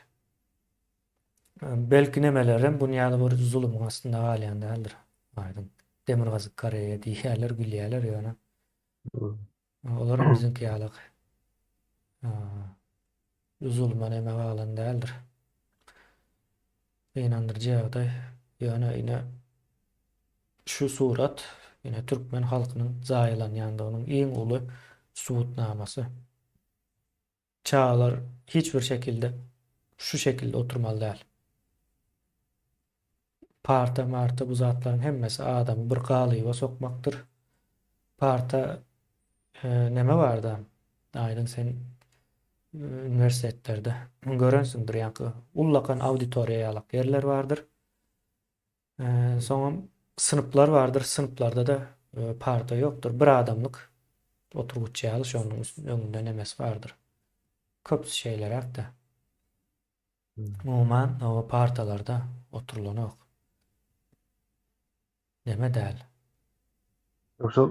Belki nemelerem bun ýaly bir zulumyň astynda galýan däldir. Aýdyň. Demirgazyk Koreýa diýýärler, gülýärler ýöne. Olaram biziňki ýaly zuluma neme galan däldir. Gynandyryjy ýagdaý. Ýöne ine şu surat ine türkmen halkynyň zaýalanýandygynyň iň uly subutnamasy. Çagalar hiç bir şekilde şu şekilde oturmaly däl. Parta marta bu zatlaryň hemmesi adamy bir galyba sokmakdyr. Parta neme barda aýdyň sen uniwersitetlerde görensiňdir ýaňky ullakan auditoriýa ýalak ýerler bardyr. Soňam synplar bardyr, synplarda-da parta ýokdur. Bir adamlyk oturgyç ýaly şonuň öňünde nemesi bardyr. Köpüsi şeýleräk-de. Umuman, o partalarda oturylanok. Neme däl. Ýogsa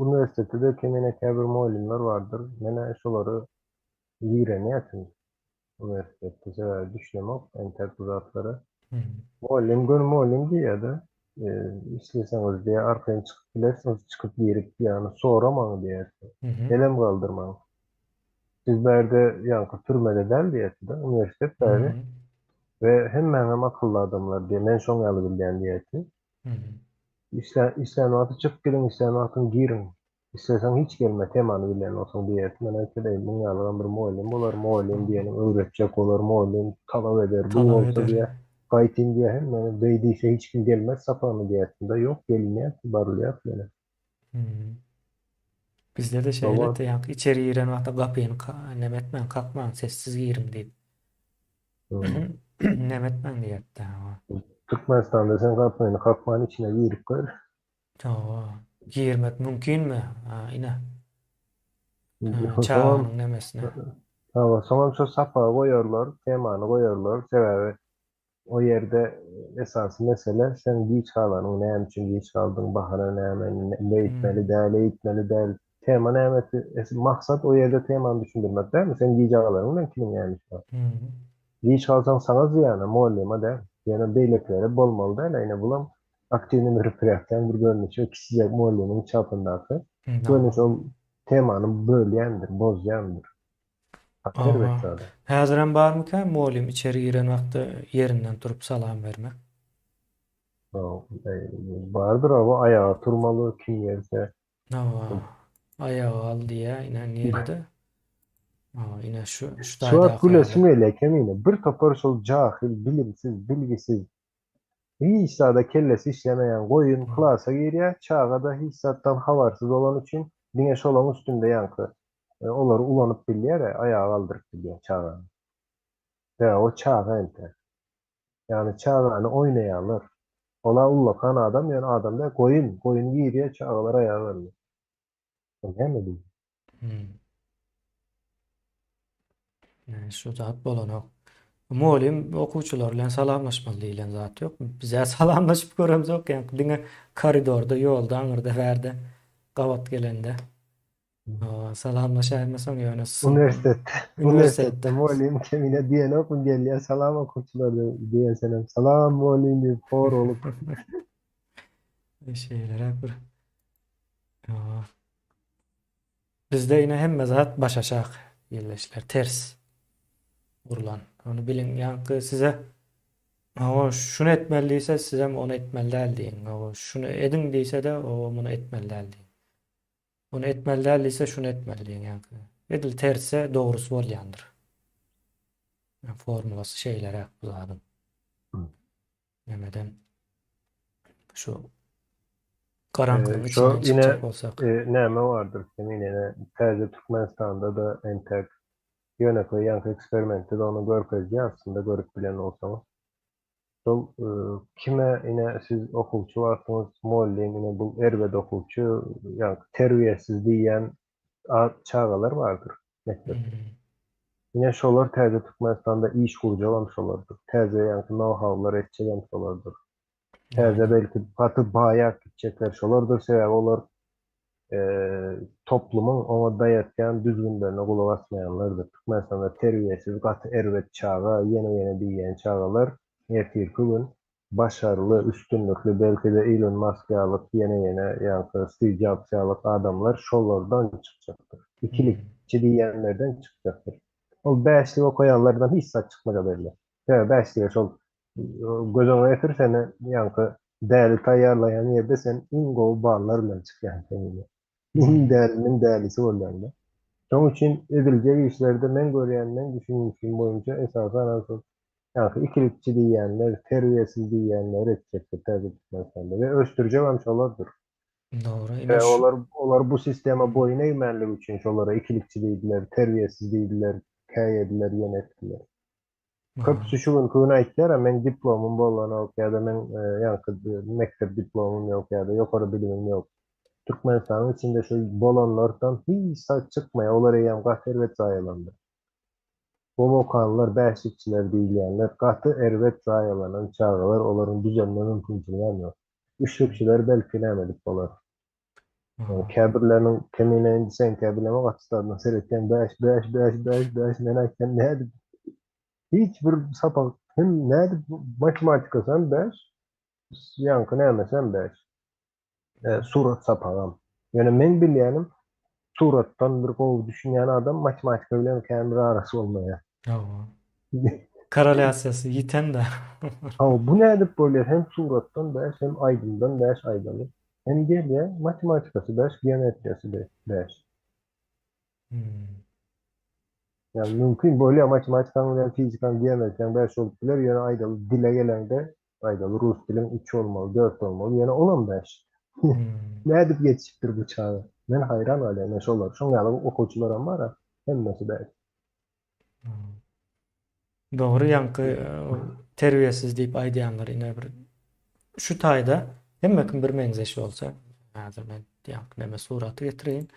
uniwersitetde-de kemine käbir mugallymlar bardyr. Men-ä şolary ýigrenýärdim. Uniwersitetde sebäbi düşünemok entäk bu zatlara. Mugallym göni mugallym diýýär-de, isleseňiz diýýär, arkaýyn çykyp bilersiňiz, çykyp girip, ýagny soramaň diýýär. Elem galdyrmaň. Siz bärde ýaňky türmede däl diýýärdi-de, uniwersitet bäri we hemmäňem akylly adamlar diýýär, men şoň ýaly bilýän diýýärdi. Islän wagty çykyp gidiň, islän wagtyň giriň. Isleseň hiç gelme, temany bilýän bolsaň diýerdi. Men aýtdym, eý, muň ýalygam bir mugallym bolar, mugallym diýeniň öwretjek bolar, mugallym talap eder, bu Talap bolsa eder. diýýär, gaýtyn diýýär, hemmäňiz beý diýse hiç kim gelmez sapagyna diýerdim-de, ýok, gelinýär, barylýar ýene. Bizde-de Hawa. şeýledi, ýaňky içeri giren wagty gapyny neme etmäň, kakmaň, sessiz giriň diýip. Neme etmäň diýerdi, hawa. Türkmenistanda sen gapyny kakman içine girip gör. Hawa, girmek mümkinmi? Ha, ine. Soňam Çaganyň nemesine. Hawa, soňam şo sapagy goýarlar, temany goýarlar. Sebäbi o ýerde esasy mesele seň giç galanyň, näme üçin giç galdyň, bahana näme, beýtmeli däl, eýtmeli däl. Tema näme, maksat o ýerde temany düşündirmek dälmi? Seň gijä galanyň bilen kimiň näme işi bar? Giç galsaň saňa zyýana, mugallyma däl. Ýöne beýlekilere bolmaly däl, ine bulam Aktiwnyý meropryýatiýaň bir görnüşi kiçijek mugallymyň çapyndaky görnüş ol temany bölýändir, bozýandyr. Gaty erbet Hawa. zada. Häzirem barmyka mugallym içeri giren wagtda ýerinden turup salam bermek? Bardyr hawa aýaga turmaly kim gelse. Hawa. Aýaga gal diýýä ine nirede? Hawa ine şu şu Şu wagt taýdaky ýaly. gülesim gelýär kemine. Bir topar şol jahyl, bilimsiz, bilgisiz Hiç zada kellesi işlemeýän goýun klasa girýär, çaga-da hiç zatdan habarsyz bolany üçin diňe şolaň üstünde ýaňky olary ulanyp bilýär-ä, aýaga galdyryp bilýär çagany. Sebäbi o çaga entäk. Ýagny çagany oýnaýarlar. Ol-a ullakan adam, ýöne adam däl, goýun. Goýun girýär, çagalar aýaga galýar. Bu näme diýmek? Şu zat bolanok. Mugallym okuwçylar bilen salamlaşmaly diýlen zat ýok. Bizä salamlaşyp göremzok, ýa diňe koridorda, ýolda, aňyrda, bärde gabat gelende. Salamlaşaýmasaň ýöne Uniwersitetde, uniwersitetde mugallym kemine diýenokmy gelýär, salam okuwçylar diýensenem, salam mugallym diýip hor bolup. Şeýleräk bir. Bizde ine hemme zat başaşak ýerleşiler, ters gurlan. Ony biliň, ýaňky size hawa şuny etmeli diýse, sizem ony etmeli däl diýiň. Hawa şuny ediň diýse-de, hawa muny etmeli däl diýiň. Muny etmeli däl diýse, şuny etmeli diýiň ýaňky. Edil terse dogrusy bolýandyr. Formulasy şeýleräk bu zadyň. Nämeden şu garaňkynyň Şo içinden ine çykjak bolsak. näme bardyr seň ine täze Türkmenistanda-da entek ýönekeý ýaňky eksperimentde-de ony görkezýär aslynda görüp bilen bolsaňyz. Şol kime ine siz okuwçy wagtyňyz mugallym ine bu erbet okuwçy ýaňky terbiýesiz diýýän çagalar bardyr mekdepde. Ine şolar täze Türkmenistanda iş gurjagam şolardyr. Täze ýaňky know-howlar etjegem şolardyr. Täze belki gaty baýap gitjekler şolardyr, sebäbi olar toplumyň oňa daýatýan düzgünlerine gulak asmaýanlardyr. Türkmenistanda terbiýesiz, gaty erbet çaga, ýene-ýene diýýän çagalar. Ertirki gün başarly, üstünlikli, belki-de Ilon Mask ýalyk, ýene-ýene ýaňky Stiw Jobs ýalyk adamlar şolardan çykjakdyr. Ikilikçi diýýänlerden çykjakdyr. Ol bäşlik okaýanlardan hiç zat çykmaja belli. Sebäbi bäşlige şol göz öňüne getir seni ýaňky däli taýýarlaýan ýerde sen iň gowy ballar bilen çykýaň sen ine. Iň däliniň dälisi bolýaň-da. Şonuň üçin ediljek işlerde men görýän, meň düşünişim boýunça esasanam şol Ýagny ikilikçi diýýänler, terbiýesiz diýýänler etjekdir täze Türkmenistanda we ösdürjegem şolardyr. Dogry. Ine We şu olar olar bu sistema boýun egmänligi üçin şolara ikilikçi diýdiler, terbiýesiz diýdiler, käýediler, ýene etdiler. Köpüsi şu günki gün aýtýar-a meň diplomym bolanok ýa-da meň ýaňky mekdep diplomym ýok ýa-da ýokary bilimim ýok. Türkmenistanyň içinde şu bolanlardan hiç zat çykmaýar, olar eýýäm gaty erbet zaýalandy. Gowy okanlar, bäşlikçiler diýilýänler gaty erbet zaýalanan çagalar olaryň düzelme mümkinçiligem ýok. Üçlükçiler belki näme edip bolar. Ýöne käbirleriniň kemine indi seňkä bilemok atstadyna seretýän bäş bäş bäş bäş bäş men aýtýan nädip hiç bir sapak hem nädip matematikasam bäş ýaňky nämesem bäş. Surat sapagam. Ýöne meň bilýänim suratdan bir gowy düşünýän adam matematika bilen kän bir arasy bolmaýar. Hawa. Korrelýasiýasy ýiten-dä. Hawa, bu nädip bolýar? Hem suratdan bäş, hem aýdymdan bäş aýdaly. Hem gelýär matematikasy bäş, geometriýasy bäş. Hmm. Ýa mümkin bolýar matematikaň bilen fizikaň, geometriýaň bäş bolup biler, ýöne aýdaly dile geleňde Aýdaly rus diliň üç bolmaly, dört bolmaly, ýöne olam bäş. Nädip ýetişipdir bu çaga? Men haýran galýan, men şolar, şoň ýaly okuwçylaram bar-a, hemmesi bäş. Dogry ýaňky terbiýesiz diýip aýdýanlar ine bir şu taýda hemme kim bir meňzeş bolsa, häzir men ýaňky neme suraty getireýin.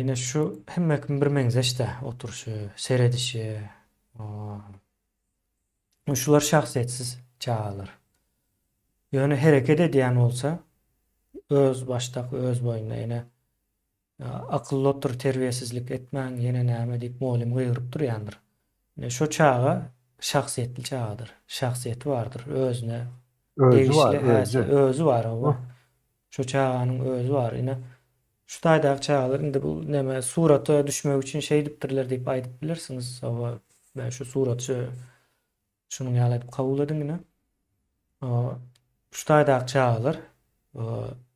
Ine şu hemme kim bir meňzeş-dä oturyşy, seredişi. Şular şahsyýetsiz çagalar. Ýöne hereket edýän bolsa, öz başdak, öz boýunda ýene akylly otur, terbiýesizlik etmäň, ýene näme diýip mugallym gygyryp durýandyr. Ine şo çaga şahsyýetli çagadyr. Şahsyýeti bardyr, özüne Özi bar, degişli özi. Özi bar, hawa. Şo çaganyň özi bar. Ine şu taýdaky çagalar indi bu neme surata düşmek üçin şeýdipdirler diýip aýdyp bilersiňiz. Hawa, ben şu suratçy şunuň ýaly edip kabul ediň ine. Şu taýdaky çagalar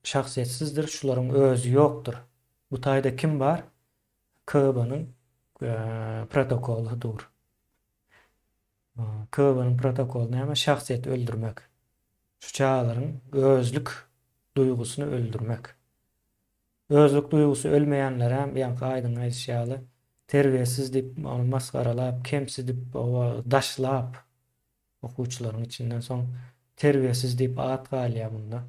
şahsyýetsizdir, şularyň özi ýokdur. Bu taýda kim bar? KB-nyň protokoly dur. KB-nyň protokoly näme? Şahsyýeti öldürmek. Şu çagalaryň özlük duýgusyny öldürmek. Özlük duýgusy ölmeýänlerem, ýaňky Aýdyň aýdyşy ýaly, terbiýesiz diýip, ony masgaralap, kemsidip, oba daşlap, okuwçylaryň içinden soň terbiýesiz diýip at galýar munda.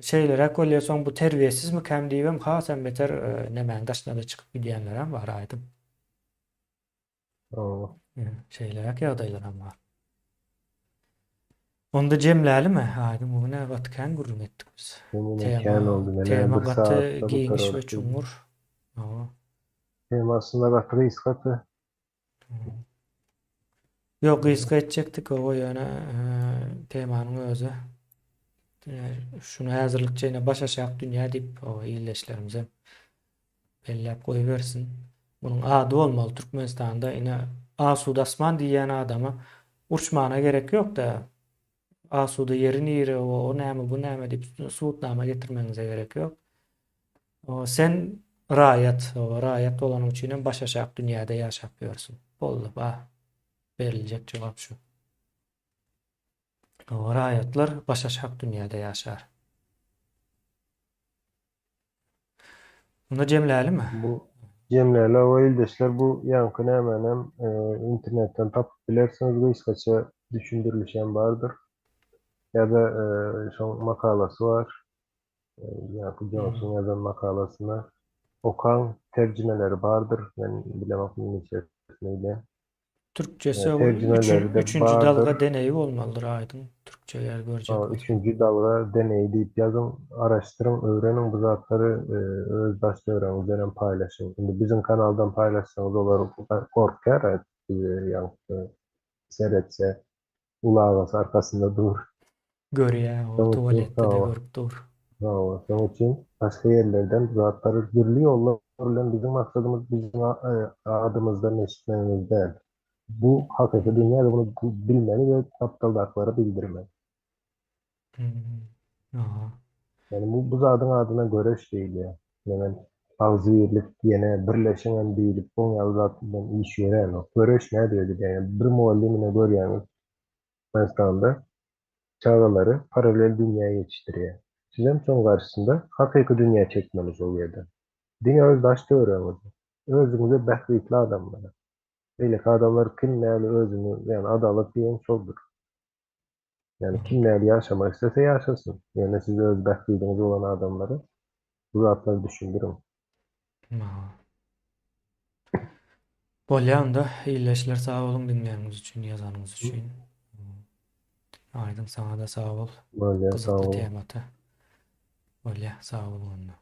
Şeýleräk bolýar, soň bu terbiýesizmikäm diýibem hasam beter nemäň daşyna-da çykyp gidýänlerem bar Aýdyň. Hawa. Şeýleräk ýagdaýlaram bar. Onda jemlälimi? Aýdyň bu gün-ä gaty kän gürrüň etdik biz. Ýene kän boldy. Men Tema bir gaty sagatda giňiş we gutararys diýdim. çuňňur. Hawa. Tema aslynda gaty gysgady. Ýok, gysga etjekdik, hawa, ýöne temanyň özi şuny häzirlikçe ýene baş aşak dünýä diýip, hawa, ildeşlerimize Belläp goýbersin. Munuň ady bolmaly Türkmenistanda ine asuda asman diýýän adama urşmana gerek ýokda. Asuda ýeri nire o o näme bu näme diýip subutnama getirmegiňize gerek ýok. O sen raýat o raýat bolanyň üçin hem baş aşak dünýäde ýaşap ýörsüň. Boldy ba. Beriljek jogap şu. O raýatlar baş aşak dünýäde ýaşar. Onda jemlälimi? Bu jemläli hawa ildeşler bu ýaňky nämänem internetden tapyp bilersiňiz gysgaça düşündirilişem bardyr. Ýa-da şoň makalasy bar. Ýaňky Jonsuň ýazan makalasyny okaň terjimeleri bardyr. Men bilemok iňlisçesini bilýän. Türkçesi Terjimeleri-de üçünji bardyr. dalga deneýi bolmalydyr aýdyň türkçe eger görjek bolsaň. Üçünji dalga deneýi diýip ýazyň, araşdyryň, öwreniň bu zatlary öz daş töweregiňizden hem paýlaşyň. Indi biziň kanaldan paýlaşsaňyz olar gorkýar bizi ýaňky. Seretse, uly agasy arkasynda dur. Görýär, o Şoň üçin, tualetde-de hawa, görüp dur. hawa, şoň üçin başga ýerlerden bu zatlar dürli ýollar bilen biziň maksadymyz biziň adymyzdan eşitmegiňiz däl. Bu hakyky dünýä we muny bilmeli we gapdaldakylara bildirmeli. Aha. Ýani bu bu zadyň adyna göreş diýilýär. Menem agzybirlik ýene birleşiňem diýlip oň ýaly zat bilen iş ýöränok. Göreş nädip edilýär? Ýani bir mugallym ine görýäňiz Türkmenistanda çagalary paralel dünýä ýetişdirýär. Sizem şoň garşysynda hakyky dünýä çekmeli şol ýerde. Diňe öz daş töweregiňizde. Özüňize bähbitli adamlara. Beýleki adamlar kim näme özüni ýani adalat diýen şoldur. Ýani kim nädip ýaşamak islese ýaşasyn. Ýöne siz öz bähbidiňiz bolan adamlara bu zatlary düşündiriň. Bolýa onda ildeşler sag boluň diňläniňiz üçin ýazanyňyz üçin. Aýdyň saňada sag bol. Bolýa sag Gyzykly boluň. temata. Bolýa sag boluň onda.